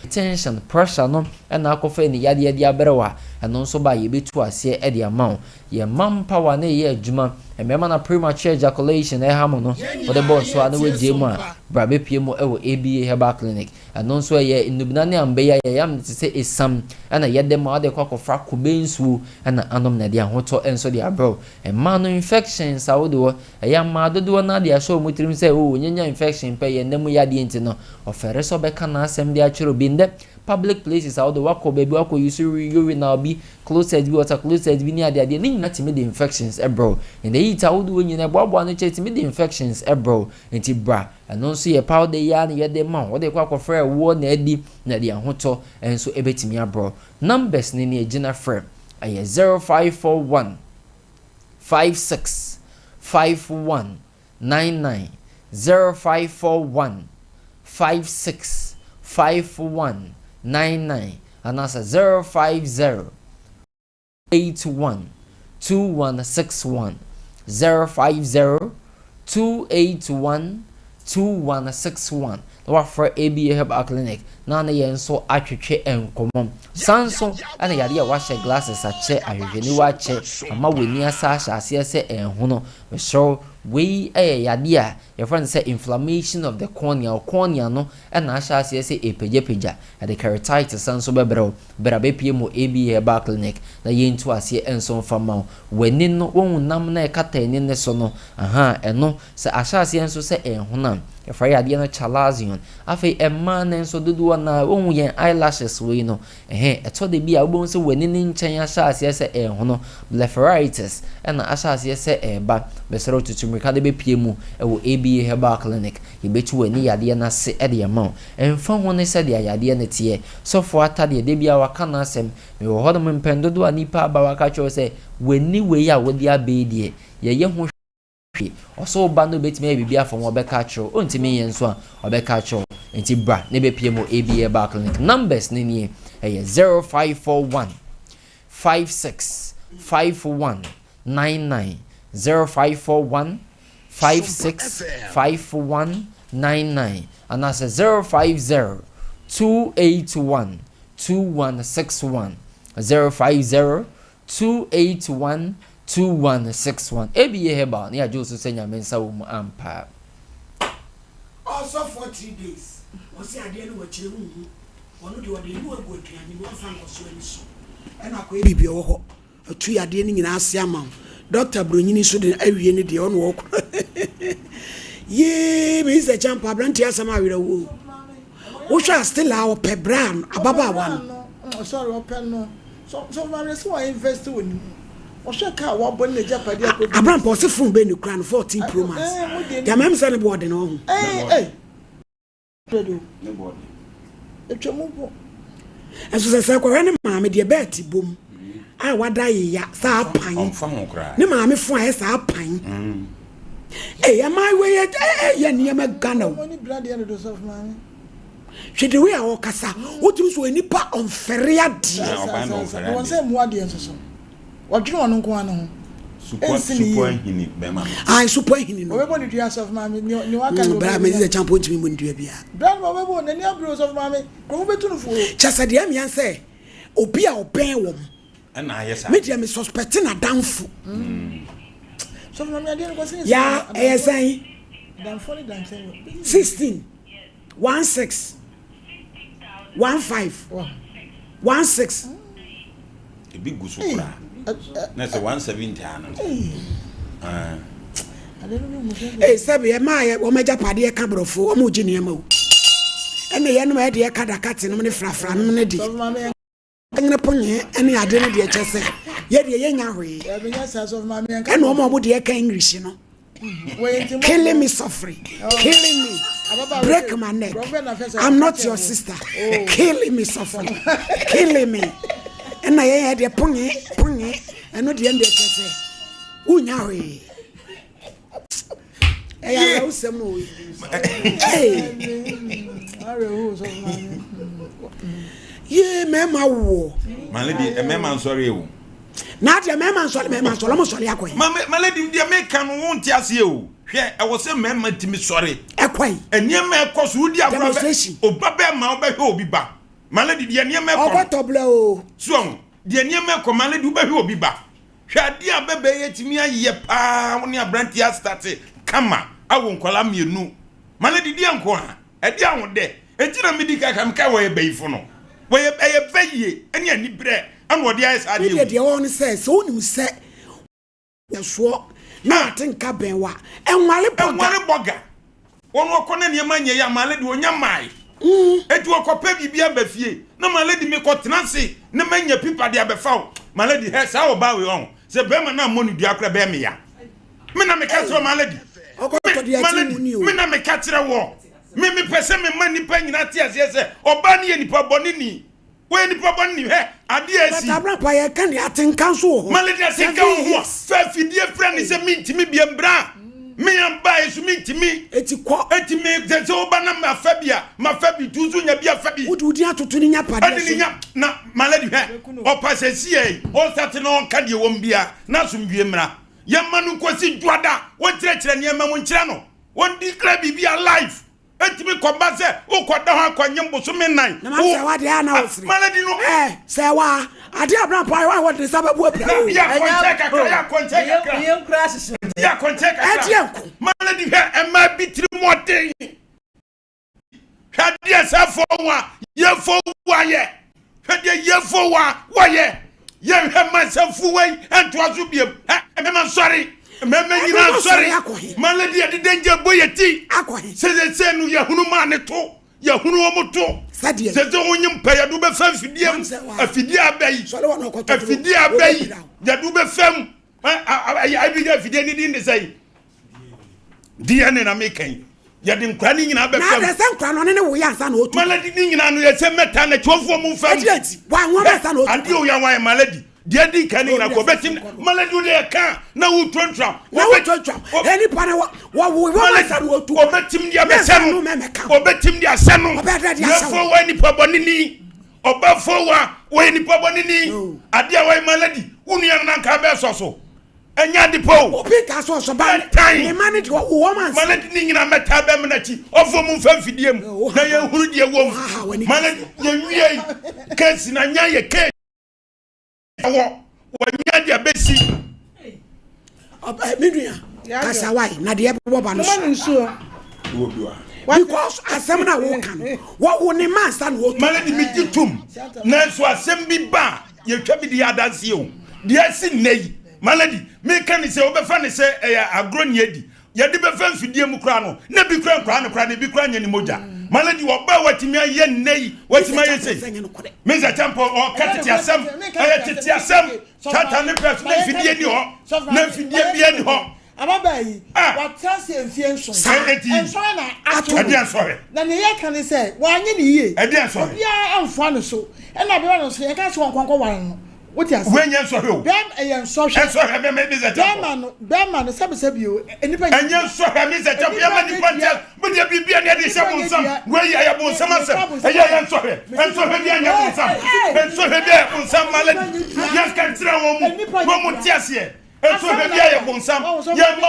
Speaker 13: Tension, pressure no na akɔfa ani yadeɛ de abrɛ wo a, ɛno nso ba a, yɛbɛtu aseɛ de ama wo. Yɛn man power no reyɛ adwuma. Mmarima na premature ejaculation ɛha mo no, wode bɔ so a na wagyae mu a, bra bɛpue mu wɔ ABA Herbal Clinic. Ɛno nso ɛyɛ nnubena ne amba yi a yɛyam no te sɛ esiam na yɛde ma wode kɔ akɔfra kube nsuo na anom na ɛde ahotɔ nso de abrɛ wo. Mmaa no infections ahodoɔ, ɛyɛ mmaa dodoɔ no ara de ahyɛ wɔn tirim sɛ oh nyanya infection pɛ yɛ nna mu yadeɛ nti no, ɔfɛre sɛ ɔbɛka n'asɛm de akyerɛ obi. Ndɛ public places a wode wakɔ baabi wakɔ use urinal bi, closet bi, water closet bi ne adeadeɛ ne nyinaa tumi de infections brɛ wo. Ɛnna heat ahodoɔ nyinaa ɛboaboa ano kyɛ tumi de infections brɛ wo. Nti bra, ɛno nso yɛ powder yi ara na yɛde ma wo. Wode kɔ akɔfra ɛwoɔ na adi na ɛde ahotɔ nso ɛbɛtumi abrɛ wo. Numbers no ni gyina frɛ, ɛyɛ 0541 56 51 99 0541 56 51 99 anaasɛ 050 81 2161 050 281 2161 na wafrɛ ABA Herbal Clinic na ne yɛn nso atwetwe nkɔmmɔ. San nso na yadeɛ a wahyɛ glasses akyɛ, ahwehwɛniwa akyɛ, ama w'ani asa ahyɛ aseɛ sɛ ɛnhono. Mesrɛ wo, wei yɛ yadeɛ a yɛfrɛ no sɛ inflammation of the cornea. Wo cornea no na ahyɛ aseɛ sɛ ɛrepagyapagya. Ɛde keratitis nso bɛbrɛ wo. Bra bɛpue mu wɔ ABA Herbal Clinic na yɛntu aseɛ nso mfa mma wo. W'ani no, woahu nam no a ɛkata ani no so no? Ahaa, ɛno, sɛ ahyɛ aseɛ nso sɛ ɛrehono a, yɛfrɛ yadeɛ no chalazion. Afei mmaa no nso dodoɔ no ara, woahu yɛn eyelashes wei no? Ɛhɛn, ɛtɔ da bi a wobɛhu sɛ w'ani no nkyɛn ahyɛ aseɛ sɛ ɛrehono, blepharitis, ɛna ahyɛ aseɛ sɛ ɛreba. Mesrɛ wo tutu mmirika de bɛpue mu wɔ ABA Herbal Clinic. Yɛbɛtu w'ani yadeɛ no ase de ama wo. Ɛmfa ho ne sɛdeɛ yadeɛ no teɛ, sɔfoɔ Atta deɛ da biara waka n'asɛm. Mewɔ hɔnom mpɛn dodoɔ a nnipa aba waka akyerɛ wo sɛ w'ani wei a wode aba yi deɛ, yɛyɛ ho hwee. Ɔsɛ wo ba no bɛtumi ayɛ biribi afa ho ɔbɛka akyerɛ wo. Ɔntumi nyɛ nso a, ɔbɛka akyerɛ wo. Nti bra na bɛpie mu AB Herbal Clinic. Numbers no nie, ɛyɛ 0541 56 51. 99, 0541 56 51 99 anaasɛ 050 281 2161, 050 281 2161. ABA Herbal ne yɛagye wo so sɛ Nyame nsa wɔ mu ampa.
Speaker 1: Ɔsɔfoɔ 3 days ɔse adeɛ no wɔ akyire wonhu ɔno deɛ ɔde enu agu aduane mu ɔmfa nkɔso ani so ɛna akɔyɛ biribi ɔwɔ hɔ atu yadeɛ no nyinaa ase ama wo doctor bronyini nso de awie ne deɛ ɔno ɔkɔ yee Mister Champa aberanteɛ asɛm awerɛhoɔ wohwɛ a still a ɔpɛ bra no ababaawa
Speaker 2: no. Sorry ɔpɛ no so so maame sɛ wa invest wɔ ne mu ɔhwɛ kaa wabɔ ne n'agyapadeɛ akɔdi.
Speaker 1: Abrampa ɔse phone bɛn ne kura no 14 pro max deɛ mɛm sɛ ne boɔ ɔde no ɔho. Nso sɛ sɛ kɔhwɛ ne maame deɛ bɛɛte bom a wada yeya saa pan ne maame fo ayɛ saa pan ɛyɛ mmaayewa yi ɛyɛ nneɛma Ghana o hwɛ the way a ɔkasa wotumi so nipa ɔnfɛre adeɛ.
Speaker 2: Wɔn sɛ mmoa deɛ nso so. Ɔdwene ɔno nko ara ne ho. Ɛnsi ne
Speaker 4: yie. Ahini bɛrima no.
Speaker 1: Ayi supɔ ahini no.
Speaker 2: Ɔbɛbɔ ne dua sɔfo maame ne ne waka ne.
Speaker 1: Bra mɛ sɛ champo ntumi mu ne dua bia.
Speaker 2: Bra no ɔbɛbɔ n'ani abere sɔfo maame nkurɔfo bɛtu no fo.
Speaker 1: Kyɛ sɛ deɛ mmea sɛ obi a ɔbɛn wɔn.
Speaker 4: Ɛna ayɛ saa.
Speaker 1: Me deɛ me suspect n'adamfo.
Speaker 2: Sɔfo maame adeɛ no kɔ sɛ.
Speaker 1: Ya ɛyɛ sɛn.
Speaker 2: Adamfo ne dankyɛn.
Speaker 1: 16 16 15 16.
Speaker 4: Ebi gu so koraa na sɛ 170 ano.
Speaker 1: Ee sɛbi ɛmaa yɛ wɔn agyapadeɛ ka borɔfo wɔn gye nneɛma o ɛna yɛnom ɛde ɛka dakate nom ne frafra nom ne deɛ. Nyene ponye ne ade no deɛ kyɛ sɛ yɛ deɛ yɛnya hwee ɛna ɔma ɔmo deɛ ɛka English no killing me suffering killing me break my neck I'm not your sister killing me suffering killing me ɛna yɛn yɛ deɛ ponye ponye ɛno deɛ ɛno deɛ kyɛ sɛ wonya hwee ɛyɛ awerɛhosɛm o yee mmarima woɔ
Speaker 4: my lady mmarima nsɔre o
Speaker 1: na adeɛ mmarima nsɔre mmarima nsɔre ɔmo sɔre akɔ yi
Speaker 4: my lady deɛ meka no wo nte aseɛ o hwɛ ɛwɔ sɛ mmarima tumi sɔre
Speaker 1: ɛkɔ yi
Speaker 4: nneɛma ɛkɔ so wodi agorɔ bɛ ɔba bɛɛ ma wobɛhwɛ obi ba my lady deɛ nneɛma ɛkɔ
Speaker 1: ɔkɔtɔ blɛ o
Speaker 4: so deɛ nneɛma ɛkɔ my lady wobɛhwɛ obi ba Hwɛ adeɛ a bɛbɛ yi atumi ayɛ paa wo ne aberanteɛ astate kama awo nkwadaa mmienu ma no didi nko a ɛde ahodɛ enti na medi kaka meka wɔyɛ bayifo no wɔyɛ ɛyɛ bayie ɛne anibrɛ ɛna ɔde ayɛ saa adeɛ
Speaker 1: wei. Deɛ wɔn sɛ sɛ wonim sɛ soɔ na ate nka bɛn wa ɛnwale bɔga.
Speaker 4: Ɛnwale bɔga. Wɔn ɔkɔ na nneɛma nyɛ yɛ a my lady ɔnya mmae. Enti ɔkɔpɛ biribi aba fie na my lady mekɔ tena ase na manya pipa de abɛfa wo. My lady hɛ saa ɔbaa wei ɔho sɛ bɛrima no ammɔ no dua koraa ɛbɛyɛ me ya. Me na meka kyerɛ wo my lady. Me my lady me na meka kyerɛ wɔ. Me mepɛ sɛ mema nnipa nyinaa te aseɛ sɛ ɔbaa no yɛ nipa bɔne ni. Wɔyɛ nipa bɔne ni hwɛ adeɛ asi.
Speaker 1: But abira pa yɛ ka ne atenka nso wɔ hɔ.
Speaker 4: Malady atenka wɔ ho a fa afidie frɛ ne sɛ mentumi biem bra me amba esu mentumi.
Speaker 1: Eti kɔ.
Speaker 4: Eti me sɛ sɛ woba na mafa bi a mafa bi tu nso nya bi afa bi.
Speaker 1: Wode wodin atoto ne nya padeɛ so.
Speaker 4: Ɛde ne nya na Malady hwɛ ɔpa sɛ si yɛ ɔnsate na ɔnka deɛ wɔm bia na asomdwie mmra yɛmma no nkosi dwoada wɔnkyerɛkyerɛ nneɛma mu nkyerɛ no wɔn declare biribi a life. Etumi kɔba sɛ wokɔda hɔ akɔnyem bosome nnan.
Speaker 1: Na maame sɛ wa deɛ ana wosere.
Speaker 4: Malady no.
Speaker 1: Ɛɛ sɛ wa adeɛ abena pa wa wɔde ne nsa bɛbu apira o.
Speaker 4: Yɛ akɔnkyɛ kakra yɛ akɔnkyɛ kakra.
Speaker 3: Yɛn kura ahyehyɛ.
Speaker 4: Yɛ akɔnkyɛ kakra.
Speaker 1: Ɛdeɛ nko.
Speaker 4: Malady hwɛ mmaa bi tiri mu ɔden. Hwɛ adeɛ sɛ fɔ wa yɛ fɔ wa yɛ. Hwɛ deɛ yɛ fɔ wa wɔyɛ. Yɛnhwɛ mma nsɛmfo wei ntoa so biom. Ɛ mmarima nsɔre. Mmarima nyinaa nsɔre. Malady yɛde danger bɔ yɛ ti. Sɛsɛsɛ no yɛhunu maa ne to. Yɛhunu wɔn to. Sɛsɛ wonyim pɛ yɛde wobɛfa mfidie mu. Afidie abɛ yi. Afidie abɛ yi. Yɛde wobɛfa mu. Ɛbi yɛ afidie ne din de sɛ DNA na meka yi. Yɛde nkora ne nyinaa bɛfam.
Speaker 1: Na adɛ sɛ nkora no ɔne ne woyɛ ansa na ɔtu.
Speaker 4: Malady ne nyinaa no yɛsɛ mɛta na kyɛwfoɔ mu mfam.
Speaker 1: Ɛdeɛ nti wanwa ma ansa na ɔtu.
Speaker 4: Adeɛ oyɛ wɔn ayɛ malady deɛ di kan ne nyinaa kɔ bɛtim malady wo deɛ ka na wotuantua.
Speaker 1: Na wotuantua nipa no wɔwo wɔn ansa na ɔtu.
Speaker 4: Ɔbɛtim deɛ bɛsɛ no ɔbɛtim deɛ asɛ no.
Speaker 1: Ɔbɛdɛ deɛ asɛ
Speaker 4: wo. Yɛfɔ wɔ nipa bɔ ne ni ɔbɛfɔ wa wɔyɛ nipa bɔ ne ni adeɛ wɔyɛ malady wo nua no nanka bɛsɔ so. Ɛnyɛ ade pa o.
Speaker 1: Obi nka sɛ ɔsɔ ba
Speaker 4: Ɛtan.
Speaker 1: ne ma ne deɛ ɔwo wɔn ansa.
Speaker 4: Ma ne ne nyinaa mmɛtaa bɛmma no akyi. Ɔfoɔ mu mfa mfidie mu na yɛnhunu deɛ ɛwɔ mu. Ma ne yɛnwie case na nya yɛ case wɔ wɔnya deɛ bɛsi.
Speaker 1: Me nua kasa wae na deɛ ɛbɛbɔ ba no so. Because asɛm no a woka no wɔwo ne ma ansa na wɔtu.
Speaker 4: Ma ne de megye tom nanso asɛm bi ba a yɛtwa bi de yɛ adanseɛ o. Deɛ asi nnɛ yi Malady, meka ne sɛ wobɛfa ne sɛ ɛyɛ agorɔ ne adi. Yɛde bɛfa mfidie mu koraa no, na bi koraa nkoraa no koraa na ebi koraa nyɛ ne mogya. Malady, ɔbaa a watumi ayɛ nnɛ yi, watumi ayɛ sei. Mr. Champon, ɔka tete asɛm, ɛyɛ tete asɛm. Satan ne pɛ so, na mfidie ni hɔ, na mfidie biara ni hɔ.
Speaker 2: Ababaa yi,
Speaker 4: Ah!
Speaker 2: watra ase mfeɛ nson.
Speaker 4: Saa enti,
Speaker 2: Nsɔhwɛ na ato no.
Speaker 4: ɛdeɛn nsɔhwɛ?
Speaker 2: Na nea yɛka ne sɛ, wanyɛ ne yie.
Speaker 4: Ɛdeɛn nsɔhwɛ?
Speaker 2: Obiara amfoa ne so. Ɛna bɛrima no nso, yɛka sɛ ɔnkɔ nkɔware no. Wote ase?
Speaker 4: Wei nyɛ nsɔhwɛ o.
Speaker 2: Bɛrima, ɛyɛ nsɔhwɛ.
Speaker 4: Nsɔhwɛ bɛ me sɛ kyɛmpɔ.
Speaker 2: Bɛrima no, bɛrima no, sɛbisɛbi o, nnipa nyɛ
Speaker 4: Ɛnyɛ nsɔhwɛ me sɛ kyɛmpɔ. Yɛma nnipa nte ase. Mo deɛ biribi a ne yɛde hyɛ bonsam. Wei ɛyɛ bonsam asɛm. Ɛyɛ ɛyɛ nsɔhwɛ. Nsɔhwɛ bi anyɛ bonsam. Nsɔhwɛ bi ayɛ bonsam malady. Yɛnka nkyerɛ wɔn mu. Wɔn mu nte aseɛ. Nsɔhwɛ bi ayɛ bonsam. Yɛmma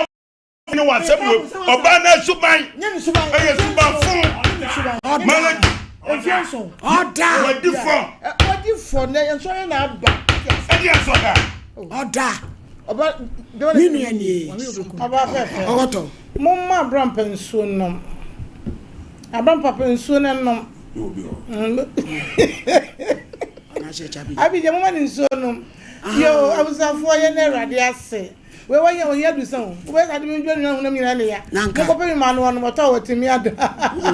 Speaker 4: ne wɔ asɛm wɔ ɔbaa no suban ɛyɛ suban fo malady.
Speaker 1: Ɔda.
Speaker 4: Wadi fɔ.
Speaker 2: Wadi fɔ na nsɔhwɛ na aba.
Speaker 4: Ɛdi nsɔhwɛ.
Speaker 1: Ɔda. Me nua nie. Ɔkɔtɔ.
Speaker 14: Momma Abrampa nsuo nnom. Abrampa pɛ nsuo no nnom. Abigya momma no nsuo nnom. Yoo abusuafoɔ yɛn da Awurade ase. Wei wanya ohia adusa o. Wobɛyɛ saa de me dwa nua honam nyinaa ne ya. Mokɔpɛ mi ma no ɔnom ɔtɔ a watumi ada.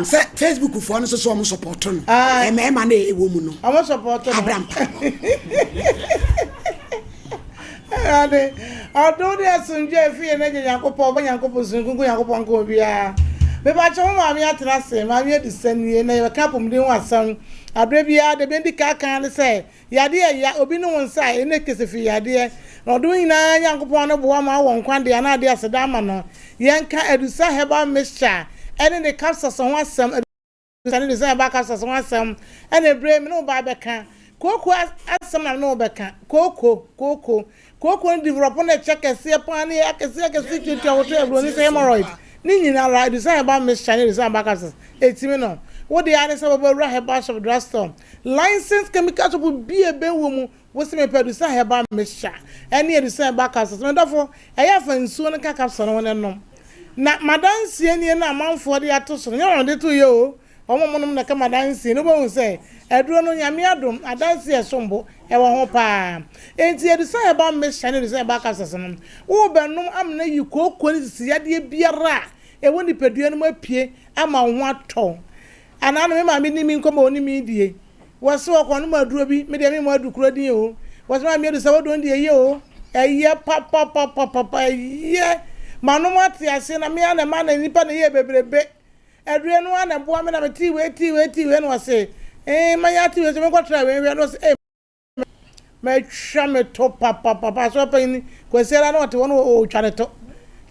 Speaker 1: Sɛ Facebook foɔ no nso so ɔmo support no. Mmarima no ɛwɔ mu no.
Speaker 14: Ɔmo support no.
Speaker 1: Abrampa.
Speaker 14: Awurade, ɔdom ne asomdwoe a efi yɛn Agya Nyankopɔn, Ɔba Nyankopɔn, Sunsum Kronkron Nyankopɔn nka obiara. Mepakyɛw mo maame atena ase, maame adi nie, na yɛbɛka apɔmuden ho asɛm. Aberɛ biara, deɛ medi kan aka ara ne sɛ, yadeɛ ɛya, obi ne wo nsa a, ɛne kese fi yadeɛ. Na ɔdom nyinaa Nyankopɔn no boa ma wɔ nkwa deɛ anaa de aseda ama no. Yɛnka Adusa Herbal Mixture ɛne ne capsules ho asɛm. Sɛ ne de sɛ ɛba kasas ho asɛm ɛna ebire me ne wo ba bɛka kooko asɛm na me ne wo bɛka kooko kooko kooko no develop na ɛkyɛ kɛseɛ paa ne yɛ akɛseɛ akɛseɛ tuatua woto aburoni sɛ hemorrhoid ne nyina ara ɛdu sɛ herbal mixture ne ɛdu sɛ herbal capsules ɛtumi no wo deɛ ara ne sɛ wobɛwura herbal shop drugstore licensed chemical shop bi a ɛbɛn wɔ mu Wo se mepɛ adusa herbal mixture ɛne adusa herbal capsules. Me dɔfo, ɛyɛ a fa nsuo no ka capsule no ho na nom. Na m'adanseɛ nie no a amanfoɔ de ato so no, nyɛ wɔn na wɔde to yɛ o, wɔn a wɔnom na ɛka m'adanseɛ no, wobɛhu sɛ aduro no, Nyame adom, adanseɛ a ɛsom bo ɛwɔ ho paa. Enti adusa herbal mixture ne adusa herbal capsules no, worebɛnom amena ayi kooko ne sisi yadeɛ biara a ɛwɔ nipadua no mu apue ama wo ho atɔ wo. Anaa no me maame ne me nkɔmmɔ a ɔne me die. Wɔse wɔkɔ nom aduro bi, me deɛ memmɔ adu korɔ din o. Wɔse maame adu sɛ wodon deɛ ɛyɛ o, ɛyɛ papapapapa ɛyɛ. Manom ate aseɛ na me ara na ɛma na nnipa na ɛyɛ bebrebe. Aduro no ara na ɛboa me na metee wei tee wei tee wei na wɔse ee manya ate wei so menkɔ try wei nhwɛ na wɔse ee. Matwa me to papapapa. Asɔre panyin Kwasi ara na ɔte hɔ no ɔretwa ne to.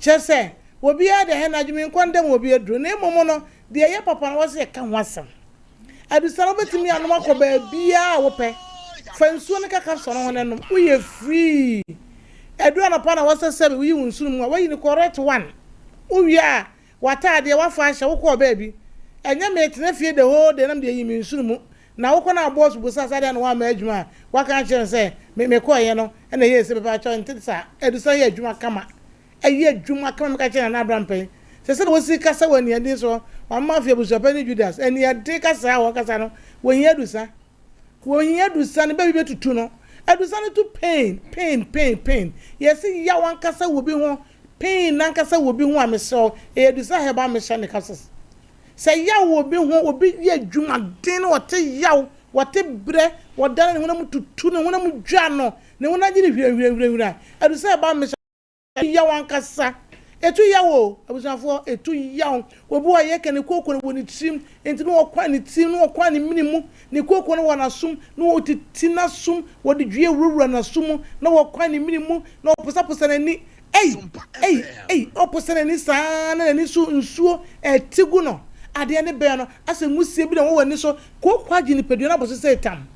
Speaker 14: Kyerɛ sɛ, obiara de ahɛn n'adwene nkɔ nda mu obi aduru. Na mmom no, deɛ ɛyɛ papa no, wɔsɛ yɛka ho asɛm. Adusa no, wobɛtumi anom akɔ baabiara a wopɛ. Fa nsuo no ka capsule no ho na nom. Woyɛ free. Ɛduru anɔpa na wɔsɛ sɛ woyi wo nsono mu a, woayi no correct one. Wowie a, w'ataadeɛ woafa ahyɛ, wokɔɔ baabi. Ɛnyɛ metena fie the whole day na mede ayi me nsono mu. Na wokɔ na boss busa sɛ adɛn na woamma adwuma a, woaka akyerɛ no sɛ me mekɔeɛ no na ɛyɛɛ sei mepakyɛw ɛnte saa, Adusa yɛ adwuma kama, ɛyɛ adwuma kama meka kyerɛ Nana Abrampɛn sɛ sɛdeɛ wɔsi kasa wɔ aniɛden so wama afei abusuapanin Judas aniɛden kasa a wɔkasa no wɔhia Adusa, wɔhia Adusa ne baabi bɛtutu no, Adusa no to pain, pain, pain, pain, yɛse yaw ankasa wɔ bi ho, pain ankasa wɔ bi ho a mesrɛ wo ɛyɛ Adusa herbal mixture ne capsules. Sɛ yaw wɔ obi ho, obi yɛ adwumaden na ɔte yaw, ɔte brɛ, ɔdane ne honam tutu, ne honam dwa no, ne honam gye no hwiranhwiranhwiranhwiran. Ɛdu sɛ ɛba mmesa yaw ankasa. Ɛtu yaw o, abusuafoɔ, ɛtu yaw. Obi wɔ hɔ a yɛka ne kooko no wɔ ne tirim, nti na ɔkwan ne tirim, na ɔkwan ne mene mu, ne kooko no wɔ n'asom, na ɔtiti n'asom, wɔde dua wurawura n'aso mu, na wɔkwan ne mene mu, na ɔposaposa n'ani. Ei! Ei! Ei! Ɔposa n'ani saa ara na n'ani so nsuo rete gu no. Adeɛ no bɛn no, asɛ nwusie bi na ɛwɔ w'ani so. Kooko agye nipadua no abɔ so sɛ tam.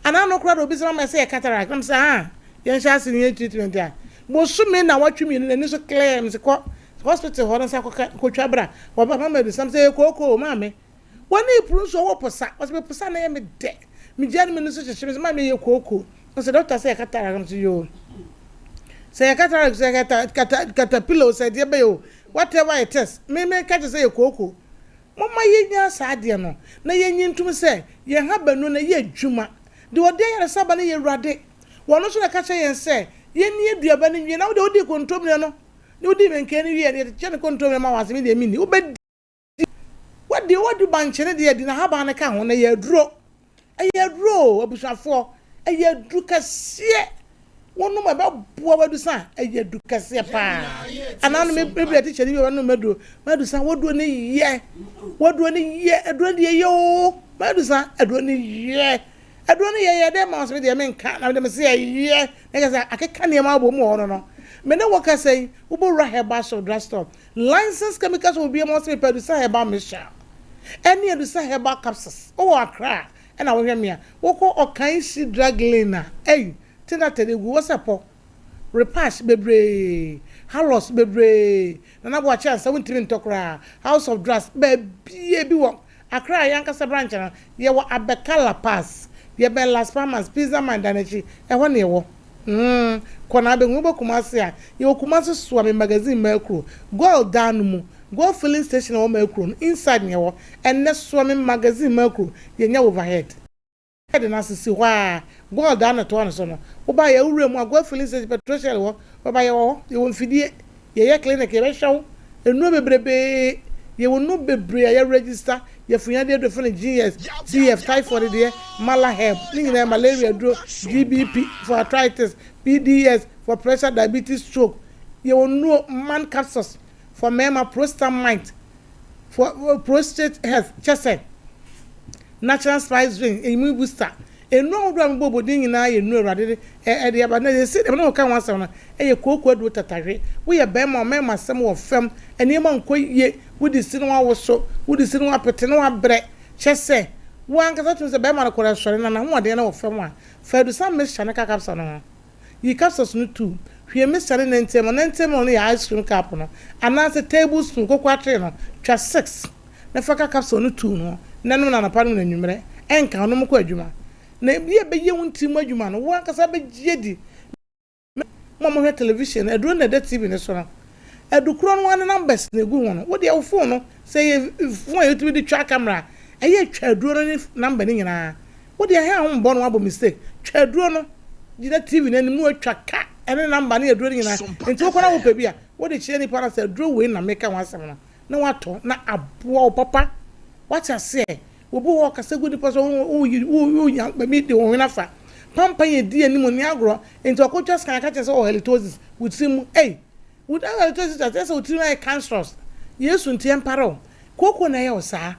Speaker 14: Anaa no koraa deɛ obi sɛ mama ɛsɛ yɛ cataract. Na mesɛ haa, yɛnhyɛ ase ne yɛn treatment a. Bosome nnawɔtwe mienu n'ani so clear mese kɔ hospital hɔ no sa kɔka kɔtwa bra wɔba mama adusa mese ɛyɛ kooko o maame wɔne puru nso ɔwɔ posa ɔse me posa na ɛyɛ me dɛ megyaa no m'ani so hyehye mese maame ɛyɛ kooko ɔse doctor sɛ yɛ cataract mese yoo sɛ yɛ cataract sɛ yɛ kata kata caterpillar o sɛ deɛ bɛyɛ o whatever it is me me ka kyerɛ sɛ yɛ kooko Momma yennya saa adeɛ no, na yɛnnye ntom sɛ yɛn habanu no yɛ adwuma. Deɛ ɔde ayaresa ba no yɛ Awurade. Ɔno nso na ɛka kyerɛ yɛn sɛ yɛnni aduaba no nwie. Na wo deɛ wodii kontommire no, na wodii mankan no wieɛ no, yɛkyekyɛ no kontommire ma wo ase, me deɛ menni. Wobɛdi. Woadi, woadi bankye no deɛ, di n'ahaban no ka ho, na ɛyɛ aduro. Ɛyɛ aduro o, abusuafoɔ. Ɛyɛ aduru kɛseɛ. Wonom a ɛbɛboa w'adusa a, ɛyɛ aduru kɛseɛ paa. Anaa no me bia teacher ni bi ɔbɛnom aduro. M'adusa w'aduro no yɛ. W'aduro no yɛ. Aduro no deɛ yɛ o. M'adusa aduro no yɛ. Aduro no yɛ yɛ dɛ ma wo sɛ me deɛ menka na me deɛ mese ɛyɛ. Na kyerɛ sɛ akeka nneɛma abɔ mu wɔ hɔ no no. Me ne wo kasa yi, wobɛwura herbal shop, drug store, licensed chemical shop obiara mu ɔse mepɛ adusa herbal mixture. Ɛne adusa herbal capsules. Wowɔ Accra a ɛna wohwɛ me a, wokɔ Ɔkanhyi drug lane a, ei, Tinatɛn egu hɔ sɛ pɔ, Repash bebree, Halos bebree, Nana Boakye ansa wontumi ntɔ koraa, House of Drugs, baabiaa bi wɔ Accra a yɛn ankasa branch no, yɛwɔ Abɛka La Paz, yɛbɛn Las Palmas, Pizza Man dan akyi, ɛhɔ na yɛwɔ. Mm, kɔ na abɛhu. Wobɛ Kumasi a, yɛwɔ Kumasi Suame Magazine Mercuro, Goil dan no mu, Goil filling station a ɛwɔ Mercuro no, inside na yɛwɔ. Ɛnnɛ Suame Magazine Mercuro, yɛnyɛ overhead. De no asisi hɔ ara, Goil dan no toa no so no, woba a yɛwɔ wura mu a, Goil filling station, petrol shell wɔ, woba yɛwɔ hɔ, yɛwɔ mfidie, yɛyɛ clinic, yɛbɛhwɛ wo, nnuro bebrebee, yɛwɔ nnuro bebree a yɛ register, yɛfunyadeɛ aduro yɛfrɛ no GS, TF, typhoid deɛ, Mala herb, ne nyinaa yɛ malaria aduro, GBP for arthritis, PDS for pressure, diabetes, stroke, yɛwɔ nnuro, man capsules for mmarima, prostamite for prostate health, kyɛsɛ natural spice drink, immune booster. Nnuro ahodoɔ a mebɔbɔ din nyinaa yɛ nnuro Awurade de ɛde aba. Na seesei deɛ me ne wo ka ho asɛm no, ɛyɛ kooko aduro tatahwe. Woyɛ barima a, mmarima asɛm wɔ fam, nneɛma nkɔ yie, wode si na woawoso, wode si na woapete na woabrɛ. Kyɛ sɛ, wo ankasa wotumi sɛ barima no koraa sɔre na n'ahoɔden no wɔ fam a, fa adusan mixture no ka capsule no ho. Yi capsules no tu. Hwie mixture no nantin mu. Nantin mu no yɛ ice cream cup no anaasɛ table spoon, kokoa tray no, twa six na fa ka capsule no tu ho na nom no anɔpa nom no anwummerɛ. Ɛnka ho, nom kɔ adwuma. Na ebi a ɛbɛyɛ wo ntiri mu adwuma no, wo ankasa bɛgye adi. Mo a mohwɛ television no, aduro no na ɛda TV no so no, adu korɔ no ara ne numbers na ɛgu ho no. Wo deɛ wo phone no, sɛ ɛyɛ phone a yɛtumi de twa camera a, ɛyɛ twa aduro no ne number no nyinaa. Wo deɛ hɛn a wo mbɔ no wabɔ mistake. Twa aduro no gyina TV no anim na watwa ka ɛne number ne aduro no nyinaa. Nti wokɔ na wopɛ bi a, wode kyerɛ nipa no sɛ aduro wei na meka ho asɛm no na watɔ na aboa wo papa. Wate aseɛ? Obi wɔ hɔ ɔkasa gu nipa so wo wo nya baabi de wo hwene afa. Pampan yɛ di anim nni agorɔ. Nti ɔkɔtwa scan ka kyerɛ sɛ ɔwɔ halitosis wo tiri mu. Ei! Wo halitosis kyerɛ sɛ wo tiri mu ayɛ cancerous. Yesu nti ɛmpare wo. Kooko na ɛyɛ wo saa.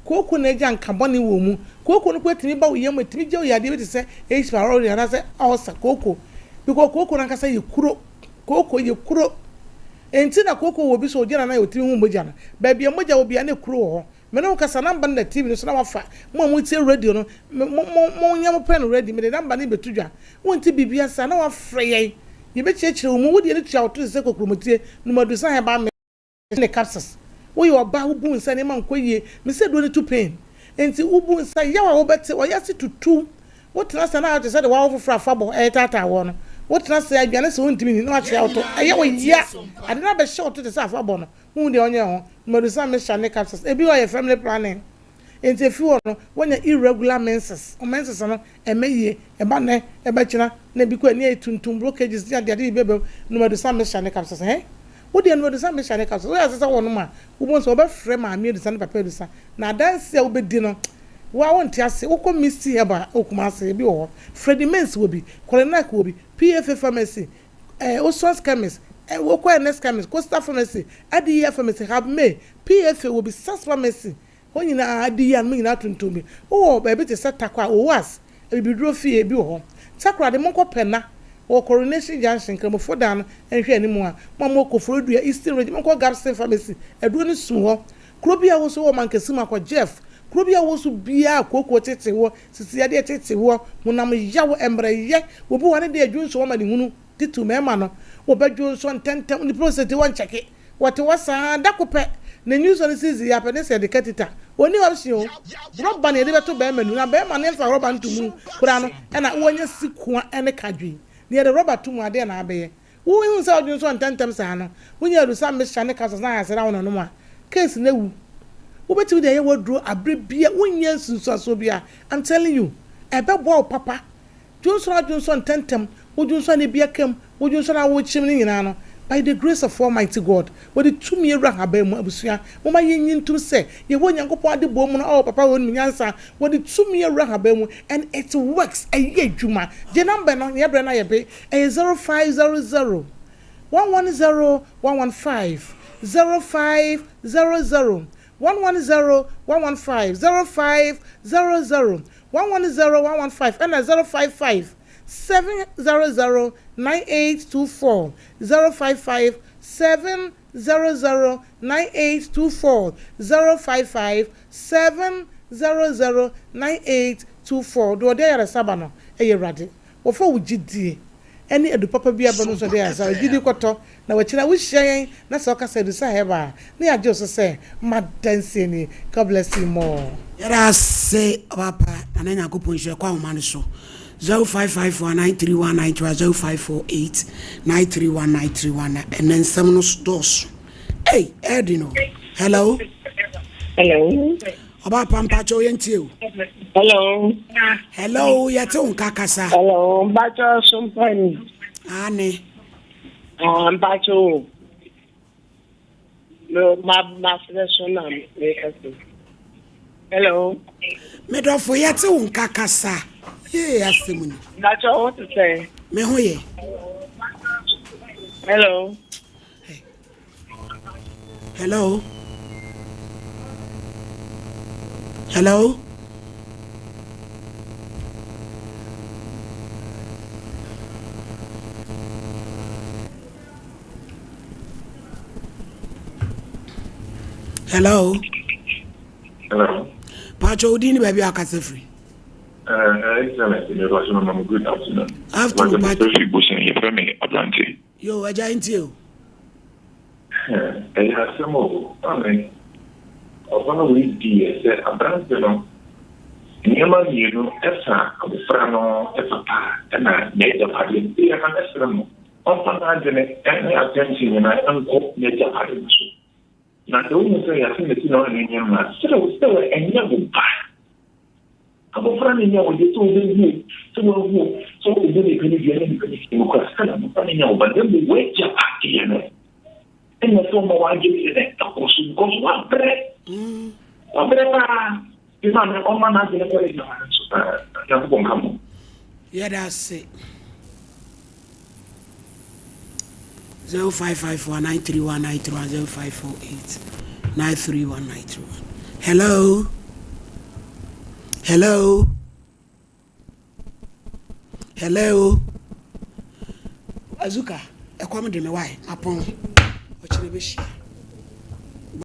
Speaker 14: Kooko na agya nka bɔne wɔ mu. Kooko no koraa tumi ba wo yam, ɛtumi gya wo yadeɛ bi te sɛ H. pylori anaasɛ ulcer. Kooko. Because kooko no ankasa yɛ kuro. Kooko yɛ kuro. Enti na kooko wɔ obi so ogyina nan a ɔtumi hu mogya no. Baabi a mogya wɔ biara na kuro wɔ hɔ. Me ne wo kasa, number no da TV no so na wafa. Mo a motie radio no, mo, mo, monyɛ mo pɛn ready. Mede number no rebɛto dwa. Wonte biribi ase a, na wafrɛ yɛn. Yɛbɛkyerɛkyerɛ wo mu. Wo deɛ no tua wo to te sɛ kokuromotire, nom adusa herbal mix. ne capsules. Woyɛ ɔbaa wobu nsa nneɛma nkɔ yie. Mese aduro no tu pain. Nti wobu nsa yaw a wobɛte ɔyase tutu. Wotena ase a na ayɛ te sɛ deɛ wawo foforɔ a fabɔ ɛretaataa woɔ no. Wotena ase a aduane sɛ wontumi nni na wakyea wo to. Ɛyɛ wo ya. Ade no abɛhyɛ wo to te sɛ afabɔ no. Wohu deɛ ɔnyɛɛ ho. Mmadusa mixture ne capsules. Ebi wɔ hɔ a ɛyɛ family planning. Enti efi hɔ no, wonya irregular menses. Wo menses no, ɛmmɛ yie. Ɛba nnɛ, ɛba kyina, na ebi kɔ ani ayɛ tuntum, blockages ne adeade bi bɛba mu. Nom adusa mixture ne capsules. Hɛn? Wo deɛ nom adusa mixture ne capsules. Woyɛ ase sɛ wɔnom a, wobɛhu sɛ wɔbɛfrɛ maame adusa ne papa adusa. Na adanse a wobɛdi no, wo ara wonte ase. Wokɔ Misty Herbal wɔ Kumasi, ebi wɔ hɔ. Freddie Mains wɔ bi, Kolinak wɔ bi, PFA Pharmacy, eh, Oson's Chemist, eh, wokɔ Ernest Chemist, Coastal Pharmacy, Adiya Pharmacy, Hub May, PFA wɔ bi, Sas Pharmacy, Hɔ nyinaa adi yie a no nyinaa tontom bi. Wowɔ baabi te sɛ Tarkwa, Owas, Abibiduro fie bi wɔ hɔ. Takoradi, monkɔ Pɛna wɔ Coronation Junction, Nkramofo dan no nhwɛ anim a. Mo a mowɔ Koforidua, Eastern Region, monkɔ Gabson Pharmacy, aduro no sum hɔ. Kuro bi a wɔ so wɔ Mankasim akɔ Jeff. Kuro bi a wɔ so biara a kooko tete woɔ, sisi yadeɛ tete woɔ, honam yaw, mmerɛyɛ, obi wɔ hɔ a ne deɛ adwonsɔ wɔ amanehunu. Titiriw mmarima no, wɔbɛdwo nsɔ ntɛmntɛm, ne prostate wɔnkyɛke. Wɔte hɔ saa da ko pɛ, na nyinsɔn no sisi yɛ apɛ ne sɛ yɛde catheter. Onni option o. Rɔba na yɛde bɛto barima no mu, na barima no yɛmfa rɔba nto mu koraa no, ɛna wanya sikoa ne kadwen. Na yɛde rɔba to mu a, deɛn na abɛyɛ? Wohu sɛ ɔdwo nsɔ ntɛmntɛm saa no, wonya adusa mixture ne capsules na ayɛ asra wo nonom a, case no awu. Wobɛtumi de ayɛ w'aduro aberɛ biara, wonnya nsunsuansoɔ biara. I'm telling you, ɛbɛboa wo papa. Dwonsɔ a dwonsɔ ntɛmntɛm, wo dwonsɔ a na ebi aka mu, wo dwonsɔ na worekyem no nyinaa no, by the grace of Almighty God, wɔde tumi awura nhaban mu. Abusua, momma yɛnnye ntom sɛ Yehowa Nyankopɔn adebɔ mu no, oh, Papa onim nyansa, wɔde tumi awura nhaban mu, and it works, ɛyɛ adwuma. Gye number no, nea ɛbrɛ no ayɛ be, ɛyɛ 0500 110 115, 0500 110 115, 0500 110 115 ɛna 055 700 9824, 055 700 9824, 055 700 9824. Deɛ ɔde ayaresa ba no yɛ Awurade. Wɔfa wo gyidie ne adu papa bi aba no nso de ayaresa. Gyidi kɔtɔ Na wakyina wo hyia yɛn na sɛ ɔka sɛ Adusa Herbal a na yɛagye wo so sɛ m'adanseɛ nie. God bless you more.
Speaker 1: Yɛda ase ɔbapa Nana Nyankopɔn nhyira kɔ ahoma no so 0554 931 931 0548 931 931 na ɛnɛ nsɛm no dɔɔso ei ɛyɛ den o hello
Speaker 15: Hello.
Speaker 1: Ɔbapa mpakyɛw yɛntie o
Speaker 15: Hello.
Speaker 1: Hello yɛte wo nka kasa
Speaker 15: Hello mpakyɛw so mpani.
Speaker 1: Ane.
Speaker 15: Ah, mpakyɛ o. Me ma ma frɛ so na meka so. Hello.
Speaker 1: Me dɔfo yɛte wo nka kasa. Yee asɛm ni.
Speaker 15: Mpakyɛ wo te sɛ.
Speaker 1: Me ho yɛ.
Speaker 15: Hello.
Speaker 1: Hello. Hello. Hello.
Speaker 16: Hello.
Speaker 1: Pacho, wo din ni baabi a akasa firi.
Speaker 16: Excellent. Good afternoon.
Speaker 1: Afternoon, Pacho.
Speaker 16: Yɛfrɛ me Abrante.
Speaker 1: Yo, agya ntie o.
Speaker 16: Ɛyɛ asɛm o, maame. Ɔbaa wei diiɛ sɛ aberante no nneɛma mmienu ɛfa abɔfra no papa ɛna n'agyapadeɛ no. Eia na mɛsrɛ mo, ɔmfa n'adwene ne attention nyinaa nkɔ n'agyapade no so. Na sɛ wohu sɛ yɛase n'akyi na ɔne no nyɛ mma, serɛ wo sɛ ɛnyɛ wo ba. Abɔfra no nya wo deɛ sɛ wobɛwu o, sɛ wanwu o, sɛ wobɛbu nipa no dua na nipa no fie mu koraa, still abɔfra no nya wo ba na mmom w'agyapadeɛ no ɛna sɛ ɔma w'adwene yɛ dɛ ɛkɔ so because wabrɛ wabrɛ paa nti maame ɔma n'adwene kɔ n'agyapade so paa. Nyankopɔn nka mo.
Speaker 1: Yɛda ase. 0554 931 931 0548 931 931. Hello. Hello. Hello. Azuka, ɛkɔm de me wae, mapɔn. Ɔkyerɛ bɛhyia.